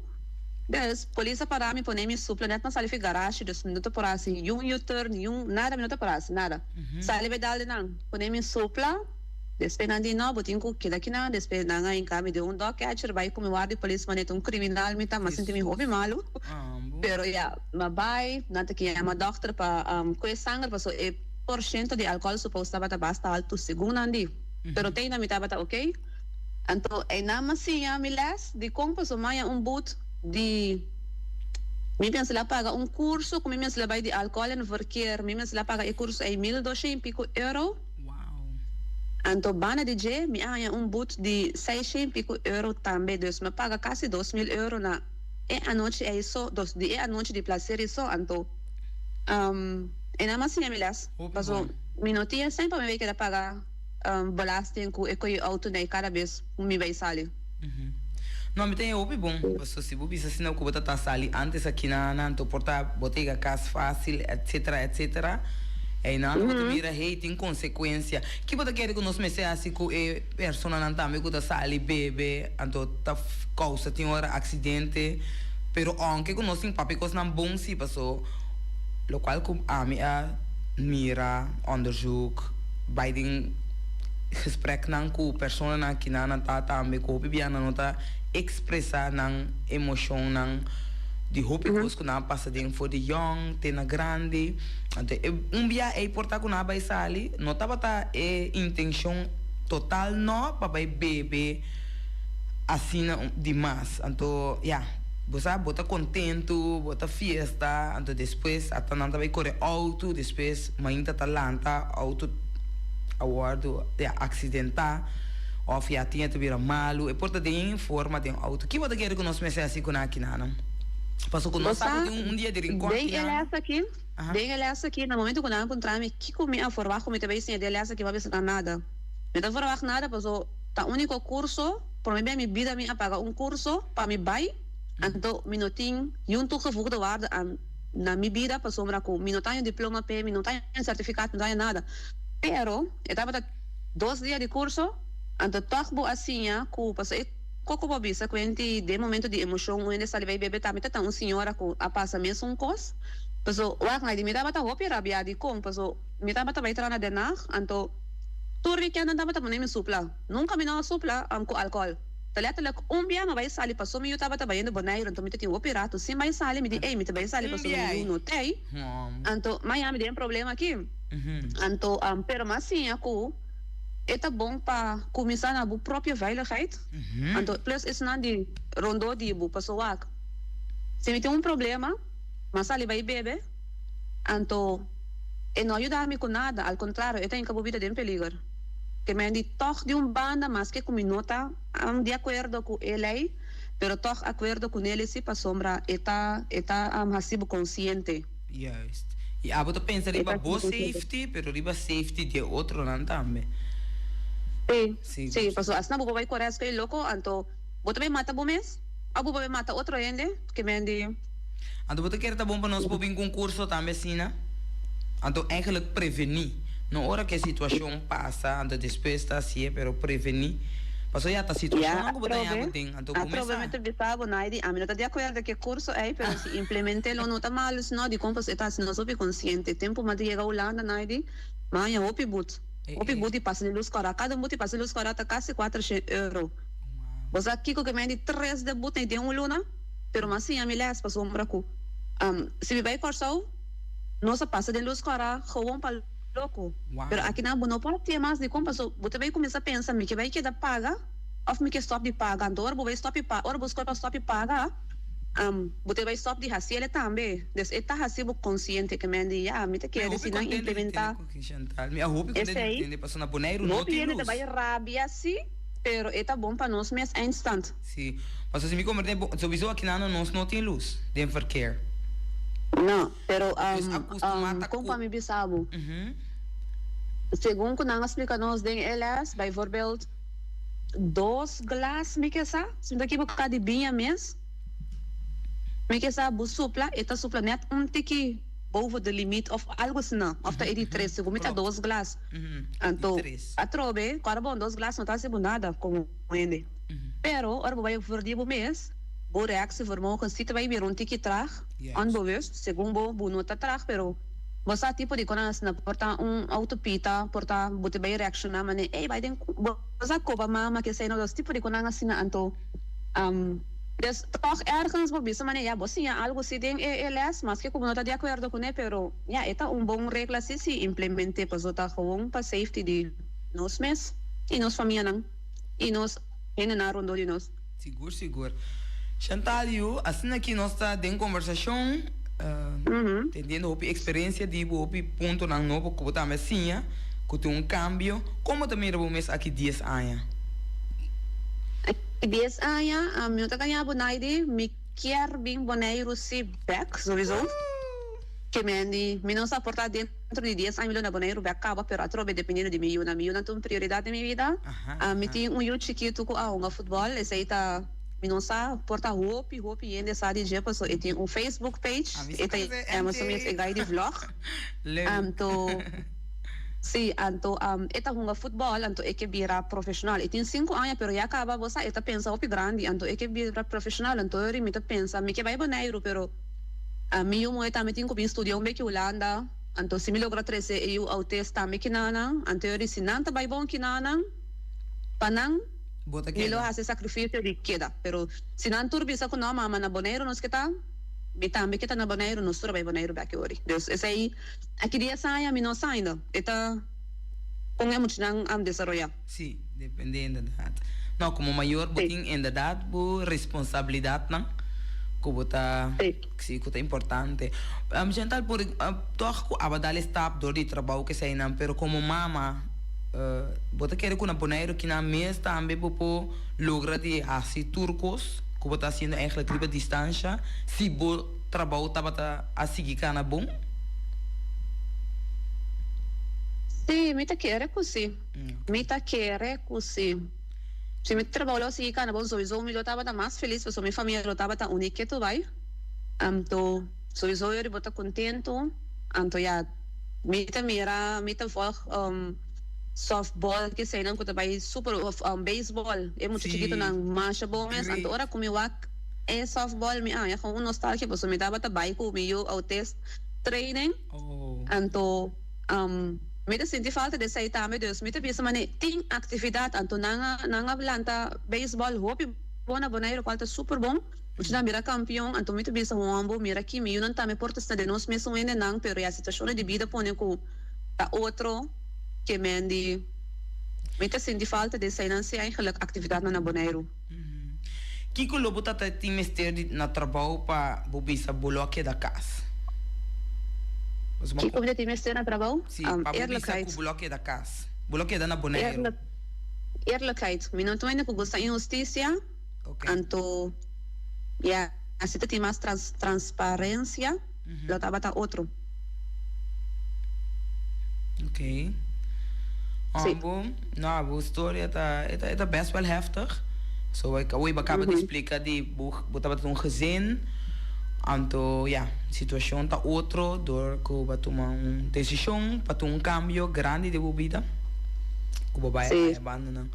dus polis a para mi pone mi supla net m'a sali fi garashi dus mi no ta por hasi niun U-turn niun nada mi no ta por hasi nada. Sali bedal di nan, pone mi supla. Despues nan di no, bo tin ku keda kinan. Despues nan a hinka mi den un dog catcher bai ku mi warda di polis manera ta un kriminal mi ta. Mi a sinti mi hopi malu. Pero ya, mi a bai, nan ta ke yama dòkter pa kue sanger paso e porshento di alkòl supos tabata basta altu segun nan di. Pero te ainda mi tabata oke. Anto einan mi a siña mi lès dikon paso maña un but di mi mester a paga un kurso ku mi mester a bai di alkòl en verkeer. Mi mester a paga e kurso ei mil doshen i piko euro. Anto banda di dje mi a haña un but di seishen i piko euro tambe. Dus mi a paga kasi 2000 euro na e anochi ei so, dos di e anochi di placer ei so. Anto einan mi a siña mi lès paso mi no tin e sèn pa mi bai keda paga. Belasting ku e koe auto nei kada bes ku mi bai sali. No, mi ta e hopi bon. Paso si bo bisa asina ku bo ta ta sali antes aki na nan to por ta bo ta yega kas fasil etcetera etcetera. Einan bo ta mira hey tin konsekuensia. Ki bo ta kere ku nos mester hasi ku e personanan tambe ku ta sali bebe anto ta kousa tin ora aksidente pero ounke ku nos tin papia kosnan bon si paso lokual ku ami a mira onderzoek. Bai den gespreknan ku personanan kinan nan ta tambe ku hopi bia nan no ta ekspresá nan emoshonnan di hopi kos ku nan a pasa den for di yòn te na grandi. Anto e un bia ei por ta ku nan a bai sali no tabata e intenshon total no pa bai bebe asina di mas. Anto ya. Bo sa, bo ta kontentu, bo ta fiesta, anto despues ata nan ta bai kore outo, despues mainta ta lanta, outo a wòrdu ya aksidentá òf ya tin e ta bira malu, e por ta den forma den outo. Ki bo ta kere ku nos mester hasi ku nan akinanan? Pasobra ku Bo nos sa sa, ku tin un dia di rincon den e akinan. lès aki, den e lès aki, na momento ku nan a puntra mi kiko mi a forwagt ku mi ta bai siña den e lès aki, mi a bisa nan nada. Mi ta forwagt nada pasobra ta úniko kurso. Prome bia mi bida mi a paga un curso pa mi bay, anto mi no tin niun toegevoegde waarde aan na mi bida pasobra cu mi no ta haña diploma p'e, mi no ta haña certificaat, mi no ta haña nada. Pero e tabata dos dia di curso, anto tog bo a siña cu pasobra e coco bo a bisa cu hende den momento di emocion un hende sali bay bebe tambe ta ta un señora cu a pasa mesun cos. Pasobra wak mi tabata hopi rabia dicon pasobra mi tabata bay traha na Den Haag anto tur weekend nan tabata pone mi supla. Nunka mi no a supla ku alkohòl. Ta lètterlijk un bia mi a bai sali paso mi yu tabata bayendo Boneiru anto mi ta tin hopi ratu sin bai sali mi di ey mi ta bai sali Un paso mi bia yu ei. no t'ey anto maya mi den problema aki anto pero mi a siña ku e ta bon pa kuminsá na bo propio veiligheid anto plus esnan di rondó di bo paso wak si mi tin un problema mi a sali bai bebe anto e no a yuda mi ku nada al kontrario e ta hinka bo bida den peliger. Ke men di tòg di un banda maske ku mi no ta di akuerdo ku e lei, pero tòg akuerdo ku nele si pasobra e ta e ta hasi bo konsiente. Juist. I abo ta pensa E riba ta hasi bo bo konsiente. safety, pero riba safety di e otronan tambe. Sí, Sigur, sí, sigur. pasobra asina bo por bai kore askei loko, anto bo ta bai mata bo mes òf bo por bai mata otro hende, ke men di. Anto bo ta kere ta bon pa nos por bin ku un kurso tambe asina? Anto eigenlijk prevení. No ora ku e situashon pasa, anto despues ta hasié, pero prevení. Pasobra ya ta Ya, situashonnan ku bo ta haña atrobe, bo den, anto bo atrobe mester. mi ta bisa bo, Naidi, ami no ta di akuerdo ku e kurso ei, pero si implement'é lo no ta malu, sino dikon pasobra e ta hasi nos hopi konsiente. Tempu mi a yega Hulanda, Naidi, mi a haña hopi but, hopi but di pasa di lus kòrá. Kada but di pasa di lus kòrá ta kasi kuatershen euro. Bo sa kiko ku mi a di tres de but nei den un luna? Pero m'a siña mi les pasobra ku si mi bai Kòrsou nos a pasa den lus kòrá gewoon pa loko. Pero akinan bo no por hasié mas dikon paso bo ta bai kuminsá pensa mi ke bai keda paga òf mi ke stòp di paga. Anto ora bo bai stòp di paga ora bo skohe pa stòp di paga bo ta bai stòp di hasiel tambe. Dus e ta hasi bo konsiente ke men di ya mi ta Mi a kere hopi si nan kontento di implementá tende ku Chantal. Mi a hopi kontento di esei. tende pasobra na Boneiru no Hopi tin hende ta lus. bai rabia si pero e ta bon pa nos mes eindstand. Sí, pasobra si mi komprende bo, sowiso akinano nos no tin lus den verkeer. No, pero Dus a kustumá ta kon ku. pa mi bisa bo? Segun ku nan a splika nos den e les, bijvoorbeeld dos glas mi ke sa, si mi ta ekiboká di biña mes, mi ke sa bo supla, e ta supla nèt un tiki boven de limiet òf algu asina, òf ta e di tres, segun mi ta Klopt. dos glas. Di Anto, tres. atrobe, ku ora bon dos glas no ta hasi bo nada komo hende. Pero ora bo bai verdi bo mes, bo reactievermogen si ta bai bira un tiki traag, Juist. onbewust, segun bo, bo no ta traag, pero Bo sa tipo di konan asina por ta un auto pita, por ta bo ta bay reacciona mane ey bay den bo sa koba mama kesey no dos tipo di konan asina anto des tog ergens bo bisa mane ya bo siña algo si den e les maske ku bo no ta di akuerdo kune pero ya e ta un bon regla si si implemente paso ta gewoon pa safety di nos mes y nos famianan y nos hendenan rondó di nos. Sigur sigur. Chantal yu, asina ki nos ta den kombersashon, tendiendo hopi eksperensia di bo, hopi puntonan nobo ku bo tambe a siña, ku tin un kambio. Kon bo ta mira bo mes aki dies aña? Aki dies aña, mi no ta gaña bo Naidi, mi kier bin Boneiru si bek, sowieso. Ke men di, mi no sa por ta dentro di dies aña mi lo na Boneiru bek kaba, pero atrobe dependiendo di mi yunan. Mi yunan ta un prioridat den mi bida. Mi tin un yu chikitu ku a hunga futbòl, esei ta, mi no sa por ta hopi, hopi hende sa di dje, pasobra e tin un Facebook page, e ta yama su mes e guy di vlog. Anto, si, anto e ta hunga futbòl, anto e ke bira profeshonal. E tin sinku aña, pero ya kaba, bo sa, e ta pensa hopi grandi, anto e ke bira profeshonal. Anto yori mi ta pensa, mi ke bai Boneiru, pero. Mi yu muhé tambe tin ku bin studia un beki Hulanda, anto si mi logra trese e yu autes tambe kinanan, anto yo di si nan ta bai bon kinanan, pa nan Bo ta mi lo keda. hasi sakrifisio di keda. Pero si nan tur bisa ku no mama na Boneiru nos ke ta, mi tambe ke ta na Boneiru, nos tur a bai Boneiru beki ori. Dus esei aki dies aña mi no sa ainda, e ta kon e muchanan a desaroyá. Sí, depende inderdaad. No, como mayor bo Sí. tin inderdaad bo responsabilidadnan cu bo ta, Sí. sí, cu ta importante. Um, Chantal, por, uh, toch cu aba dal e stap door di trabou keseinan, pero como mama, uh, bo ta kere cu na Boneiru kinan mes tambe bo por logra di haci tur cos cu bo ta haciendo eigenlijk riba distancia, si bo trabou tabata a sigui cana bon? Sí, mi ta kere cu sí. Mi ta kere cu si. Si mi trabou lo sigui cana bon sowiso mi lo tabata mas feliz pasobra mi famia lo tabata uni ketu bay. Anto sowiso yo riba ta contento. Anto ya mi ta mira mi ta volg softball keseynan cu ta bay super of baseball e mucha chikitonan masha bon mes. Anto ora cu mi wak e softball mi haña gewoon un nostalgia pasobra mi tabata bay cu mi yu autist training. Anto. Mi ta sinti falta di esei tambe, dus mi ta bisa manera tin actividad, anto nan a nan a lanta baseball hopi bon na Boneiru cual ta super bon, muchanan bira campeon, anto mi ta bisa hombo mira aki mi yunan tambe por ta sta den nos mesun hendenan, pero ya situacionnan di bida pone cu ta otro ke men di mi ta sinti falta di eseinan si eigenlijk actividadnan na Boneiru. Kiko lo bo ta ta tin mester di na trabou pa bo bisa bo lo a keda kas? Kiko bo ta tin mester na trabou? Si, pa bo bisa Eerlijkheid. ku bo lo a keda kas. Bo lo keda na Boneiru. Eerlijkheid. Mi no ta wende ku gusta inhustisia, anto ya si ta tin mas transparensia lo tabata otro. Ok. Sí. Ambo, no, bo storia ta, e ta, e ta best wel heftig. So, ik, awor bo a kaba di splika di bo, bo tabata un gezin, anto ya, situacion ta otro door cu bo a tuma un decision pa tuma un cambio grandi den bo bida, cu bo bai Sí. a abandonan.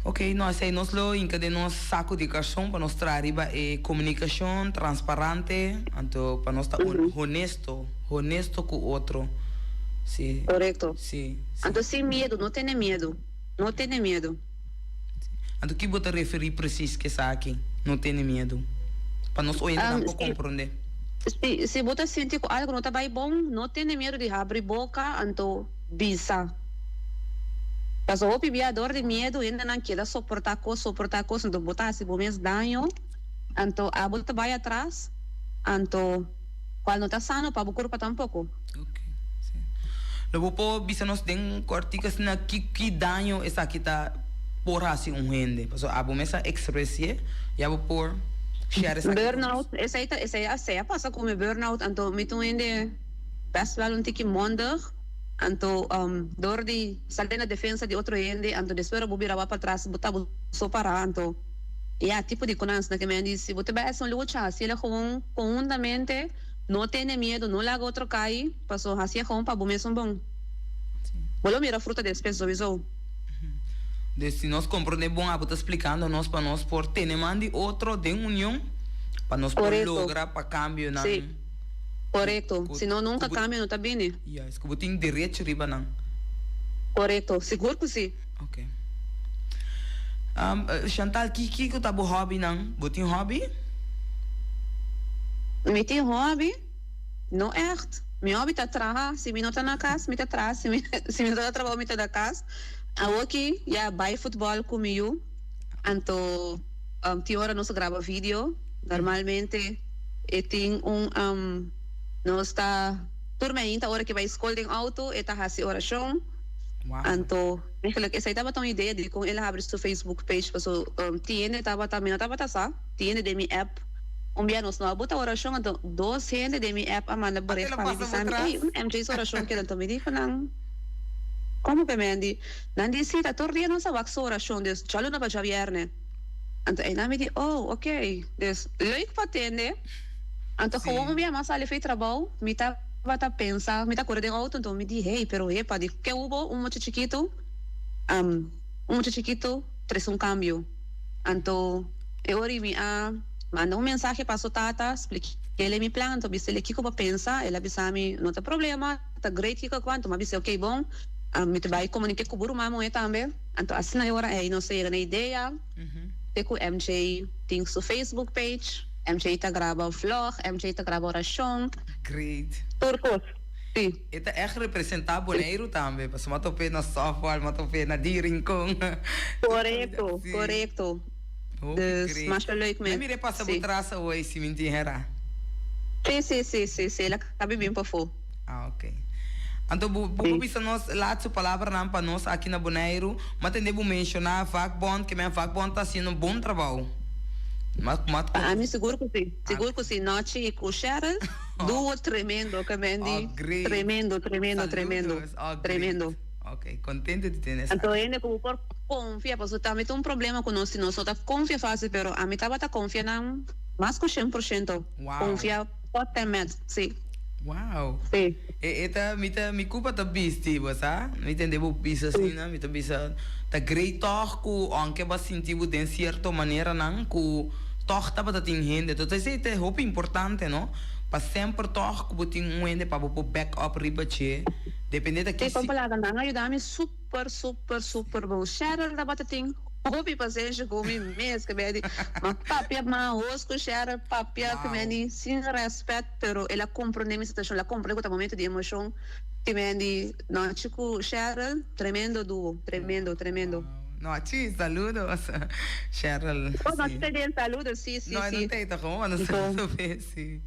Ok, no, esei nos lo hinca den nos saco di carson pa nos traha riba e comunicacion transparante, anto pa nos ta honesto, honesto cu otro. Si. Correcto. Si, si. Anto sin miedo, no tene miedo, no tene miedo. Si. Anto ki bo ta referi precies cu esaki, no tene miedo? Pa nos oyentenan por comprende. Si, si bo ta sinti cu algo no ta bay bon, no tene miedo di habri boca, anto bisa. Pasobra hopi bia dor di miedu hendenan keda soportá kos, soportá kos, anto bo ta hasi bo mes daño, anto abo ta bai atras, anto kual no ta sano pa bo kurpa tampoko. Ok, si. Lo bo por bisa nos den kòrtiku asina ki ki daño esaki ta por hasi un hende? Pasobra abo mes a ekspresi'é, ya bo por share esaki ku nos. Burnout, esei ta esei a esei a pasa ku mi burnout, anto mi ta un hende bèst wèl un tiki mondig. Anto dor di sali na defensa di otro hende, anto despues ora bo bira wak patras bo ta bo so para, anto ya tipo di konans na ke men di si bo ta bai hasi un lucha hasiel gewoon konhuntamente, no tene miedu, no laga otro kai, paso hasiel gewoon pa bo mesun bon. Bo lo mira fruta despues sowiso. Dus si nos comprende bon abo ta splicando nos pa nos por tene man di otro den union pa nos por Correcto. logra pa cambionan. Sí. Korekto. Si no nunka kambio no ta bini. Juist, ku bo tin derecho riba nan. Korekto, sigur ku si. Ok. Chantal, ki kiko ta bo hobbynan? Bo tin hobby? Mi tin hobby? No ègt. Mi hobby ta traha. Si mi no ta na kas, mi ta traha. Si mi si mi no ta na trabou, mi ta na kas. Awoki ya bai futbòl ku mi yu. Anto tin ora nos ta graba video. Normalmente e tin un nos ta tur mainta ora ke bai skol den outo e ta hasi orashon. Anto eigenlijk esei tabata un idea di kon el a habri su Facebook page paso tiende tabata mi no tabata sa tiende den mi app un bia nos no a buta orashon anto dos hende den mi app a manda bericht pa mi bisa mi ey un MJ su orashon keda anto mi di ku nan komo ke men di nan di si ta tur dia nos a wak su orashon dus djaluna pa djabierne. Anto einan mi di, oh, ok. Dus, leuk pa tende. Anto gewoon un bia mas sali fei trabou, mi tabata pensa, mi ta kore den auto, anto mi di, hey, pero hepa, di ke hubo un mucha chikitu, un mucha chikitu trese un kambio. Anto e ora mi a manda un mensahe pa su tata, splikéle mi plan, anto bis'é kiko bo pensa, el a bisa mi, no ta problema, ta great kiko ku, anto mi a bis'é, ok, bon, mi ta bai komuniké ku bo ruman muhé tambe. Anto asina e ora ei nos a yega na idea te ku MJ tin su Facebook page, MJ ta graba vlog, MJ ta graba orashon. Great. Tur kos, si. E ta ègt representá Boneiru tambe, pasobra mi a top'é na softball, mi a top'é na di Rincon. Korekto, korekto. Dus masha leuk mes. Mi a mir'é pasa bo tras awor si mi tin herá. Si, si, si, si, si, el a kabi bin pafó. Ah, ok. Anto bo bo por bisa nos laatste palabranan pa nos aki na Boneiru? M'a tende bo menshoná vakbond, ke men vakbond ta hasiendo un bon trabou. M'a m'a Pa ami sigur ku si, sigur ku si. Nochi i ku Cheryl, duo tremendo ke men di. Oh, great. Tremendo, tremendo, tremendo. Saludos. Oh, great. Tremendo. Ok, kontento di tende Anto esaki. hende ku bo por konfia, pasobra tambe ta un problema ku nos, si nos no ta konfia fásil, pero ami tabata konfia nan mas ku 100%. Wow. Konfia tot en met, si. Wow. Sí. E e ta mi ta mi culpa ta bisti bo sa. Mi tende bo bisa asina, mi ta bisa ta great tog cu aunke bo a sinti bo den cierto maneranan cu tog tabata tin hende. Entonces esey ta hopi importante no, pa semper tog cu bo tin un hende pa bo por back up riba dje, depende ta ki Sí, con palabra nan a yuda mi super super super bon. Cheryl tabata tin Hopi pasenshi ku mi mes ke medi ma papia ma hos ku Cheryl papia ke medi sin respet pero el a comprende mi situacion el a comprende ku ta momento di emocion ke medi nochi ku Cheryl tremendo duo tremendo tremendo. Nochi saludos Cheryl Oh nochi ta den saludos si si No e si no tei ta como no saludo be si.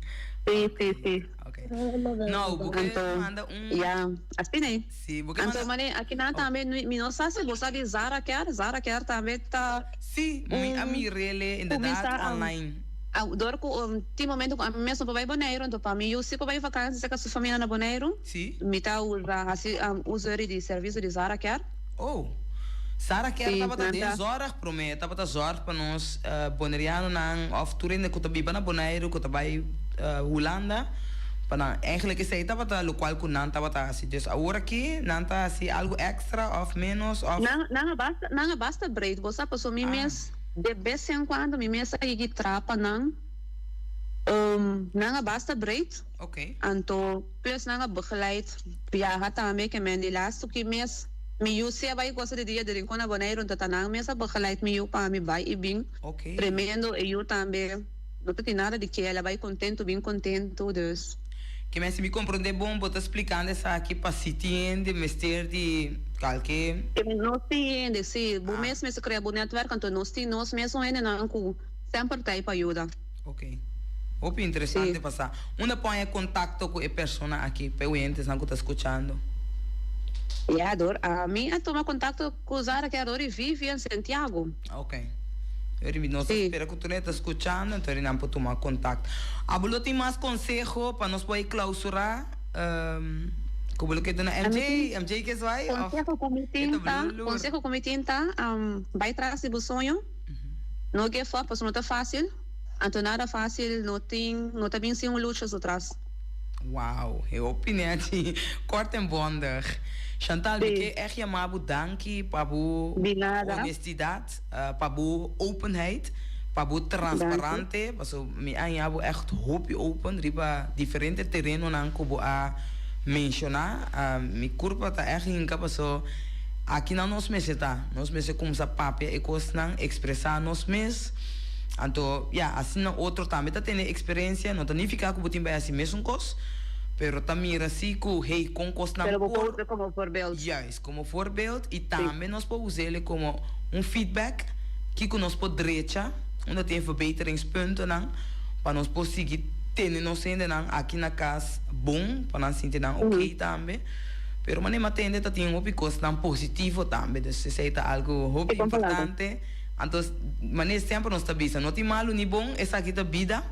Si si si. Ok no bo ke manda un Ya asina e. Si bo ke Anto manda mane akinan tambe mi no sa si bo sa di Zara Care, Zara Care tambe ta Si mi a un mirele inderdaad kuminsá online. Dor ku tin momento ku ami mes no por bai Boneiru anto pa mi yu si por bai vakansi serka su famia na Boneiru Si. mi ta usa hasi uso di servisio di Zara Care. Oh. Zara Care Si tabata nan den ta. zorg prome, tabata zorg pa nos Bonerianonan of tur hende ku ta biba na Boneiru ku ta bai Hulanda pa nan. Eigenlijk esei tabata lokual ku nan tabata hasi. Dus awor aki nan ta hasi algu extra of menos of. Nan nan a basta nan a basta breed bo sa paso mi mes de bes en cuando mi mes a yigi traha pa nan nan a basta breed anto plus nan a begeleid biaha tambe ke men di laatste ki mes mi yu si a bai gosa di dia di Rincon na Boneiru anto ta nan mes a begeleid mi yu pa mi bai i bin tremendo e yu tambe no ta tin nada di ke el a bai contento bin contento dus. Ke men si mi comprende bon bo ta splicando esaki pa si tin hende mester di kalke. Ke men nos tin hende si bo mes mester crea bo netwerk anto nos tin nos mesun hendenan cu semper ta ei pa yuda. Ok. Hopi interesante pa sa. Unda pon e contacto cu e persona aki pa e oyentesnan cu ta scuchando? Ya dor ami a tuma contacto cu Zara ke dor y Vivian Santiago. Ok. Dor y nos ta spera cu tur e ta scuchando enton nan por tuma contacto. Abo lo tin mas conseho pa nos por e clausura cu bo lo ke duna MJ? MJ ke swai of Conseho cu mi tin ta, conseho cu mi tin ta bay tras di bo soño. No give up pasobra no ta facil. Anto nada facil no tin no ta bin sin un lucha su tras. Wow, e hopi nechi. Kort en bondig. Chantal, mi ke echt yama bo danki pa bo Di nada. honestidad, pa bo openheid. Pa bo transparante, paso mi a haña bo ègt hopi open riba diferente terenonan ku bo a menshoná. Mi kurpa ta ègt hinka paso akinan nos mester ta. Nos mester kumsa papia e kosnan, ekspresá nos mes. Anto, ya, asina otro tambe ta tene eksperensia. No ta nifiká ku bo tin bai hasi mesun kos, pero ta mira si ku, hey, kon kosnan Pero bo por por. usa komo voorbeeld. Juist, komo voorbeeld i tambe nos por us'é komo un feedback. Kiko nos por drecha, unda tin e verbeteringspuntennan pa nos por sigui tene nos hendenan aki na kas bon, pa nan sinti nan oké tambe. Pero manera mi a tende ta tin hopi kosnan positivo tambe, dus esei ta algu hopi importante. Anto manera semper nos ta bisa, no tin malu ni bon, esaki ta bida.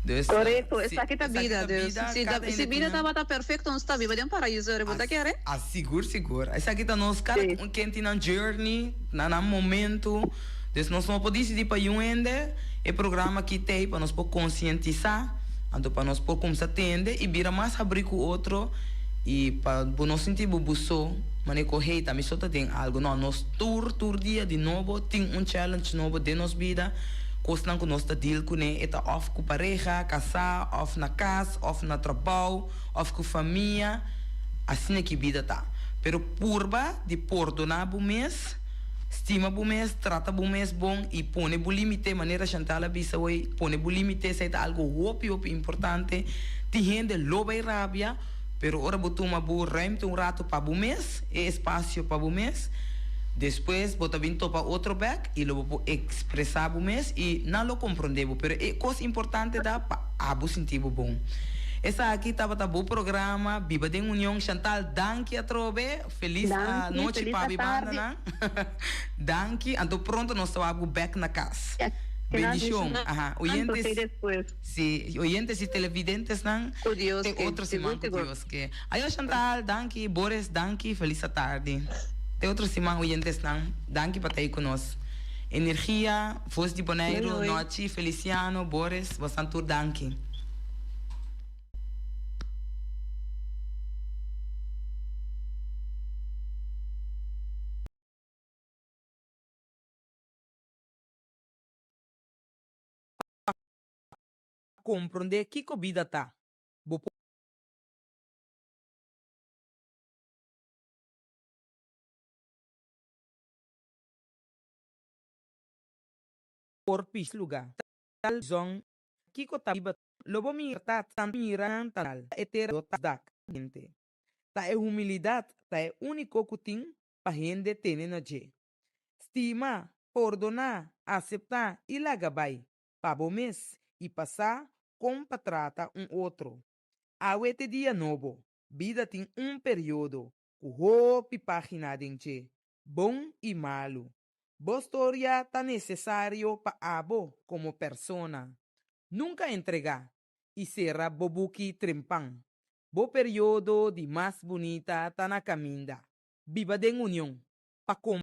Dus, Korekto, si, esaki ta esaki bida. ta Dus bida, si kada si hende tin bida nan. tabata perfekto nos ta biba den paraiso, bo ta kere? Ah, sigur, sigur. Esaki ta nos, kada Sí. un ken tin nan journey, na nan momento. Dus nos no por disidí pa yun hende. E programa aki t'ei pa nos por konsientisá, anto pa nos por kumsa tende i bira mas habrí ku otro i pa bo no sinti bo bo so, manera ku hey, ta mi so ta den algu. No, nos tur, tur dia di nobo tin un challenge nobo den nos bida, kosnan ku nos ta deal kuné, e ta òf ku pareha, kasá, òf na kas, òf na trabou, òf ku famia. Asina ki bida ta. Pero purba di pordoná bo mes, stima bo mes, trata bo mes bon i pone bo límite, manera Chantal a bisa hoy, pone bo límite, esei ta algu hopi hopi importante. Tin hende lo bai rabia, pero ora bo tuma bo ruimte un rato pa bo mes, e espasio pa bo mes, despues bo ta bin topa otro bek i lo bo por ekspresá bo mes i nan lo komprondé bo. Pero e kos importante ta pa abo sinti bo bon. Esaki tabata bo programa Biba den Union. Chantal, danki atrobe. Felis Danki, nochi felis pa atardi. bandanan. Danki. Anto pronto nos ta wak bo bek na kas. Ya, keda Bendicion. bendiciona Aha. anto Oyentes, te despues. si, oyentes y televidentesnan, Ku Dios te ke. otro Sigur, siman ku sigur. Dios ke. Ayo Chantal, danki. Boris, danki. Felis atardi. Te otro siman oyentesnan. Danki pa ta ei ku nos. Energia, Voz di Doei Boneiru, doei. Nochi, Feliciano, Boris, bosan tur danki. Pa komprondé kiko bida ta, bo por pis lugá tal zon kiko ta biba lo bo mira ta ta mira nan ta dal e tera lo ta dak hende ta e humilidat ta e uniko ku tin pa hende tene na dje stima pordoná aseptá i laga bai pa bo mes i pa sa kon pa trata un otro awe te dia nobo bida tin un periodo ku hopi pagina den dje bon i malu Bo storia ta nesesario pa abo komo persona. Nunka entregá i sera bo buki trempan. Bo periodo di mas bunita ta na kaminda. Biba den union pa.